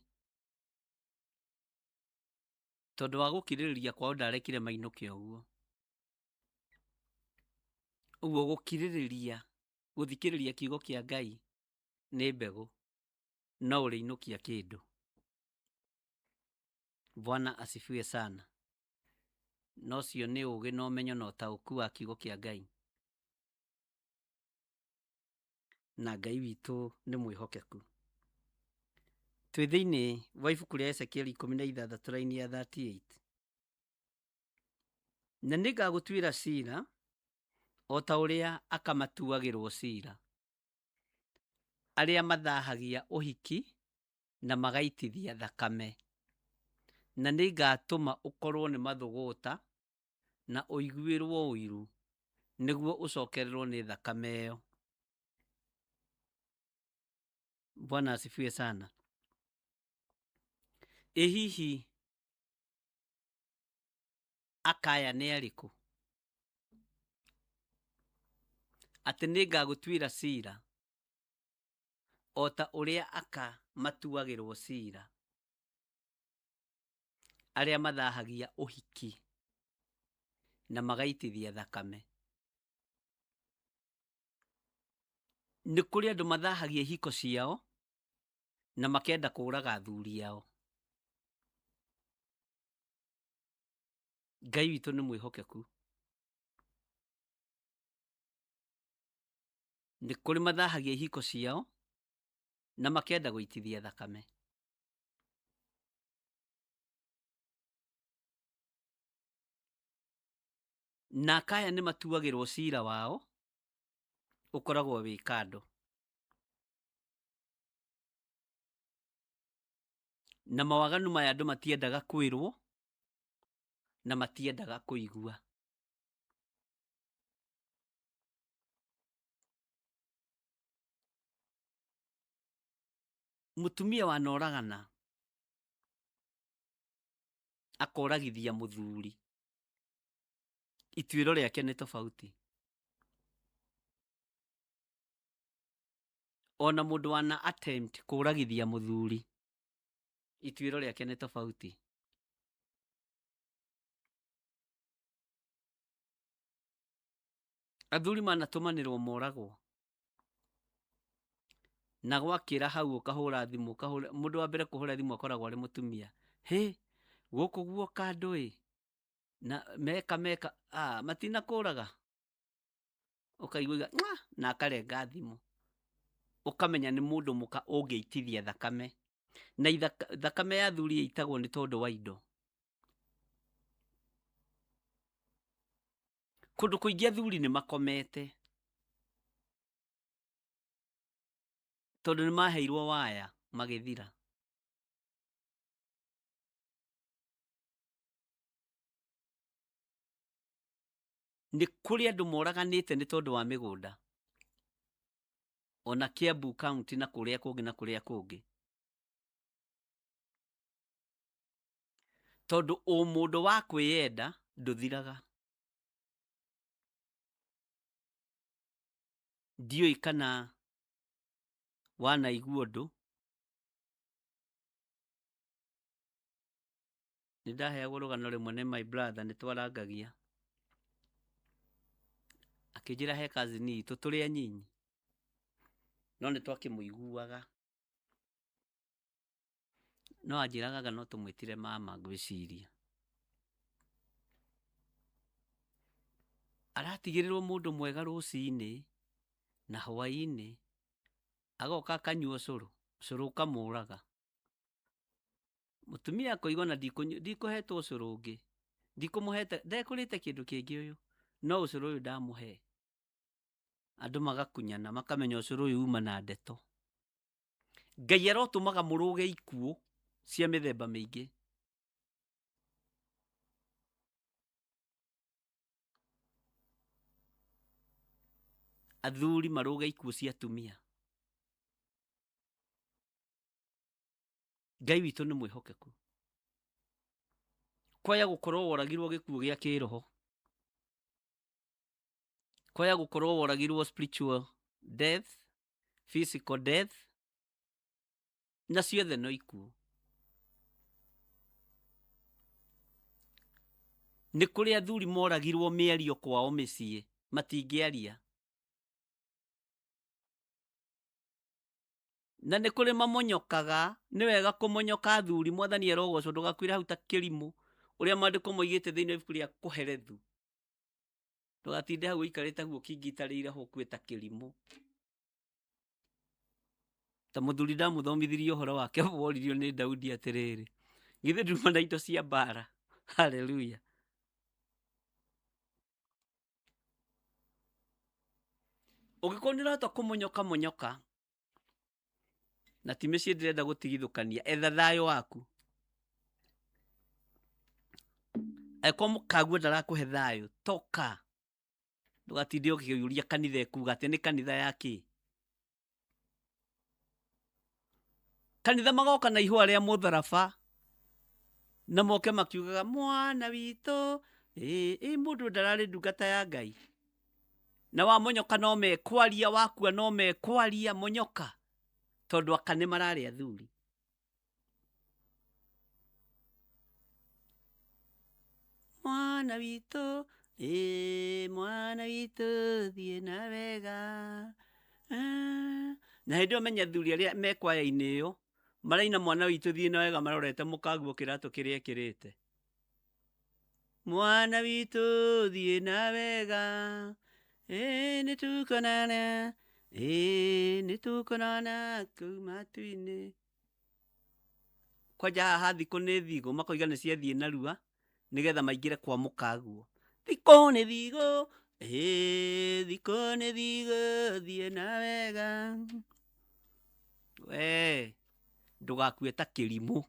S1: tondũ wa gũkirĩrĩria kwao ndarekire mainũke ũguo. Ũguo gũkirĩrĩria, gũthikĩrĩria kiugo kĩa Ngai nĩ mbegũ, no ũrĩinũkia kĩndũ. Bwana asifiwe sana. Na ũcio nĩ ũgĩ na ũmenyo na ũtaũku wa kiugo kĩa Ngai. Na Ngai witũ nĩ mwĩhokeku. Twĩ thĩinĩ wa ibuku rĩa Ezekieli 16 raini ya 38. Na nĩngagũtuĩra cira o ta ũrĩa akamatuagĩrwo cira, arĩa mathahagia ũhiki na magaitithia thakame. Na nĩngatũma ũkorwo nĩ mathũgũta na ũiguĩrwo ũiru, nĩguo ũcokererwo nĩ thakame ĩyo. Bwana asifiwe sana. Ĩ hihi akaya nĩ arĩkũ? Atĩ nĩngagũtuĩra cira o ta ũrĩa aka matuagĩrwo cira, arĩa mathahagia ũhiki na magaitithia thakame. Nĩ kũrĩ andũ mathahagia ihiko ciao na makenda kũraga athuri ao. Ngai witũ nĩ mwĩhokeku. Nĩ kũrĩ mathahagia ihiko ciao na makenda gũitithia thakame. Na akaya nĩ matuagĩrwo cira wao ũkoragwo wĩ kando. Na mawaganu maya andũ matiendaga kwĩrwo na matiendaga kũigua. Mũtumia wanoragana akoragithia mũthuri, ituĩro rĩake nĩ tofauti. Ona mũndũ wana attempt kũragithia mũthuri, ituĩro rĩake nĩ tofauti. Athuri manatũmanĩrwo moragwo, na gwakĩra hau ũkahũra thimũ, ũkahũra mũndũ wa mbere kũhũra thimũ akoragwo arĩ mũtumia. Hĩ, gũkũ guoka andũ ĩ, na meka meka, ah, matinakũraga. Ũkaigua "Mwa!" na akarenga thimũ. Ũkamenya nĩ mũndũ mũka ũngĩitithia thakame. Na thakame ya athuri ĩitagwo nĩ tondũ wa indo. Kũndũ kũingĩ athuri nĩ makomete tondũ nĩ maheirwo waya magĩthira. Nĩ kũrĩ andũ moraganĩte nĩ tondũ wa mĩgũnda, ona Kiambu County na kũrĩa kũngĩ na kũrĩa kũngĩ, tondũ ũmũndũ wa kwĩyenda ndũthiraga. Ndiũĩ kana wanaigua ũndũ, nĩ ndaheagwo rũgano rĩmwe nĩ my brother, nĩ twarangagia, akĩnjĩra he cousin itũ tũrĩ anyinyi no nĩ twakĩmũiguaga, no anjĩraga anga no tũmwĩtire mama ngwĩciria. Aratigĩrĩrwo mũndũ mwega rũcinĩ na hwaĩ-inĩ agoka akanyua ũcũrũ, ũcũrũ ũkamũraga. Mũtumia akoiga ona ndikũhetwo ũcũrũ ũngĩ, ndikũmũhete, ndekũrĩte kĩndũ kĩngĩ ũyũ, no ũcũrũ ũyũ ndamũhe. Andũ magakunyana makamenya ũcũrũ ũyũ uma na ndeto. Ngai arotũmaga mũrũge ikuũ cia mĩthemba mĩingĩ. Athuri marũge ikuũ cia atumia. Ngai witũ nĩ mwĩhokeku. Kwaya gũkorwo woragirwo gĩkuũ gĩa kĩroho, kwaya gũkorwo woragirwo spiritual death, physical death, na ciothe no ikuũ. Nĩ kũrĩ athuri moragirwo mĩario kwao mĩciĩ, matingĩaria. Na nĩ kũrĩ mamonyokaga, nĩ wega kũmonyoka athuri, mwathani arogocwo, ndũgakuĩre hau ta kĩrimũ, ũrĩa maandĩko moigĩte thĩinĩ wa ibuku rĩa Kohelethu. Ndũgatinde hau ũikarĩte hau ũkingitarĩire ho ũkue ta kĩrimũ. Ta mũthuri ndamũthomithirie ũhoro wake woririo nĩ Daudi atĩrĩrĩ, githĩ nduma na indo cia mbara? Haleluya. Ũngĩkorwo nĩ ũrahota kũmonyoka monyoka, na ti mĩciĩ ndĩrenda gũtigithũkania, etha thayũ waku. Angĩkorwo mũkaguo ndarakũhe thayũ, toka. Ndũgatinde ũkĩũria kanitha ĩkuga atĩ nĩ kanitha ya kĩ. Kanitha magoka na ihũa rĩa mũtharaba na moke makiugaga mwana witũ, ĩ mũndũ ndararĩ ndungata ya Ngai. Na wamonyoka no mekwaria, wakua no mekwaria, monyoka, tondũ aka nĩ mararĩ athuri. Mwana witũ, ĩ mwana witũ thiĩ na wega. Na hĩndĩ ĩyo menya athuri arĩa me kwaya-inĩ ĩyo maraina mwana witũ thiĩ na wega marorete mũkaguo kĩratũ kĩrĩa ekĩrĩte. Mwana witũ thiĩ na wega, ĩ nĩtũkonana, ĩ nĩtũkonana kũu matu-inĩ. Kwanja haha thikũ nĩ thigũ makoiga nĩ ciathiĩ narua nĩgetha maingĩre kwa mũkaguo. Thikũ nĩ thigũ, ĩĩ thikũ nĩ thigũ, thiĩ na wega. We ndũgakue ta kĩrimũ,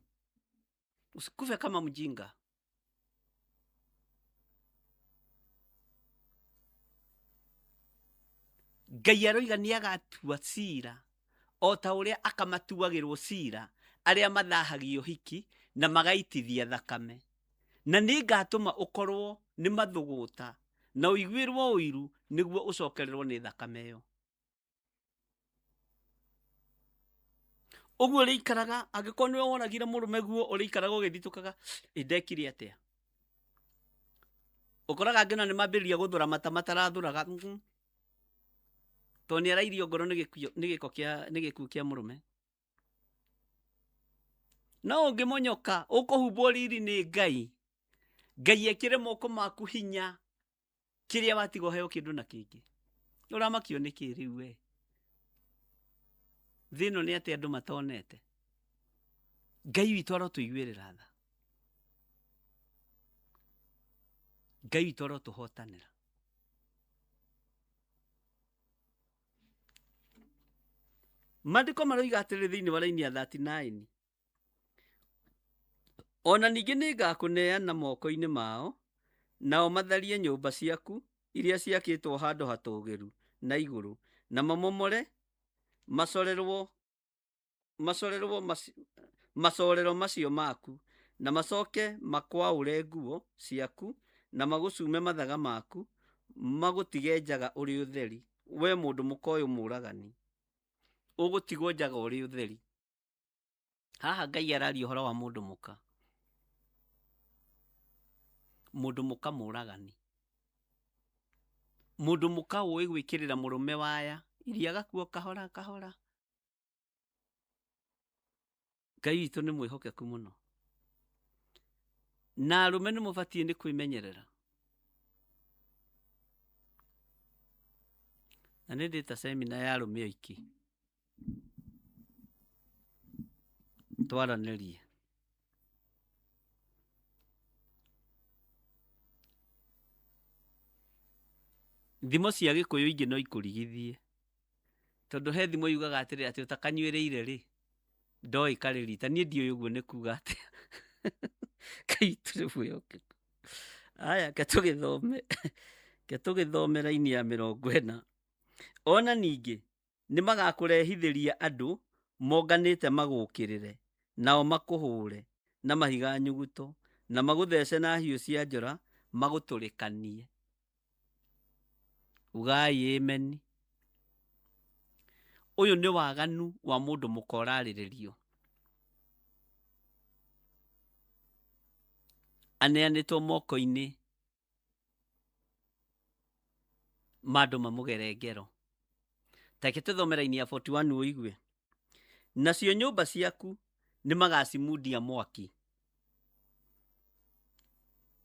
S1: usikufe kama mjinga. Ngai aroiga nĩ agatua cira o ta ũrĩa akamatuagĩrwo cira arĩa mathahagia ũhiki na magaitithia thakame. Na nĩ ngatũma ũkorwo nĩ mathũgũta na ũiguĩrwo ũiru nĩguo ũcokererwo nĩ thakame ĩyo. Ũguo ũrĩikaraga, angĩkorwo nĩwe woragire mũrũme guo, ũrĩikaraga ũgĩthitũkaga, ĩ ndekire atĩa? Ũkoraga angĩ ona nĩ mambĩrĩria gũthũra mata matarathũraga, tondũ nĩ arairio ngoro nĩ gĩko kĩa, nĩ gĩkuũ kĩa mũrũme. No ũngĩmonyoka, ũkũhumbwo riri nĩ Ngai, Ngai ekĩre moko maku hinya, kĩrĩa watiga ũheo kĩndũ na kĩngĩ. Ũramakio nĩ kĩ rĩu we? Thĩ ĩno nĩ atĩ andũ matonete. Ngai witũ arotũiguĩrĩra tha. Ngai witũ arotũhotanĩra. Maandĩko maroiga atĩrĩrĩ thĩinĩ wa raini ya 39, o na ningĩ nĩngakũneana moko-inĩ mao, nao matharie nyũmba ciaku iria ciakĩtwo handũ hatũũgĩru na igũrũ, na mamomore macorerwo macorerwo macorero macio maku, na macoke makwaũre nguo ciaku, na magũcume mathaga maku, magũtige njaga ũrĩ ũtheri, we mũndũ mũka ũyũ mũũragani. Ũgũtigwo njaga ũrĩ ũtheri. Haha Ngai araria ũhoro wa mũndũ mũka. Mũndũ mũka mũũragani. Mũndũ mũka ũĩ gwĩkĩrĩra mũrũme waya iria agakuo kahora kahora. Ngai witũ nĩ mwĩhokeku mũno. Na arũme nĩ mũbatiĩ nĩ kwĩmenyerera. Na nĩ ndĩta semina ya arũme oiki. Twaranĩrie. Thimo cia Gĩkũyũ ingĩ no ikũrigithie. Tondũ he thimo yugaga atĩrĩ atĩ ũtakanyuĩrĩire rĩ, ndoĩ karĩ rita. Niĩ ndiũĩ ũguo nĩ kuga atĩa. Ngai witũ nĩ mwĩhokeku. Aya, ke tũgĩthome, ke tũgĩthome raini ya 40. Ona ningĩ nĩ magakũrehithĩria andũ monganĩte magũũkĩrĩre, nao makũhũre na mahiga nyuguto, na magũthece na hiũ cia njora magũtũrĩkanie. Ugai ĩmeni. Ũyũ nĩ waganu wa mũndũ mũka ũrarĩrĩrio. Aneanĩtwo moko-inĩ ma andũ mamũgere ngero. Ta reke tũthome raini ya 41 ũigue. Nacio nyũmba ciaku nĩmagacimundia mwaki,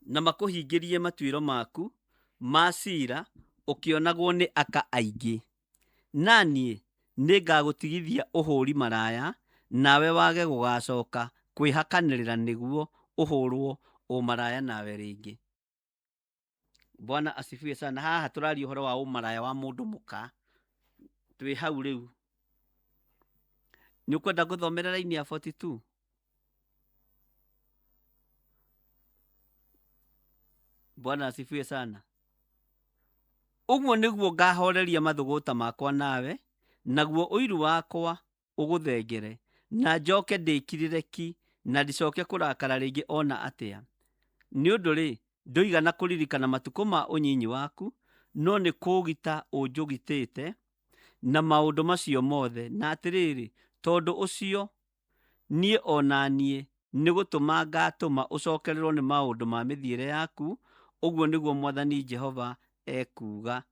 S1: na makũhingĩrie matuĩro maku ma cira ũkĩonagwo nĩ aka aingĩ. Na niĩ nĩngagũtigithia ũhũri maraya, nawe wage gũgacoka kwĩhakanĩrĩra nĩguo ũhũrwo ũmaraya nawe rĩngĩ. Bwana asifiwe sana. Haha tũraria ũhoro wa ũmaraya wa mũndũ mũka. Twĩ hau rĩu. Nĩ ũkwenda ngũthomere raini ya 42? Bwana asifiwe sana. Ũguo nĩguo ngahoreria mathũgũta makwa nawe, naguo ũiru wakwa ũgũthengere, na njoke ndĩkirĩre ki, na ndicoke kũrakara rĩngĩ o na atĩa. Nĩ ũndũ-rĩ, ndũigana kũririkana matukũ ma ũnyinyi waku, no nĩ kũũgita ũnjũgitĩte na maũndũ macio mothe. Na atĩrĩrĩ, tondũ ũcio niĩ o na niĩ nĩ gũtũma ngatũma ũcokererũo nĩ maũndũ ma mĩthiĩre yaku, ũguo nĩguo Mwathani Jehova ekuuga,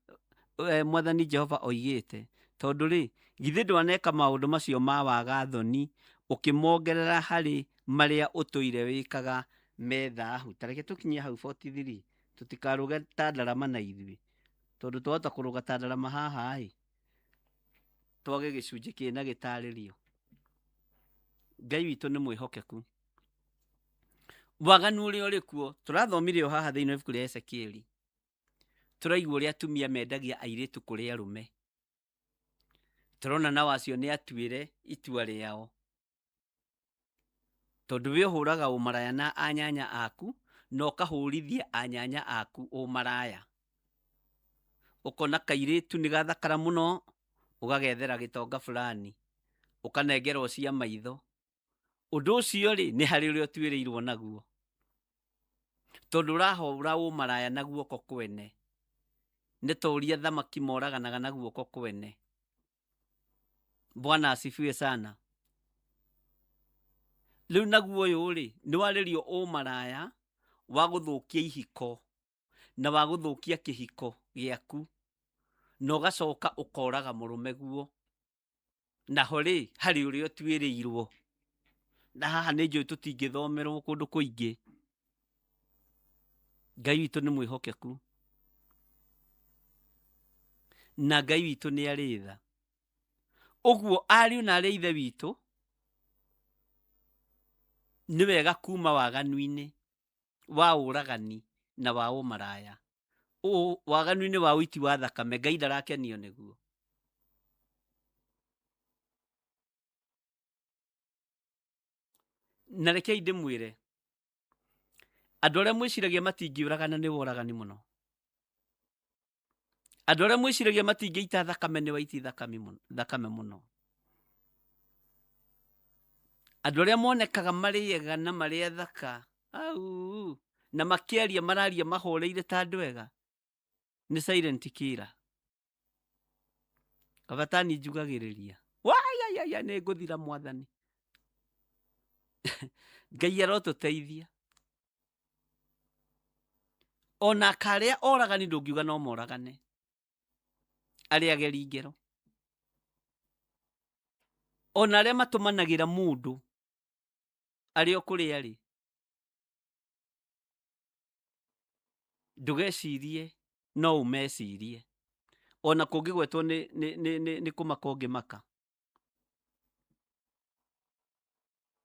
S1: Mwathani Jehova oigĩte. Tondũ-rĩ, githĩ ndwaneka maũndũ macio ma waga-thoni ũkĩmongerera harĩ marĩa ũtũire wĩkaga me thahu? Ta reke tũkinye hau 43, tũtikarũge ta ndarama na ithuĩ, tondũ twahota kũrũga ta ndarama haha-ĩ, twage gĩcunjĩ kĩna gĩtarĩrio. Ngai witũ nĩ mwĩhokeku. Waganu ũrĩa ũrĩ kuo, tũrathomire o haha thĩinĩ wa ibuku rĩa Ezekieli. Tũraigua ũrĩa atumia mendagia airĩtu kũrĩ arũme. Tũrona nao acio nĩ atuĩre itua rĩao. Tondũ we ũhũraga ũmaraya na anyanya aku na ũkahũrithia anyanya aku ũmaraya. Ũkona kairĩtu nĩ gathakara mũno, ũgagethera gĩtonga fulani, ũkanengerwo cia maitho. Ũndũ ũcio rĩ, nĩ harĩ ũrĩa ũtuĩrĩirwo naguo. Tondũ ũrahũra ũmaraya na guoko kwene. Nĩ ta ũrĩa athamaki moraganaga na guoko kwene. Bwana asifiwe sana. Rĩu naguo ũyũ rĩ, nĩ warĩrio ũmaraya wa gũthũkia ihiko na wa gũthũkia kĩhiko gĩaku na ũgacoka ũkoraga mũrũme guo. Naho rĩ, harĩ ũrĩa ũtuĩrĩirwo. Na haha nĩ njũĩ tũtingĩthomerwo kũndũ kũingĩ. Ngai witũ nĩ mwĩhokeku. Na Ngai witũ nĩ arĩ tha. Ũguo ariũ na arĩ a ithe witũ, nĩ wega kuma waganu-inĩ wa ũragani na wa ũmaraya. Waganu-inĩ wa ũiti wa thakame, Ngai ndarakenio nĩguo. Na rekei ndĩmwĩre, andũ arĩa mwĩciragia matingĩũragana nĩ woragani mũno. Andũ arĩa mwĩciragia matingĩita thakame nĩ waiti thakame mũno. Andũ arĩa monekaga marĩ ega na marĩ athaka, au, na makĩaria mararia mahoreire ta andũ ega, nĩ silent killer. Kabatani njugagĩrĩria. Wayayaya nĩ ngũthira mwathani. Ngai arotũteithia. Ona karĩa oragani ndũngiuga no moragane. Arĩa ageri ngero. Ona arĩa matũmanagĩra mũndũ arĩ o kũrĩa arĩ. Ndũgecirie no ũmecirie. Ona kũngĩgwetwo nĩ kũmaka ũngĩmaka.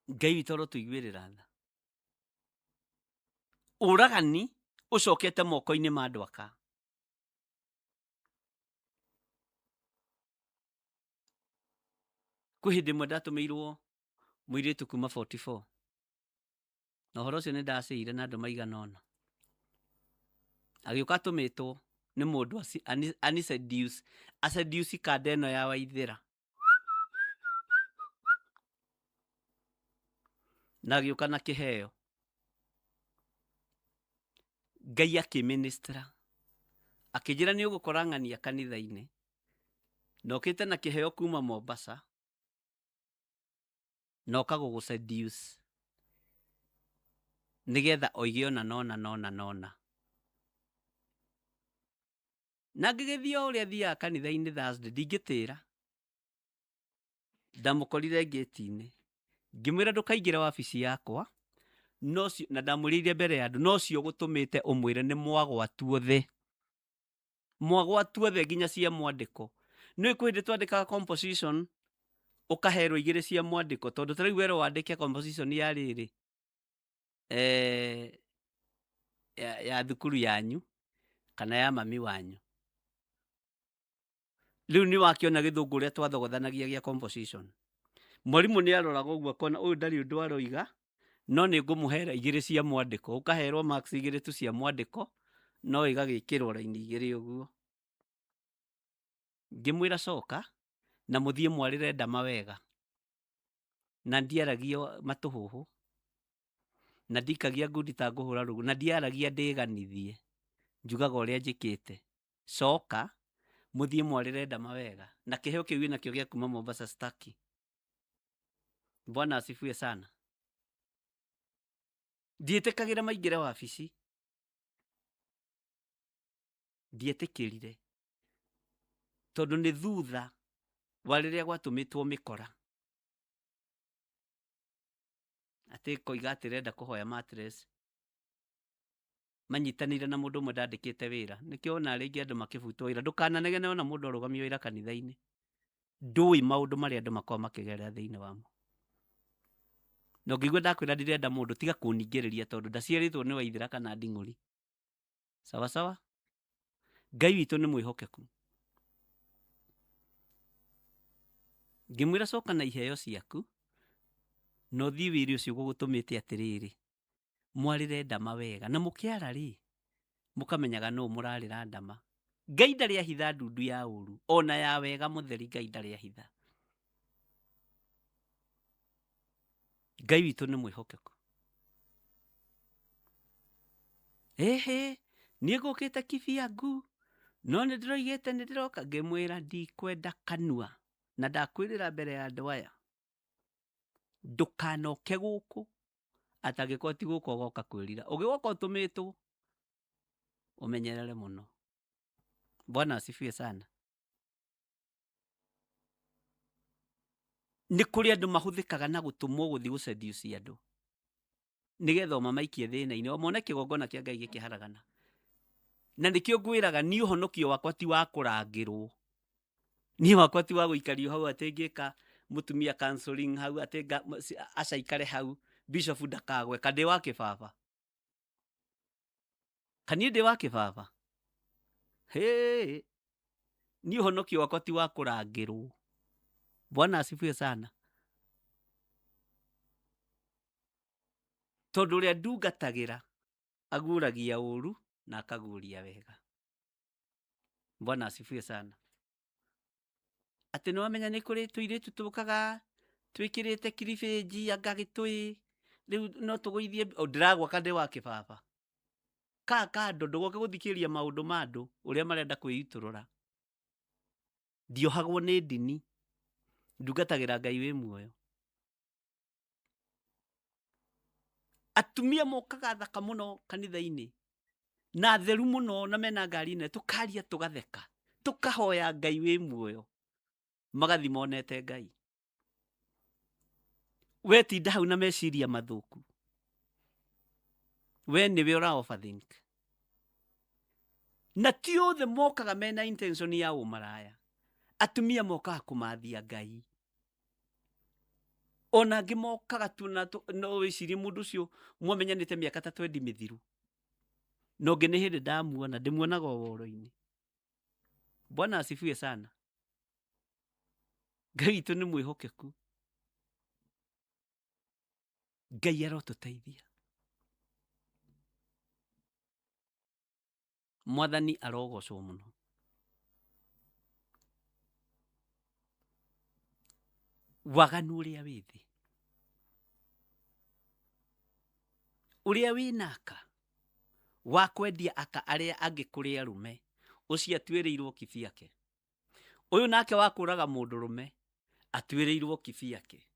S1: Ngai witũ arotũiguĩrĩra tha. Ũragani ũcokete moko-inĩ ma andũ aka. Kwĩ hĩndĩ ĩmwe ndatũmĩirwo mũirĩtu kuma 44. Na ũhoro ũcio nĩ ndacĩire na andũ maigana ũna. Agĩũka atũmĩtwo nĩ mũndũ ani seduce, a seduce kanda ĩno ya Waithĩra. Na agĩũka na kĩheo. Ngai akĩministra. Akĩnjĩra nĩ ũgũkora ng'ania kanitha-inĩ. Na ũkĩte na kĩheo kuma Mombasa. Na oka gũgũ seduce. Nĩgetha oige ona nona nona nona. Na ngĩgĩthiĩ o ũrĩa thiaga kanitha-inĩ Thursday, ndingĩtĩra. Ndamũkorire ngĩti-inĩ. Ngĩmwĩra ndũkaingĩre wabici yakwa, no cio, na ndamwĩrĩire mbere ya andũ, no cio gũtũmĩte ũmwĩre nĩ mwagwatu othe. Mwagwatu othe nginya cia mwandĩko. Nĩũĩ kwĩ hĩndĩ twandĩkaga composition, ũkaherwo igĩrĩ cia mwandĩko, tondũ ta rĩu werwo wandĩke composition ya rĩrĩ, ya thukuru yanyu, kana ya mami wanyu. Rĩu nĩ wakĩona gĩthũngũ ũrĩa twathogothanagia gĩa composition. Mwarimũ nĩ aroraga ũguo akona ũyũ ndarĩ ũndũ aroiga, no nĩ ngũmũhera igĩrĩ cia mwandĩko. Ũkaherwo marks igĩrĩ tu cia mwandĩko, no ĩgagĩkĩrwo raini igĩrĩ ũguo. Ngĩmwĩra coka, na mũthiĩ mwarĩre ndama wega. Na ndiaragia matũhũhũ, na ndikagia ngundi ta ngũhũra rũgũ, na ndiaragia ndĩganithie, njugaga ũrĩa njĩkĩte. Coka, mũthiĩ mwarĩre ndama wega. Na kĩheo kĩu wĩnakĩo gĩa kuma Mombasa staki. Bwana asifiwe sana. Ndiĩtĩkagĩra maingĩre wabici. Ndietĩkĩrire. Tondũ nĩ thutha wa rĩrĩa gwatũmĩtwo mĩkora. Atĩ koiga atĩ renda kũhoya mattress. Manyitanĩire na mũndũ ũmwe ndandĩkĩte wĩra. Nĩkĩo wona rĩngĩ andũ makĩbutwo wĩra. Ndũkananegene ona mũndũ arũgamio wĩra kanitha-inĩ. Ndũĩ maũndũ marĩa andũ makoragwo makĩgerera thĩinĩ wamo. Na ũngĩigua ndakwĩra ndirenda mũndũ, tiga kũningĩrĩria tondũ ndaciarĩtwo nĩ Waithĩra kana Nding'ũri. Sawa sawa? Ngai witũ nĩ mwĩhokeku. Ngĩmwĩra coka na iheo ciaku na ũthiĩ wĩre ũcio gũgũtũmĩte atĩrĩrĩ, mwarĩre ndama wega na mũkĩara rĩ, mũkamenyaga nũ mũrarĩra ndama. Ngai ndarĩ ahitha ndundu ya ũru ona ya wega mũtheri, Ngai ndarĩ ahitha. Ngai witũ nĩ mwĩhokeku. Ĩhĩ, niĩ ngũkĩte kibiangu no nĩ ndĩroigĩte nĩ ndĩroka. Ngĩmwĩra ndikwenda kanua na ndakwĩrĩra mbere ya andũ aya, ndũkanoke gũkũ atangĩkorwo ti gũka ũgoka kwĩrira. Ũgĩgoka ũtũmĩtwo ũmenyerere mũno. Bwana asifiwe sana. Nĩ kũrĩ andũ mahũthĩkaga na gũtũmwo gũthiĩ gũseduce andũ nĩgetha o mamaikie thĩna-inĩ, o mone kĩgongona kĩa Ngai gĩkĩharagana. Na nĩkĩo ngwĩraga niĩ ũhonokio wakwa ti wa kũrangĩrwo, niĩ wakwa ti wa gũikario hau atĩ ngĩka mũtumia counseling hau atĩ aca ikare hau bishop ndakagwe, ka ndĩ wa kĩbaba, ka niĩ ndĩ wa kĩbaba. Hĩ, niĩ ũhonokio wakwa ti wa kũrangĩrwo. Bwana asifiwe sana. Tondũ ũrĩa ndungatagĩra aguũragia ũru na akaguũria wega. Bwana asifiwe sana. Atĩ nĩ wamenya nĩ kũrĩ tũirĩtu tũkaga twĩkĩrĩte kiribĩnji anga gĩtũĩ, rĩu no tũgũithie. Ndĩragwaka ndĩ wa kĩbaba ka kando, ndũgoke gũthikĩrĩria maũndũ ma andũ ũrĩa marenda kwĩitũrũra. Ndiohagwo nĩ ndini, ndungatagĩra Ngai wĩ muoyo. Atumia mokaga thaka mũno kanitha-inĩ na theru mũno na mena ngari nene, tũkaria tũgatheka tũkahoya Ngai wĩ muoyo, magathi monete Ngai. We tinda hau na meciria mathũku, we nĩwe ũra overthink. Na ti othe mokaga mena intention ya ũmaraya. Atumia mokaga kũmathia Ngai, ona angĩ mokaga tu na no wĩcirie mũndũ ũcio mwamenyanĩte mĩaka ta 20 mĩthiru, na ũngĩ nĩ hĩndĩ ndamuona, ndĩmuonaga o woro-inĩ. Bwana asifiwe sana. Ngai witũ nĩ mwĩhokeku. Ngai arotũteithia. Mwathani arogocwo mũno. Waganu ũrĩa wĩ thĩ, ũrĩa wĩ naka wa kwendia aka arĩa angĩ kũrĩ arũme, ũcio atuĩrĩirwo kibiake. Ũyũ nake wa kũraga mũndũrũme atuĩrĩirwo kibiake.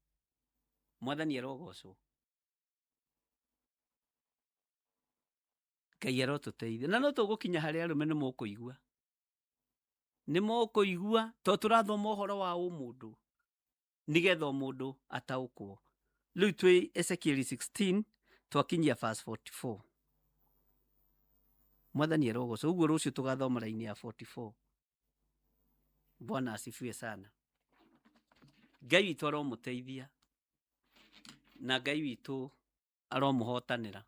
S1: Mwathani arogocwo. Ngai arotũteithia. Na no tũgũkinya harĩa arũme nĩ mũkũigua, nĩ mũkũigua tondũ tũrathoma ũhoro wa ũmũndũ nĩgetha mũndũ ataũkwo. Rĩu twĩ Ezekiel 16 twakinyia verse 44. Mwathani arogocwo. Ũguo rũciũ tũgathoma raini ya 44. Bwana asifiwe sana. Ngai witũ aromũteithia na Ngai witũ aromũhotanĩra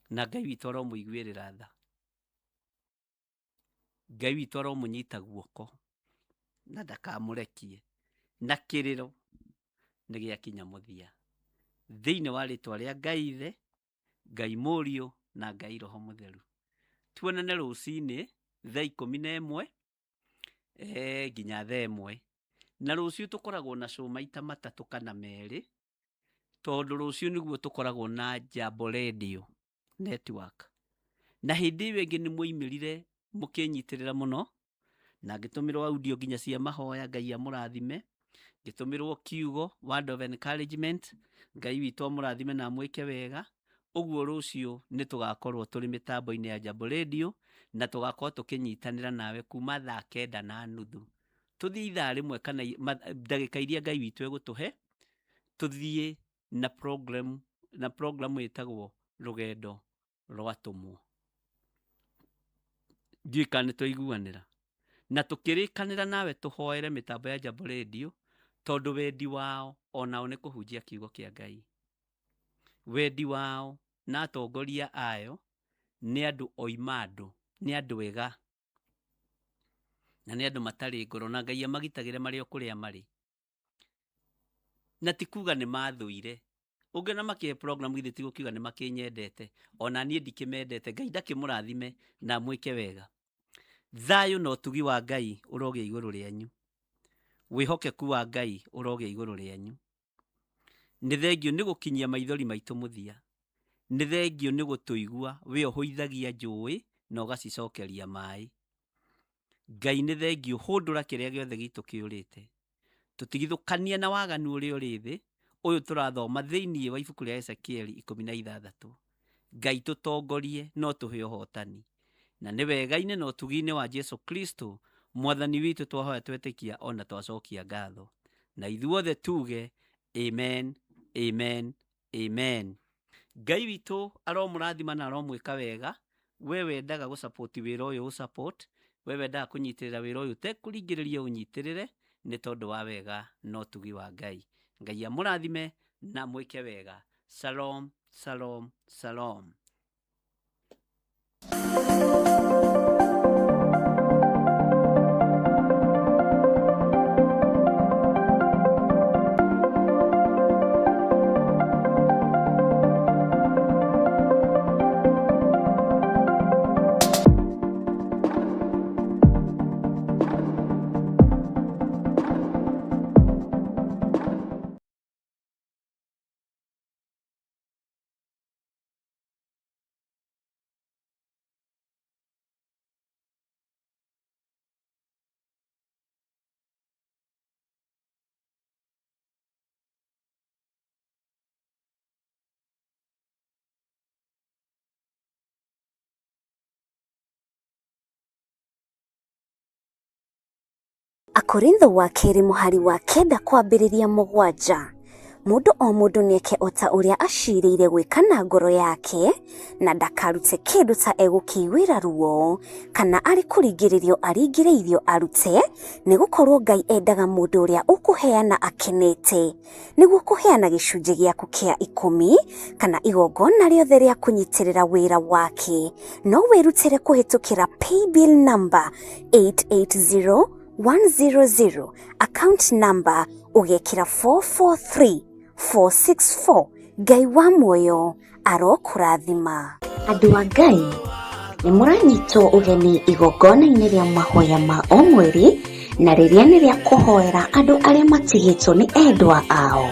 S1: na Ngai witũ aromũiguĩrĩra tha. Ngai witũ aromũnyita guoko na ndakamũrekie, na kĩrĩro nĩ gĩakinya mũthia. Thĩinĩ wa rĩtwa rĩa Ngai Ithe, Ngai Mũriũ na Ngai Roho Mũtheru. Tuonane rũcinĩ thaa 11 nginya thaa 1. Na rũciũ tũkoragwo na show maita matatũ kana merĩ, tondũ rũciũ nĩguo tũkoragwo na Jambo Radio Network. Na hĩndĩ ĩyo ĩngĩ nĩ mwoimĩrire mũkĩnyitĩrĩra mũno, na ngĩtũmĩrwo audio nginya cia mahoya, Ngai amũrathime. Ngĩtũmĩrwo kiugo, word of encouragement, Ngai witũ amũrathime na amwĩke wega. Ũguo rũciũ nĩ tũgakorwo tũrĩ mĩtambo-inĩ ya Jambo Radio, na tũgakorwo tũkĩnyitanĩra nawe kuma thaa 9:30. Tũthiĩ ithaa rĩmwe kana ndagĩka iria Ngai witũ egũtũhe, tũthiĩ na program, na program ĩtagwo Rũgendo rwa Atũmwo. Ndiũĩ kana nĩ twaiguanĩra. Na tũkĩrĩkanĩra nawe tũhoere mĩtambo ya Jambo Radio, tondũ wendi wao onao nĩ kũhunjia kiugo kĩa Ngai. Wendi wao na atongoria ayo nĩ andũ oima andũ. Nĩ andũ ega na nĩ andũ matarĩ ngoro, na Ngai amagitagĩre marĩ o kũrĩa marĩ. Na ti kuga nĩ mathũire, ũngĩona makĩhe program githĩ ti gũkiuga nĩ makĩnyendete, ona niĩ ndikĩmendete. Ngai ndakĩmũrathime na amwĩke wega. Thayũ na ũtugi wa Ngai ũrogĩa igũrũ rĩanyu, wĩhokeku wa Ngai ũrogĩa igũrũ rĩanyu. Nĩ thengio nĩ gũkinyia maithori maitũ mũthia, nĩ thengio nĩ gũtũigua we ũhũithagia njũĩ na ũgacicokeria maĩ. Ngai nĩ thengio, hũndũra kĩrĩa gĩothe gitũ kĩũrĩte, tũtigithũkanie na waganu ũrĩa ũrĩ thĩ, ũyũ tũrathoma thĩinĩ wa ibuku rĩa Ezekieli 16. Ngai tũtongorie no tũhe ũhotani, na nĩ wega-inĩ na ũtugi-inĩ wa Jesu Kristo mwathani witũ twahoya twetĩkia ona twacokia ngatho, na ithuothe tuge amen, amen, amen. Ngai witũ aromũrathima na aromwĩka wega. We wendaga gũ support wĩra ũyũ ũ support, we wendaga kũnyitĩrĩra wĩra ũyũ ũtekũringĩrĩrio ũnyitĩrĩre, nĩ tondũ wa wega na ũtugi wa Ngai. Ngai amũrathime na amwĩke wega. Shalom, shalom, shalom.
S2: Akorintho wa kerĩ mũhari wa 9 kwambĩrĩria 7. Mũndũ o mũndũ nĩeke o ta ũrĩa acirĩire gwĩka na ngoro yake, na ndakarute kĩndũ ta egũkĩiguĩra ruo, kana arĩ kũringĩrĩrio aringĩrĩirio arute, nĩgũkorwo Ngai endaga mũndũ ũrĩa ũkũheana akenete. Nĩguo kũheana gĩcunjĩ gĩaku kĩa 10 kana igongona rĩothe rĩa kũnyitĩrĩra wĩra wake, no wĩrutĩre kũhĩtũkĩra paybill number 880100, account number ũgekĩra 443464. Ngai wa muoyo arokũrathima. Andũ a Ngai, nĩ mũranyitwo ũgeni igongona-inĩ rĩa mahoya ma o mweri, na rĩrĩa nĩ rĩa kũhoera andũ arĩa matigĩtwo nĩ endwa ao.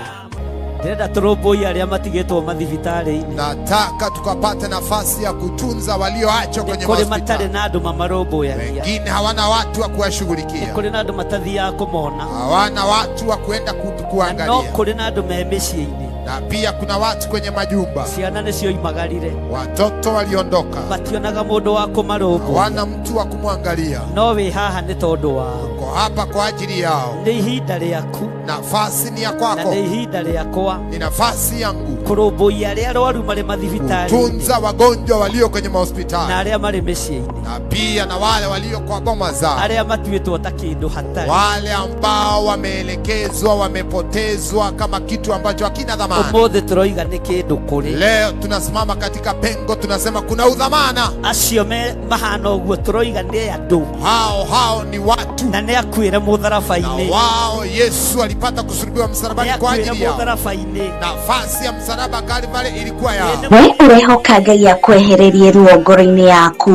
S4: Ndĩrenda tũrũmbũiye arĩa matigĩtwo mathibitarĩ-inĩ.
S3: Nataka tukapate nafasi ya kutunza walioachwa kwenye
S4: Kũrĩ matarĩ
S3: mahospitali.
S4: na andũ mamarũmbũyagia,
S3: Wengine hawana watu wa kuwashughulikia,
S4: kũrĩ na andũ matathiaga kũmona,
S3: hawana watu wa kuenda
S4: na no
S3: kuangalia,
S4: kũrĩ na andũ me mĩciĩ-inĩ,
S3: na pia kuna watu kwenye majumba,
S4: ciana nĩcio imagarire,
S3: watoto waliondoka,
S4: mationaga mũndũ wa kũmarũmbũiya,
S3: hawana mtu wa kumwangalia.
S4: no wĩ haha nĩ tondũ wao.
S3: Uko hapa kwa ajili yao.
S4: Nĩ ihinda rĩaku
S3: Nafasi ni ya
S4: na
S3: kwako,
S4: nĩ ihinda rĩakwa
S3: ni nafasi yangu
S4: kũrũmbũiya arĩa arwaru marĩ mathibitarĩ-inĩ
S3: kutunza wagonjwa walio kwenye
S4: na
S3: mahospitali
S4: arĩa marĩ mĩciĩ-inĩ,
S3: na pia na wale walio kwa boma zao,
S4: arĩa matuĩtwo ta kĩndũ hatarĩ.
S3: wale ambao wameelekezwa, wamepotezwa kama kitu ambacho hakina dhamana.
S4: Ũmũthĩ tũroiga nĩ kĩndũ kũrĩ
S3: Leo tunasimama katika pengo, tunasema kuna udhamana.
S4: acio me mahana ũguo, tũroiga nĩ andũ
S3: Hao hao ni watu,
S4: na nĩ akuĩre
S3: na
S4: mũtharaba-inĩ,
S3: wao Yesu alipata kusulubiwa
S4: nĩ
S3: msalabani kwa
S4: akuĩre
S3: ajili yao.
S4: mũtharaba-inĩ.
S3: Nafasi ya msalaba Kalvari ilikuwa yao.
S2: We ũrehoka Ngai akwehererie ruo ngoro-inĩ yaku,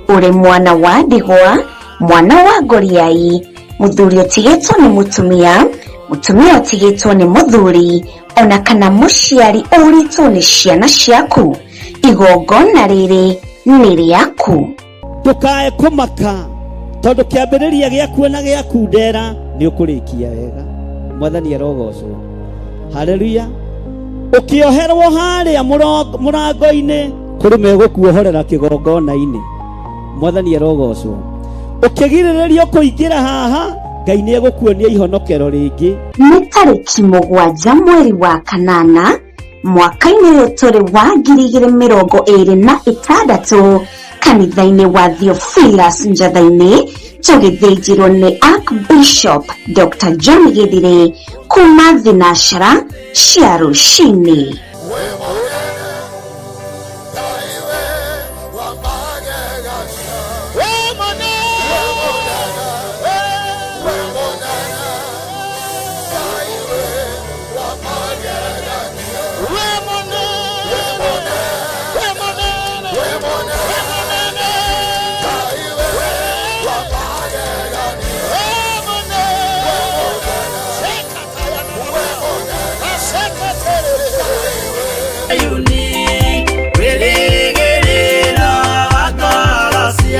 S2: ũrĩ mwana wa ndigwa, mwana wa ngoriai, mũthuri ũtigĩtwo nĩ mũtumia, mũtumia ũtigĩtwo nĩ mũthuri, ona kana mũciari ũrĩtwo nĩ ciana ciaku, igongona rĩrĩ nĩ rĩaku.
S4: Ndũkae kũmaka tondũ kĩambĩrĩria gĩaku na gĩaku ndera nĩ ũkũrĩkia wega. Mwathani arogocwo. Haleluya. Ũkĩoherwo harĩa mũrango-inĩ, kũrĩ megũkuohorera kĩgongona-inĩ. Mwathani arogocwo. Ũkĩgirĩrĩrio kũingĩra haha, Ngai nĩ egũkuonia ihonokero rĩngĩ.
S2: Nĩ tarĩki 7 mweri wa 8 mwaka-inĩ ũyũ tũrĩ wa 2026 kanitha-inĩ wa Theophilus Njatha-inĩ, tũgĩthĩnjĩrwo nĩ Archbishop Dr. John Githire kuma thinashara cia rũcinĩ.
S3: We mũnene, Ngai we wa magegania.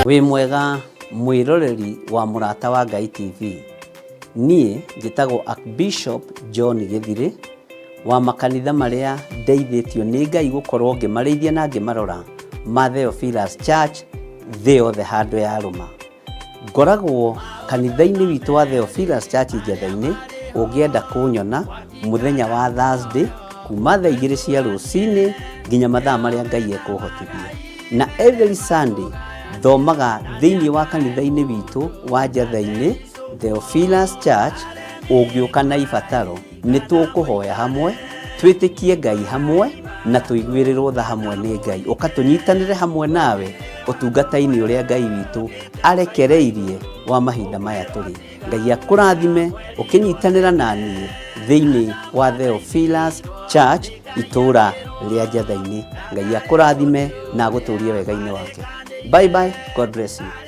S1: Wĩ mwega mwĩroreri wa Mũrata wa Ngai TV. Niĩ njĩtagwo Archbishop John Gĩthirĩ wa makanitha marĩa ndeithĩtio nĩ Ngai gũkorwo ngĩmarĩithia na ngĩmarora ma Theophilus Church thĩ yothe handũ yarũma. Ngoragwo kanitha-inĩ witũ wa Theophilus Church Njetha-inĩ, ũngĩenda kũnyona mũthenya wa Thursday kuma thaa 2 cia rũcinĩ nginya mathaa marĩa Ngai ekũhotithia. Na every Sunday thomaga thĩinĩ wa kanitha-inĩ witũ wa Njetha-inĩ Theophilus Church, ũngĩũka na ibataro nĩ tũkũhoya hamwe, twĩtĩkie Ngai hamwe na tũiguĩrĩrwo tha hamwe nĩ Ngai. Ũka tũnyitanĩre hamwe nawe ũtungata-inĩ ũrĩa Ngai witũ arekereirie wa mahinda maya tũrĩ. Ngai akũrathime ũkĩnyitanĩra na niĩ thĩinĩ wa Theophilus Church itũũra rĩa Njetha-inĩ. Ngai akũrathime na agũtũrie wega-inĩ wake. Bye bye, God bless you.